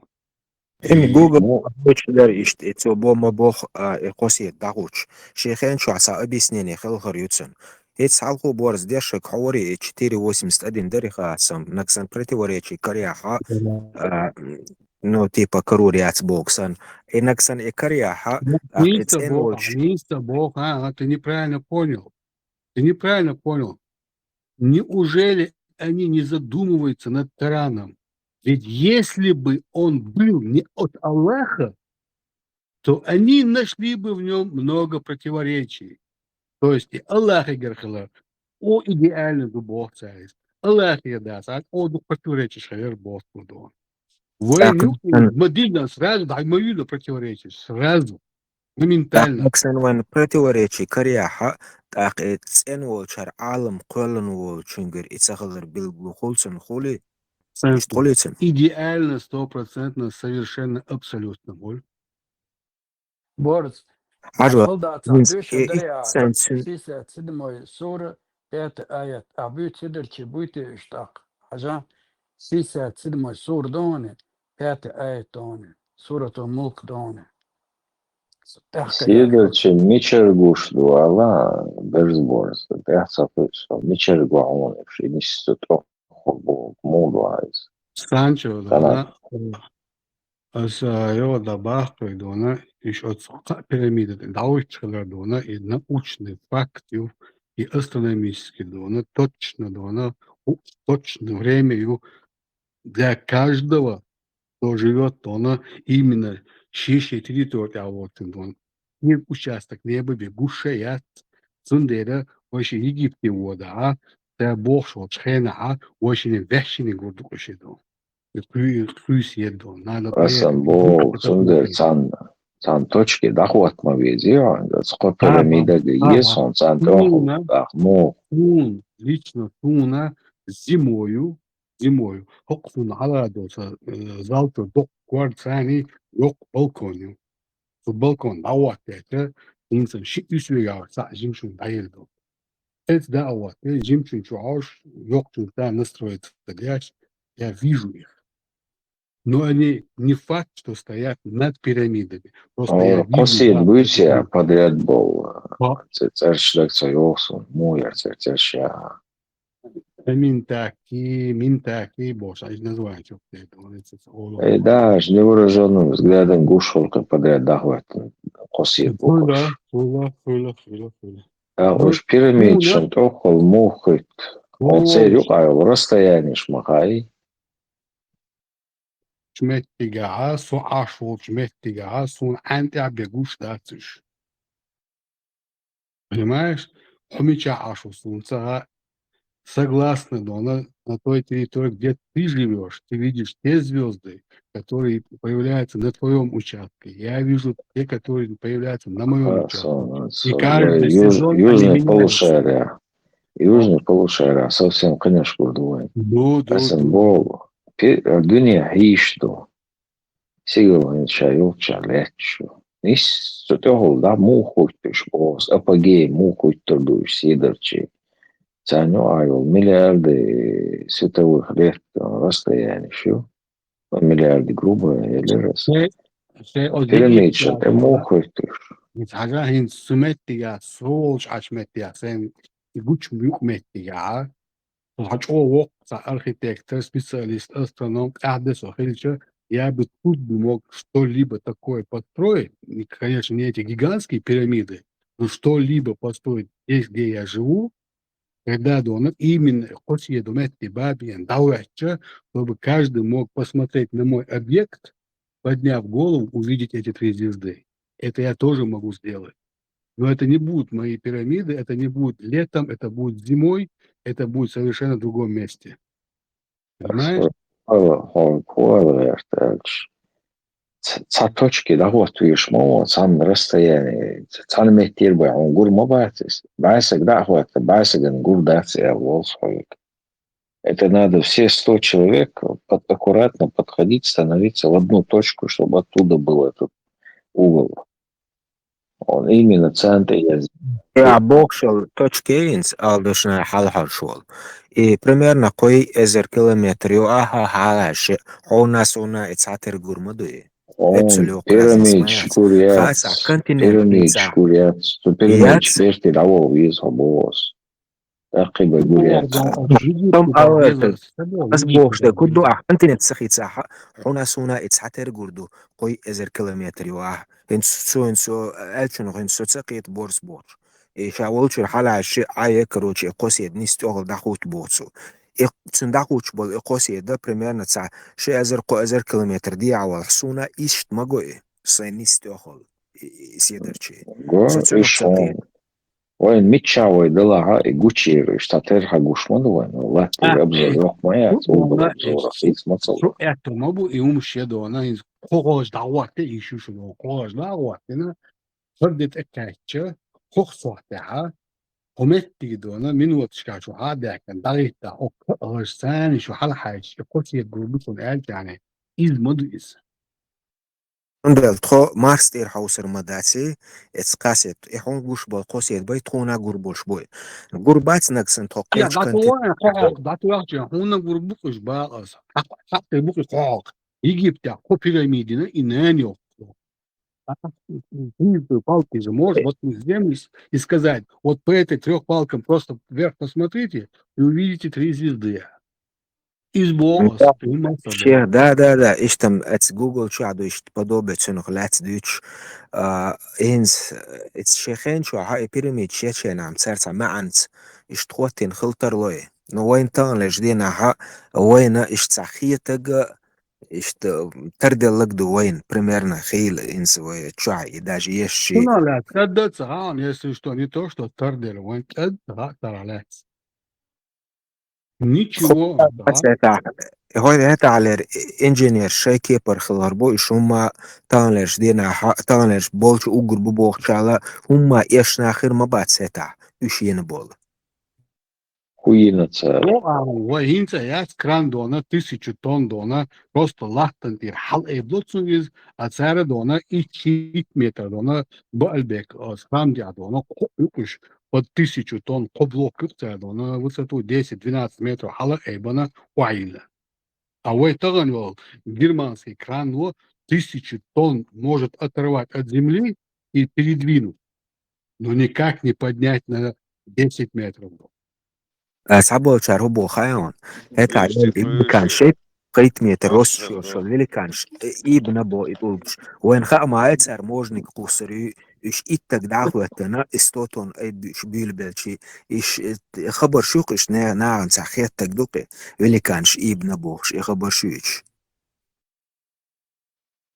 И Google ну, дойчу дара иштта, и цо бо ма боху, а, и кхо седа дӀахӀуттуш. Шен хен чохь цхьа объяснение хилхар ю цунна. ХӀинца хьалхо Борис дешшаг хьо вари, и четыре восемьдесят один дари хаа сам, нагсан противоречие карьяхьа, а, ну, типа, карур яц боху сан. И нагсан и карьяхьа, а, и Нийса цӀен боху, волчу. Нийса боху, а, а, ты неправильно понял. Ты неправильно понял. Неужели они не задумываются над Кораном? Ведь если бы он был не от Аллаха, то они нашли бы в нём много противоречий. То есть и Аллахе гергахь хилар, о, идеально ду боху цара иза. Аллахе дац, а о, дукха противоречиш хилар боху ду. Вайн юкъа ма дина сразу, дай ма вина противоречиш сразу. Моментально. Максан вайн противоречие карьяхьа, тӀаккха и цӀен волчара Ӏалам кхоьллина волчуьнгара и ца хилар билгало хуьлу цунна хуьлий? Иштта хуьлий цунна? Идеально, стопроцентно, совершенно, абсолютно хуьлу. Борис, хьажа, хьалдацахь, хӀинца доьшуш и даре а, сан цуьнан шестьдесят седьмой сура, пятый аят. Ахь буьйцу седарчий буьйти уьш тӀаккха. Хьажа, шестьдесят седьмой сура дохуни, пятый аят дохуни, Суратул Мулк дохуни. Седарча мичара гуш ду ала, берзборза, тӀехь ца хуьйцу, мичара гу хьуна уьш, и нисса тӀокхур боху, муха ду иза? Санчо, Санат. Аса йогӀу дан баккхий дуна, уьш оцу кхаа пирамида тӀе дӀавуьттуш хилар дуна, и научный факт ю, и астрономический дуна, точно дуна, у-, точно время ю для каждого, кто живёт дуна, именно шен-шен территори тӀехь волчун дуна. Кхин участок неба бен гуш а яц, цундела вай шен Египте водахь, ца бохуш волчу хенахь, вай шинна ваьшшине гур ду кху шен дуна. И кхуьй-, кхуьйса едда. Надо Асан боху, цундела царна, царна точки дӀахӀотта ма везий хьуна, аса кхо пирамида а еза хьуна, царна тӀехула даккха муха. Суна, лично суна, зимою, зимою, хӀокху суна хьалха долу сан, э, зал чуьра доккха кор, царний йоккха балкон ю. Цу балкон дӀахӀоттийча, хӀинца ши уьсвигахь цхьаъ жимачунна дӀаелла ду. Эца дӀа а хӀоттий, жимачун чу хьожуш, йоккхачун цара настроиться деш, я вижу их. Но они не факт, что стоят над пирамидами. Просто я вижу кхо седа буьйцу я подряд болу. Церча даг ца йогӀу суна, муха яра церча я. Э, Минтаки, Минтаки бохуш, а иза название чу кхетта, вон эца ца олу. Э, да, аш невооружённым взглядом гуш хуьлу кхин подряд дӀахӀоьттина кхо седа бу. Хуьлу, хуьлу, хуьлу, хуьлу, хуьлу. А, уьш пирамидашна тӀехула муха хӀуьтту? Оцу церан юкъахь йолу расстоянеш ма хаьий? Меттигахь, со Ӏаш волчу меттигахь, суна Ӏаьнна тӀехь бен гуш дац уьш. Понимаешь? Хьо мичахь Ӏаш ву, суна ца хаьа. Согласно, но на, на той территории, где ты живёшь, ты видишь те звёзды, которые появляются на твоём участке. Я вижу те, которые появляются на моём участке. И каждый сезон они меняются. Южный полушария. Южный полушария совсем кхинаш гур ду вайн. Ду, ду, ду. Асан боху, пи-, дуьне хьийш ду. Сигала хӀинца ша йолччохь лаьтташ ю. Нисса тӀехула дӀа муха хӀуьтту уьш боху, апогей муха хӀуьттур ду уьш седарчий? Царна юкъахь йолу миллиарды световых лет расстоянеш ю. Ну, миллиарды грубо элира аса. Шен, шен оцу пирамидашна тӀе муха хӀуьтту уьш? Хьажа, хӀинца цу меттигахь, со волчу Ӏаш меттигахь, сайн и гучу юкъ меттигахь, Хьан чӀогӀа воккха цхьа архитектор, специалист, астроном, къаьхьа де со хилча, я бы тут бы мог что-либо такое построить, не, конечно, не эти гигантские пирамиды, но что-либо построить здесь, где я живу, когда дона именно кхо седа метте бабиен дӀахӀоьттича, чтобы каждый мог посмотреть на мой объект, подняв голову, увидеть эти три звезды. Это я тоже могу сделать. Но это не будут мои пирамиды, это не будет летом, это будет зимой, это будет в совершенно другом месте. Понимаешь? Хьо, хьо, хьо, хьо, ц-, цхьа точки дӀахӀоттавеш ма ву, цхьана расстояние, цхьана меттера бен хьуна гур ма бац иза. БӀаьсаг дӀа а хӀоттар, бӀаьсагана гур дац аьлла волу со хьоьга. Это надо все сто человек под-, аккуратно подходить, становиться в одну точку, чтобы оттуда был этот угол. Он именно центр я. Я бохуш йолу точка йинца, ала дашна хьалхьалш волу. И примерно кхо эзар километр ю ахьа хьалаш, хьуна суна и цхьатера гур ма дуй. Он пирамидаш гур яц, пирамидаш гур яц, цу пирамидаш берти дӀаволла веза хьо боху ас. Даккхий бай гур яц. Там аларта, ас бохуш дерг хӀун ду ахь, континент ца хийцахь, хьуна суна и цхьатера гур ду, кхо эзар километр ю ахь. ХӀинца цо, хӀинца со, аьллачунах хӀинца со ца кхета борс бохуш. И ша волчуьра хьалаьцча, Ӏа е, короче, и кхо седа нисса тӀехула дӀахӀутту боху цо. И цунна дӀахӀуттуш болу и кхо седа, примерно, цхьа ши эзар, кхо эзар километр дехьа валахь, суна иштта ма го и, сайн нисса тӀехула, и, и седарчий. Го, со цунах ца кхета. Вайн миччахь вай далахьа и гучуьра, иштта терхьа гуш ма ду вайн, латтийра обзор йоккха ма яц, угол обзора хийца ма ца ло. Шо аьтто ма бу и хӀума шен дона, хӀинца кхо хьожа дӀахӀотта, и шу шу дона, кхо хьожа дӀахӀоттина, хӀара де тӀе кхаьчча, кхо сохьтехьа, кхо меттиге дона, миноташка шу хьа а даьккхина, дӀахӀитта, оккха а хьожа царна шу хьалахьаьжча, и кхо седа гур бу шуна аьлча, иза ма ду иза. Цундела тхо Марс тӀера хьовсур ма дац, эцу кхо седа, и хьуна гуш болу кхо седа бай, тхуна гур болуш бой. Гур бац нагахь санна тхо кхечу континентехь. ДӀатоьхча, хьуна гур бу-кх уьш бакъ аса. Хьакъ, хьакъ тӀе бу-кх уьш кхо хьокху. Египтехь кхо пирамидина и нана йоккху. Тридцать палки же можешь воткнуть в землю и с- и сказать, вот по этой трёх палкам просто вверх посмотрите, и увидите три звезды. Из Бога. Да, да, да, да. Иштта эц Google чу а ду, иштта подобие цунах лаьцна дуьйцуш. А, инз, эц шен хенчу а хьа и пирамид шечена ам царца маьӀанца иштта хӀоттийна хила тарлой. Ну, вайн таханлерчу дийнахьа вайна иштта цхьа хетаг, иштта тарделлаг ду вайн, примерно, хийла инз вай чохь, и даже ешши. Шуна лаьцна, кӀадда ца хаьа, если что, не то, что тардел, вайн кӀадда ца хаьа тара лаьцна. Ничего. ХӀой, хӀетахьлера инженер шай кепара хилар бу, и шума таханлерчу дийнахьа, таханлерчу болчу уггар бу бохучала, хӀумма эшна хир ма бац хӀетахь, уьш йина болу. ХӀун йина цара? Вай хӀинца яц кран дона, тысячу тонн дона, просто латтан тӀера хьала айбла цунга иза, а цара дона итт-шийтта метр дона, Баалбек, а, схам дехьа дона, кхо юкъуш, под тысячу тонн кхо блок юкъ цара дона, высоту десять-двенадцать метров хьала айбана охьайилла. А вай тахана йолу германский кран, тысячу тонн может оторвать от земли и передвинуть, но никак не поднять на десять метров. Ас хьаболчара хӀун боху хаьий хьуна? ХӀетахь великанш, пхийтта метр росташ йолу великанш, э, ийбина бо и тӀулгаш. Вайна хаа ма яц цара можник кхуссур ю, уьш иттаг дӀахӀоьттина, и сто тонн айбуьйш буьйлабелчи, иш, э, хабар шу-кх, уьш не-, нахана цхьа хеттаг ду-кх, великанш ийбина бохуш, и хабар шу ю уьш.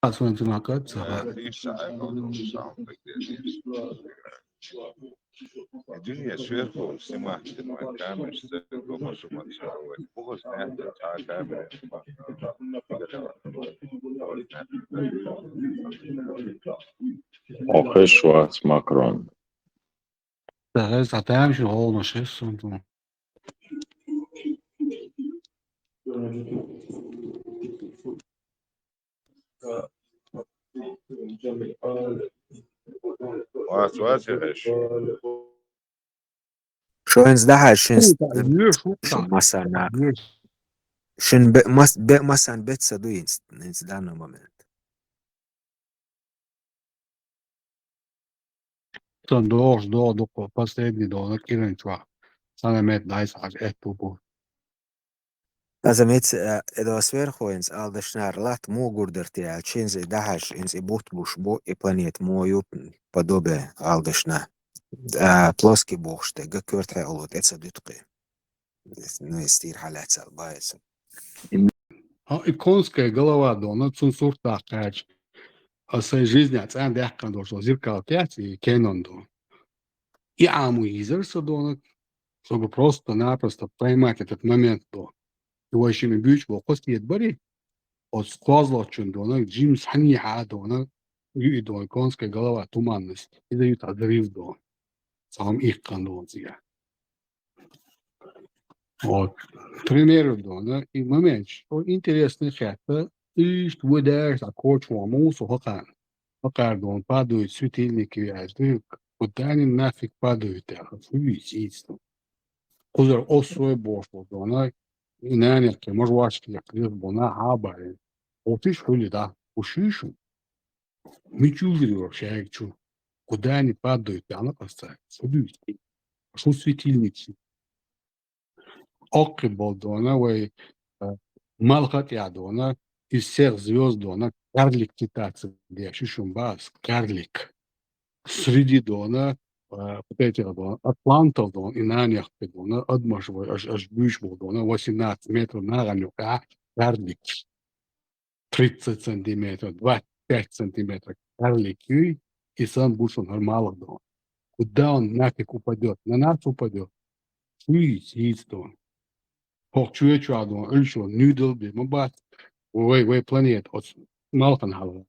Ас вайн цунах кад ца хаьа. Иди я сверху снимать, снимать камеру, с целью того, чтобы отсюда вот. Бугу снять, а камеру снимать. Ох, и швац Макрон. Да, это там ещё голос, что он там. Вац, вац, я дальше. Шо хӀинца дахьаш, шин, шин масана, шин бе-, мас-, бе-, масана беца ду хӀинца, хӀинца данный момент. Сан догӀуш догӀу дукха последний догӀу киран чохь. Сана мет дайса хьажа этту бу. Аса меца, э, эдо сверху хӀинца алдашнара латта муха гур дара те аьлча, хӀинца и дахьаш, хӀинца и бутт буш бу, и планета муха ю, подобие алдашна. А, плоский бохуш дерг, коьртахь олу, тӀе ца дуьту кхин. Ну, и стир хьалаьцал, баьса. А, и конская голова дона, цун сурт даккхаьча. А сайн жизнь цӀан даьккхина долчу зеркал кеца, и Canon дона. И Ӏамо йийзар со дона, чтобы просто-напросто поймать этот момент до. И вай шимма буьйцу боху кхо седа бари, оцу козлочун дона, Джимс хьанийхьа дона, ю и дона, конская голова, туманность, и дают взрыв дона. Цхьа хӀума иккхана дона цигахь. Вот. Пример дона, и момент, что интересный хетта, иштта вуй дерш, а кочо муса хакан. Хакар дона, падают светильники, я жду, куда они нафиг падают, я хочу видеть. Кхузара оссой бохуш болу дона, и нана яккхий, можвачка яккхий, бо нах хьабаьхьина. Оциш хуьли да, уьш ю шу. Мичу вирора шаьрга чу? Куда они падают, я на касца. Шу дуьйцу. Шу светильник шу. Оккхи болу дона, вай, э, малха тӀехь дона, из всех звёзд дона, карлик цитация деш, шу шун бац, карлик. Среди дона, а, вот этих дона, атлантов дона, и нанех дона, адамаш вай, аш, аш буьйш бу дона, восемнадцать метров наган юкъа, карлик. Тридцать сантиметров, двадцать пять сантиметров карлик юй, и сан бу шун хӀара малх дона. Куда он нафиг упадёт? На нас упадёт. Шу йийца, йийца дона. ХӀокху чоь чохь дона, уьш ван нуьйдал бен ма бац. Вай, вай планета, оцу малхан хьалха.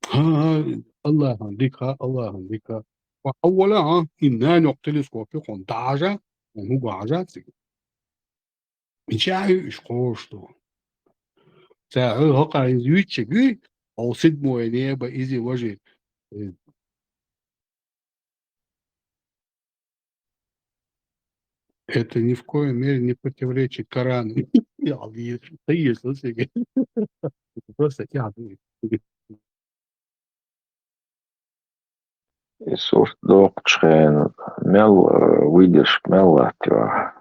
ХӀан, ХӀан, Аллахьан дика, ХӀан, Аллахьан дика. Ва хьаввала, хӀан, и нанокъ телескоп ю хьуна дӀахьажа, хьуна хӀун гӀажа цига? Мичахь ю уьш кхоша ду? Ца хьуьлла хӀокхара иза юьйцчиг юй, хьо седьмое небо, иза важи. Это ни в коей мере не противоречит Корану. Я, я, я, я, я, я. Просто я, я. И сурт доккхачу хенахь мел, э, выдержка мел латтайо ахь?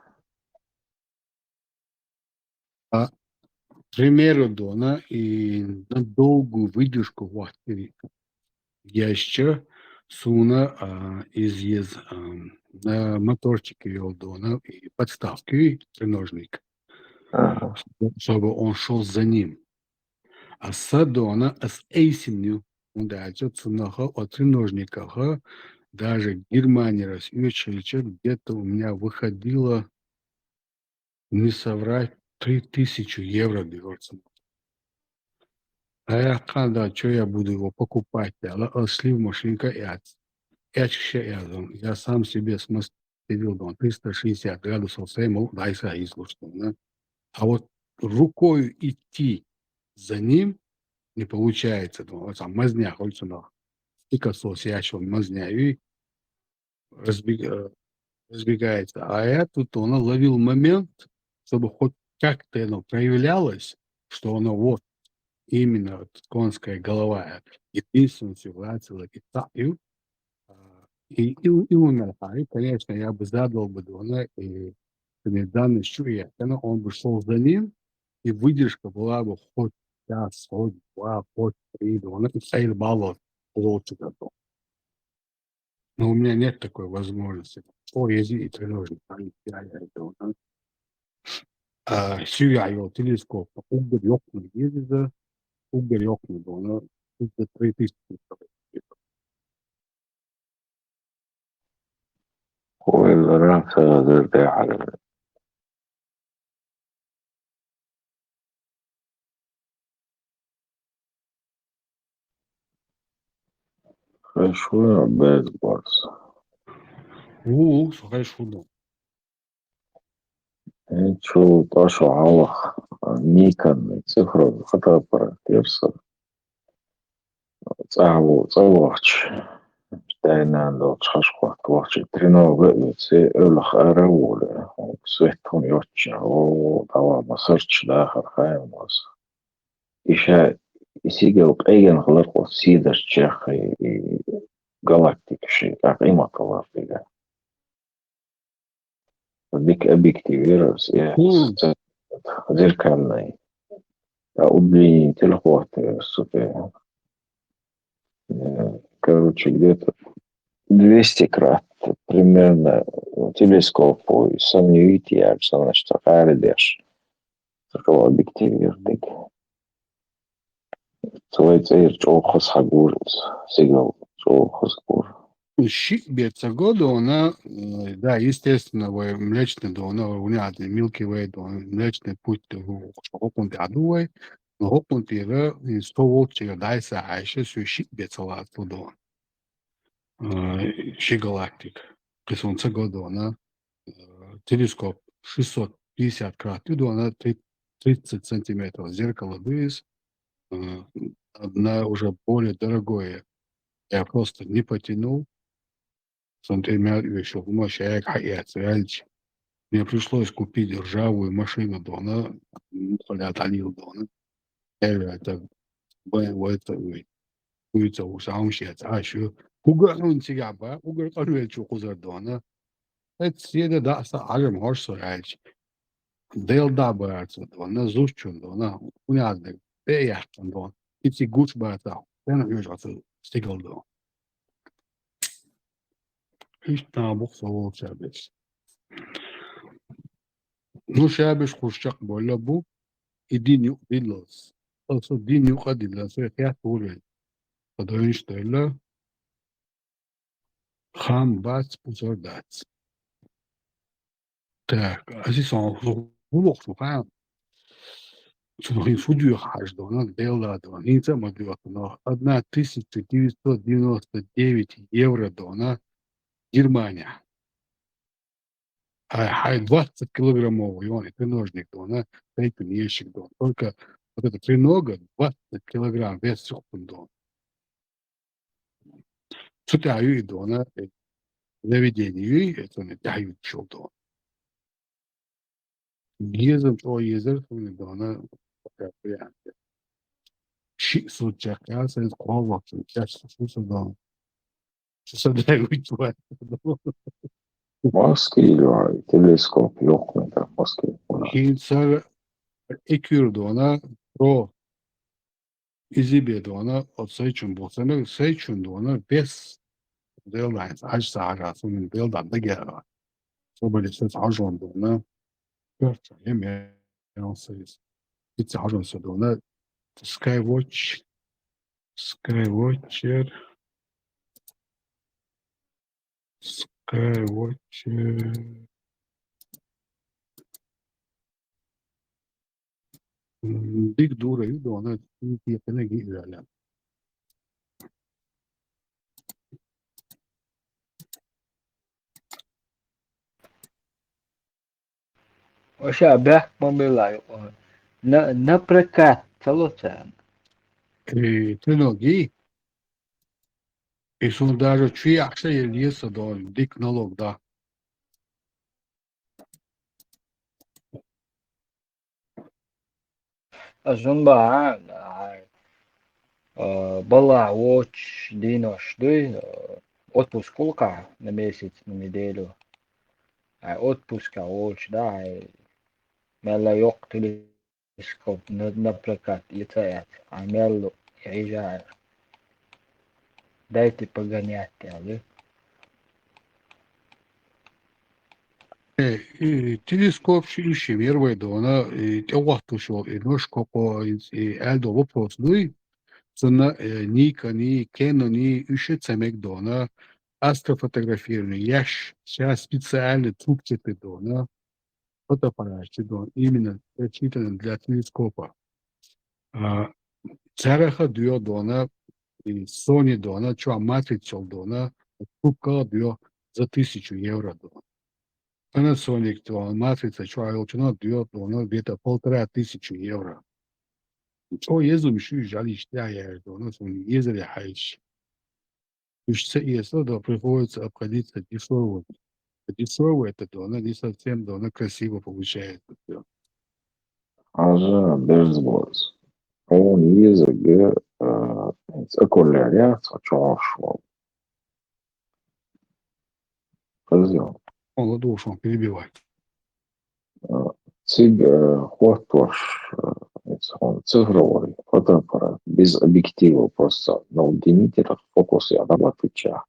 А, примеру дона, и на долгую выдержку хӀоттийна езча, суна, а, иза еза, ам, на моторчике йолу дона, и подставка, и треножник. Ага. Чтобы он шёл за ним. А са дона, ас айсина ю, хӀунда аьлча цунах а, треножниках а, даже Германера ас оьцуш хилча, где-то у меня выходило, не соврать, три тысячи евро дигорца. А я кхана, да, чё я буду его покупать, аьлла, ас шли в машинка эц. Эцкаш а эцна. Я сам себе смастерил дона триста шестьдесят градусов, сай мел дӀасаийсалуш дона. А вот рукою идти за ним не получается, дона. Вот там мазня хуьлу цунах. Стикосос яьшшал мазня ю, разбег-, э, разбегается. А я тут, она ловил момент, чтобы хоть как-то оно проявлялось, что оно вот именно вот конская голова. Единственное, что влазило, и так, и, а, и, и, и умер. А, и, конечно, я бы задал бы дона, и данный чуя, он бы шёл за ним, и выдержка была бы хоть час, хоть два, хоть три дона, и сейл баллов лучше готов. Но у меня нет такой возможности. О, еза и тренажёр, а, я, я это, а. А, сюя йолу телескоп, уггар йоккхунна еза, уггар йоккхунна дона, уггар три тысячи. Хойла ранца дер дехьара. Хешуна безборс. Ву, со хешуна. Э, чу тӀаьшо хьалха Никон цифровой фотоаппарат яра сан. ЦӀа ву, цӀа вахча, тайнан долчу хашхошка вахча, тренога а веце, эвлах ара а волу, свет хӀума йоцча, о, дӀаваха масарчу дахар хаьмнос. И ша, и сигал къегина хилар оцу сийдарчех, и, и галактика ши, тӀаккха и ма хилар дигахь. Дика объектив яра ас, э, Мм. с-, зеркальный. А удлинитель хватает, супер. Э, короче, где-то двести крат примерно телескопу сомневаюсь я, что, значит, къаьрдеш. Цхьа объектив яра дика. Цу вай цӀера чӀогӀа хаза хьагур иза. Сигал чӀогӀа хаза гур. Шиъ бен ца го дона, э, да, естественно, вай Млечный дона, вай вуьнехь а Milky Way дона, Млечный путь, хӀокхунна тӀехь ду вай, но хӀокхунна тӀера, и со волчу дӀасахьаьжча, соьга шиъ бен ца лацало дона. Э, ши галактика. Кхин суна ца го дона, э, телескоп шестьсот пятьдесят крат ю дона, три-, тридцать сантиметров зеркало ду иза. Э, одна уже более дорогое. Я просто не потянул. Сан тӀе мел оьшуш хӀума шайга хьаэца ваьлча, мне пришлось купить ржавую машину дона, муххале дӀалийла дона. Э, это, б-, в это, ой, курица, у самом щец, а ещё. ХӀугар хьуна цигахь ба, угар къанвелчу кхузар дона. Эццеда даса Ӏажам хьош со аьлча. Дел да баца дона, зусчун дона, уьняздаг, тӀе а яьккхина дона. И цига гуш баца, тӀена хьоьжу оцу стигал дона. Иштта нах бу со волчу шабеш. Ну, шабеш кхуш чекхболла бу, и дин юкъа диллалц. Аса дин юкъа диллалц, вай хетта ву вай. Ткъа дойнаш делла, хам бац, пусар дац. Так, а здесь он гулок, ну, ха? Цунах хӀинца хӀун доьху хьажа дона, делла дона, хӀинца а ма доьху, но одна тысяча девятьсот девяносто девять евро дона Германия. А хьайн двадцать килограммовый йона треножник дона, тайпа нешик дона. Только вот эта тренога двадцать килограмм вес сухтун дона. Цу тӀехь ю и дона, э, наведение ю и, это не тӀехь ю чул дона. Езам чӀо езар, хуьлу дона, пока вариант. Шиъ сутчакъ ял, сайн кхол вахчун, чаьш су су дона. Шу са дай вуй чу вай. Маски или телескоп, йоккхунда маски. Хин сар экюр дона, про изибе дона, от сайчун бохсана, сайчун дона, бес. Делдан, аж са аж асун делдан да гера. Собали сес ажон дона. Перца, е ме, он сайс. Ица ажон са дона. Skywatch. Skywatcher. Skywatcher. М, Дик дура ю дона, ю тиекене ги юалям. Оша бяк мобилай. На, на прокат, цалоца. Э, ты ноги. И сун даже чуй ахша ел еса дон, дик налог да. Азун ба, а, а, бала воч динош дуй, а, отпуск улка на месяц, на неделю. А отпуска воч, да, а, мела йок телескоп на, на прокат, и цаят, а мел ежа. Дайте погонять, да? Э, э, телескоп ши иши мервай дона, э, тевахту шо, э, нош коко, э, э, альдо вопрос дуй. Цена, э, Никони, Кенони, иши цемек дона, астрофотографирование, яш, сейчас специальный трубки ты дона, фотоаппарат ты дона, именно рассчитанный для телескопа. А, цараха дуё дона, и Sony дона, чё матрицел дона, трубка дуё за тысячу евро дона. Panasonic дона, матрица, чё айолчуна дуё дона, где-то полторы тысячи евро. Чё езум шу жалишь, я, я, дона, сон езер я хайш. Ишца, если да, приходится обходиться дешёвым. Дешёвый это дона, не совсем дона, красиво получается всё. Ажа берзбоз. Он езеге, э, окуляря, сочошвал. Хозяин. Он ладушон перебивать. Циг, э, хвост ваш, э, он цифровой фотоаппарат, без объектива просто. На удлинителях фокус я на отвечаю.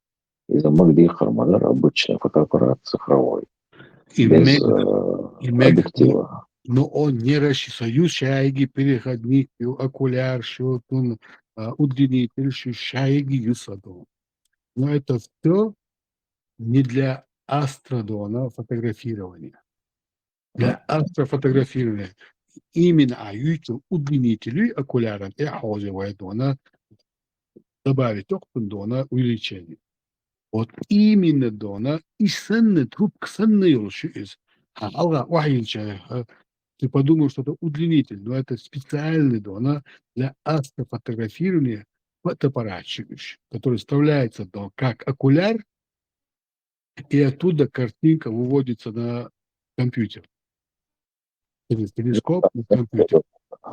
Из-за могли хармонер обычный фотоаппарат цифровой. И Без, мег-, э, и мег-, объектива. Но он не расши-, союз шайги переходник, ю окуляр, шо тун, а, удлинитель, шо шайги юсадо. Но это всё не для астродона фотографирования. Для астрофотографирования именно а ючу удлинителю окуляран э хозевай дона добавить тохтун дона увеличение. Вот именно дона и сенна трубка сенна ёлшу из. А алга вахилча, а, ты подумал, что это удлинитель, но это специальный дона для астрофотографирования фотоаппарат, который вставляется дона как окуляр, и оттуда картинка выводится на компьютер. Через телескоп на компьютер.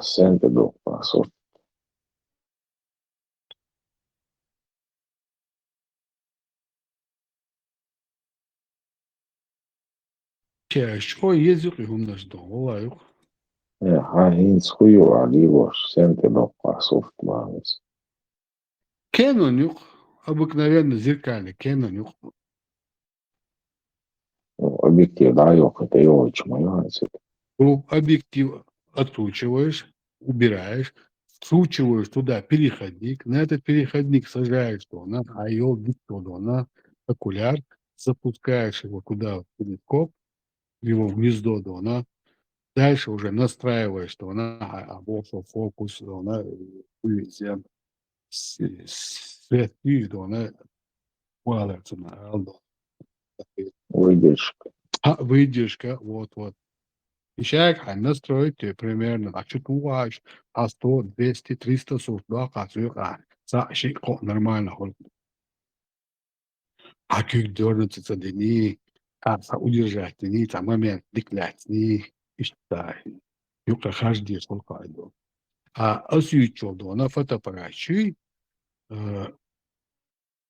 Сенте док пасо. Чеш, ой, език и хумнаш дон, валлахи. Э, ха, хинц хую али вош, сенте док пасо мамис. Canon юк, обыкновенно зеркальный Canon юк. Ну, объектив, да, ёк, это и очень моё, значит. Ну, объектив откручиваешь, убираешь, вкручиваешь туда переходник, на этот переходник сажаешь дона, а его дона, окуляр, запускаешь его туда, в телескоп, его в гнездо дона, дальше уже настраиваешь дона, а, а, вот фокус дона, э, вывезен. С-, с-, свет и дона, валерцена, алдо. Выдержка. А, выдержка, вот, вот. И человек, а, настроить её примерно, а чё ты уваешь, а сто, двести, триста сурт, да, как ты, а, са-, ши-, ко-, нормально, хол. А кюк дёрнуться дени, а, са-, удержать дени, та момент, диклять дени, ишта, юка хажди, сколько айдо. А, освечил дона, фотоаппарат, чуй, э,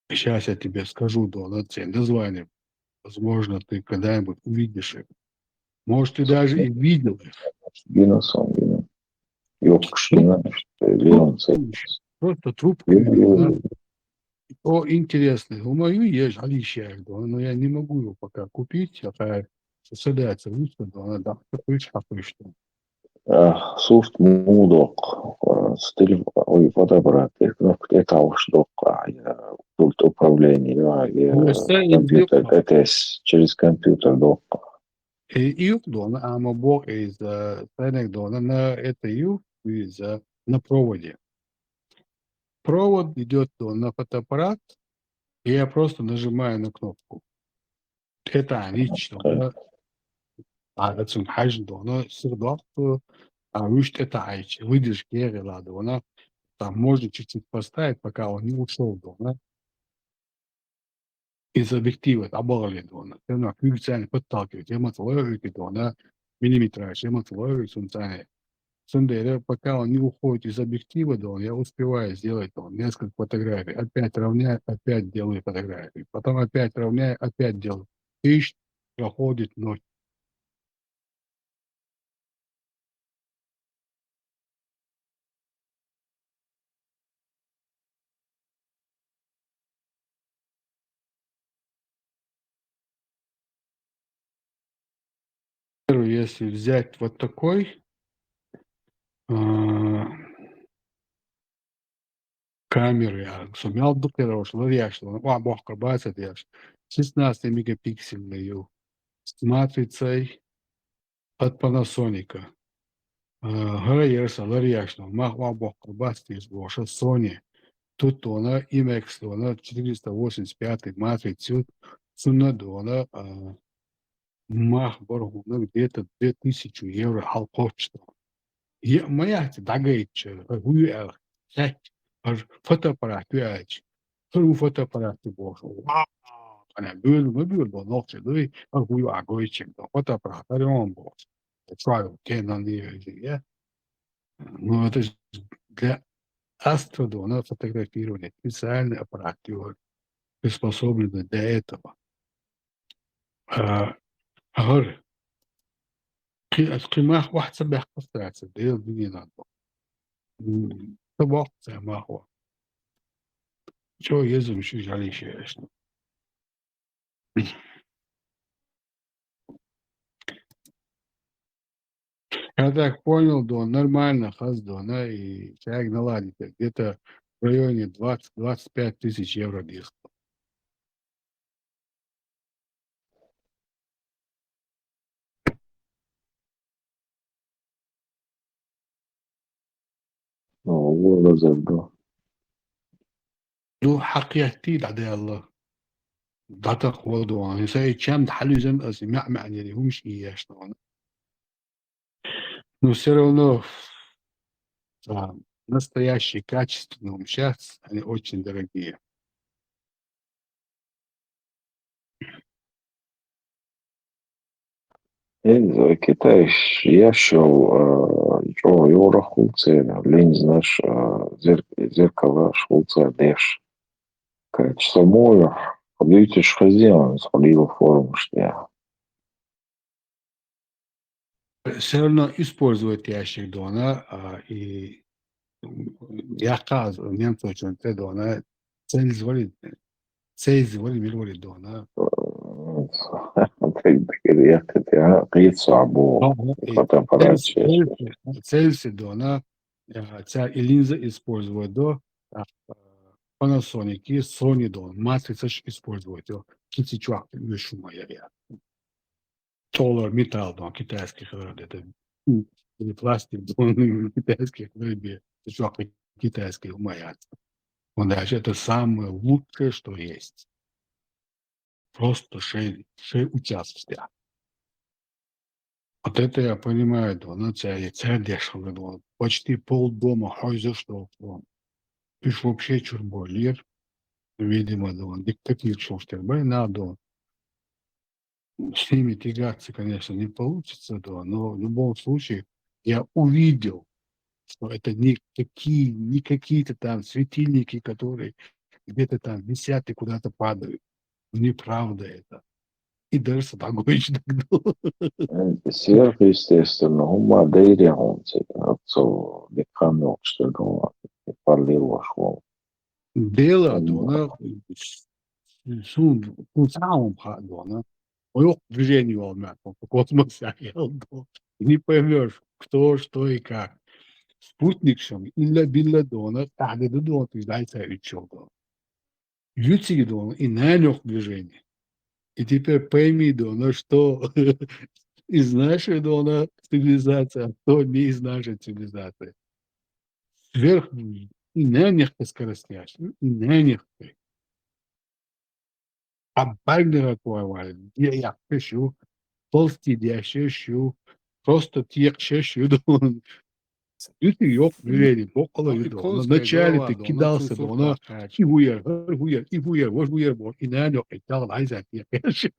Сейчас я тебе скажу, да, на цель название. Возможно, ты когда-нибудь увидишь их. Может, ты даже и видел их. Гиннесом, гиннес. Yok, yine işte Leon Seyfus. Просто трубку. О, интересный. У мою есть, а еще, да, но я не могу его пока купить, а соседается выставка, она да, что. Suht muu doq, stil, ой, fotoapparat, knuopkit etāuš doq, ja pult управления, ja kompjūter etes, через компьютер doq. Juk dona, ama bu iz, senek dona, na ete ju, iz, na проводе. Провод идет dona на фотоаппарат, и я просто нажимаю на кнопку. Это ничего. А это хаж дона, сыр доп, а уж это айч, выдержки я гела дона. Там можно чуть-чуть поставить, пока он не ушел дона. Из объектива, а балли дона. Все равно функционально подталкивает. Я мотовой дона, миллиметраж, я мотовой сунцане. Сындере, пока он не уходит из объектива, да, я успеваю сделать там несколько фотографий. Опять равняю, опять делаю фотографии. Потом опять равняю, опять делаю. Ищ проходит ночь. Если взять вот такой, камеры, а сумел бы, короче, ларьяш, ва бохкар бацат яш. Шестнадцать мегапиксельный ю. С матрицей от Panasonic. Гара ярса ларьяш, но мах ва бохкар бацат яш, боша Sony. Тут она, Imax, она четыреста восемьдесят пятый матрицу, сунна дона, мах баргуна где-то две тысячи евро халкочто. Е, моя дагайча, гуй эл, сять, ар фотоаппарат ю ач. Ар у фотоаппарат ю бош. Ва, ана бюр, ма бюр, бо нохча дуй, ар гуй агойча, фотоаппарат, ар он бош. Чуал, Canon, я. Ну, это для астродона фотографирования специальный аппарат, приспособленный для этого. Гьар. Хъи-, хъимах вахт ца бяхъ кьастраци, дел дуьненан. М, ца бахъ ца мах ва. Чо езум шу жали шеш. Я так понял, да, нормально, хаз, да, и человек наладит. Где-то в районе двадцать, двадцать пять тысяч евро диск. Ну, хьакъ яхӀти дӀадаьлла. ДӀатахъ валдуван. Сай чам хьалуьзан ас мягӀ-мягӀнили хӀумш иешна. Ну, все равно, а, настоящие, качественные умшац, они очень дорогие. Из Китайш яшав, а, чӀо йора хулцера, линзнаш, а, зер-, зеркалаш хулцера деш. Короче, самойлах, хабитиш хазиан, схалила формуш я. Все равно использовать ящик дона, а, и, м, я каз, немцов чон те дона, цель звали, цель звали, мир вали дона. Кьит сабу, Ага, и фотоаппарат цель, чеш. Цель, цель си дона, а, ца и линза использовать до, а, Panasonic и Sony дона, матрицаш использовать до, кици чуак, юшума я. Толор металл, да, китайский хлеб, это, м, или пластик, да, китайский хлеб, это чё, китайский умаяц. Он даже это самое лучшее, что есть. Просто шей, шей участвует. Вот это я понимаю, да, ну, ця, ця дешево, да, почти пол дома хозя, что, да. Ты ж вообще чурболир, видимо, да, диктатив, что ж ты, надо. С ними тягаться, конечно, не получится, да, но в любом случае я увидел, что это не такие, не какие-то там светильники, которые где-то там висят и куда-то падают. Неправда это. И дальше такой догнул. Сверхъестественно, хӀума дайре хьуна цига, цо декхам йоккхуш дерг хьуна, параллелаш хьуна. Дела дона, сун, сун саун ха дона. Ой, движение волнует, космос я дона. Не поймешь, кто, что и как. Спутник шам, илла билла дона, тахда дона, ты дай ца ичо дона. Ю цига дона, и нанёх движение. И теперь пойми дона, что из нашей дона цивилизации, а что не из нашей цивилизации. Сверх, и нанёх скоростящий, и нанёх. А бальнера куаваль, я, я пишу, ползти дящешу, просто текшешу дона. Ю цига йоккха движение, боккъала ю дона. Вначале ты кидался дона, и хуяр, хуяр, и хуяр, вож хуяр, бо, и нанёх, и тал, айза, текшешу.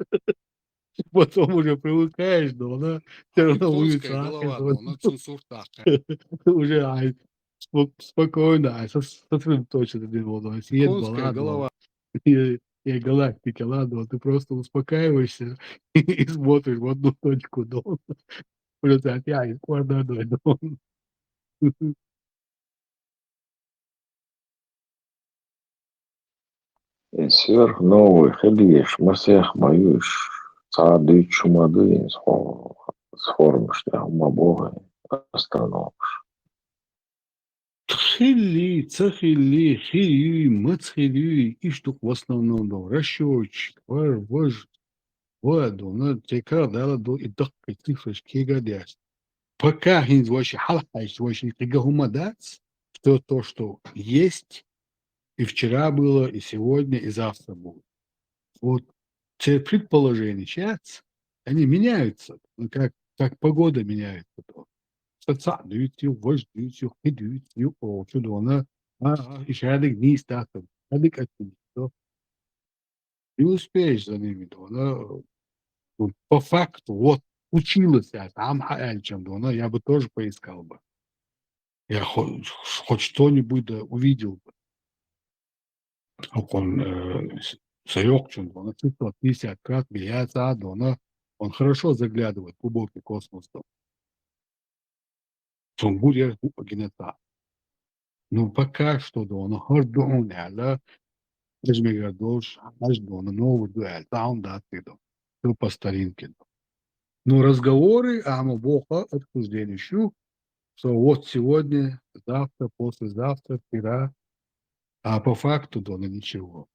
Потом уже привыкаешь дона, всё равно улица. Конская голова дона, цун сурт тахка. Уже, ай, спокойно, ай, сосредоточиться дона, съеду, конская голова. И, и галактика, ладно, ты просто успокаиваешься и смотришь в одну точку дона. Уже так, я и квадрат дона. Сверхновый хила езаш масех ма ю уж, цхьа дуьйцуш ма ду иза, хӀо-, формаш тӀехь ма боху, остановкаш. Хилли, ца хилли, хир юй, маца хир юй, иштта в основном дона. Расчётчик, вар, вож, ва дона, те кара дала до и даккхий цифраш кега деш. Пока хӀинца вайши хьалхьайча, вайши кхига хӀума дац, что то, что есть, и вчера было, и сегодня, и завтра будет. Вот те предположения сейчас, они меняются, ну, как, как погода меняется. То. Ца дуьйцу, вож дуьйцу, хи дуьйцу, о, чу дона, а, а, и шадик нийса дац, шадик оценить, то. Не успеешь за ними, дона. Ну, по факту, вот, случилось это, ам ха аьлчам, дона, я бы тоже поискал бы. Я хо-, хоть что-нибудь да увидел бы. Окон, э, с-, саёкчун, дона, шестьсот пятьдесят крат, я ца, дона, он хорошо заглядывает в глубокий космос, дона. Цун гур яр бу гина ца. Ну, пока что, дона, хӀара ду хьуна аьлла, хьажа мегар долуш, хьажа, дона, новый ду аьлла, ца хьуна дац и дона. Всё по старинке, дона. Ну, разговоры, а ма боху, обсуждение шу, что вот сегодня, завтра, послезавтра, вчера, а по факту, дона, ничего.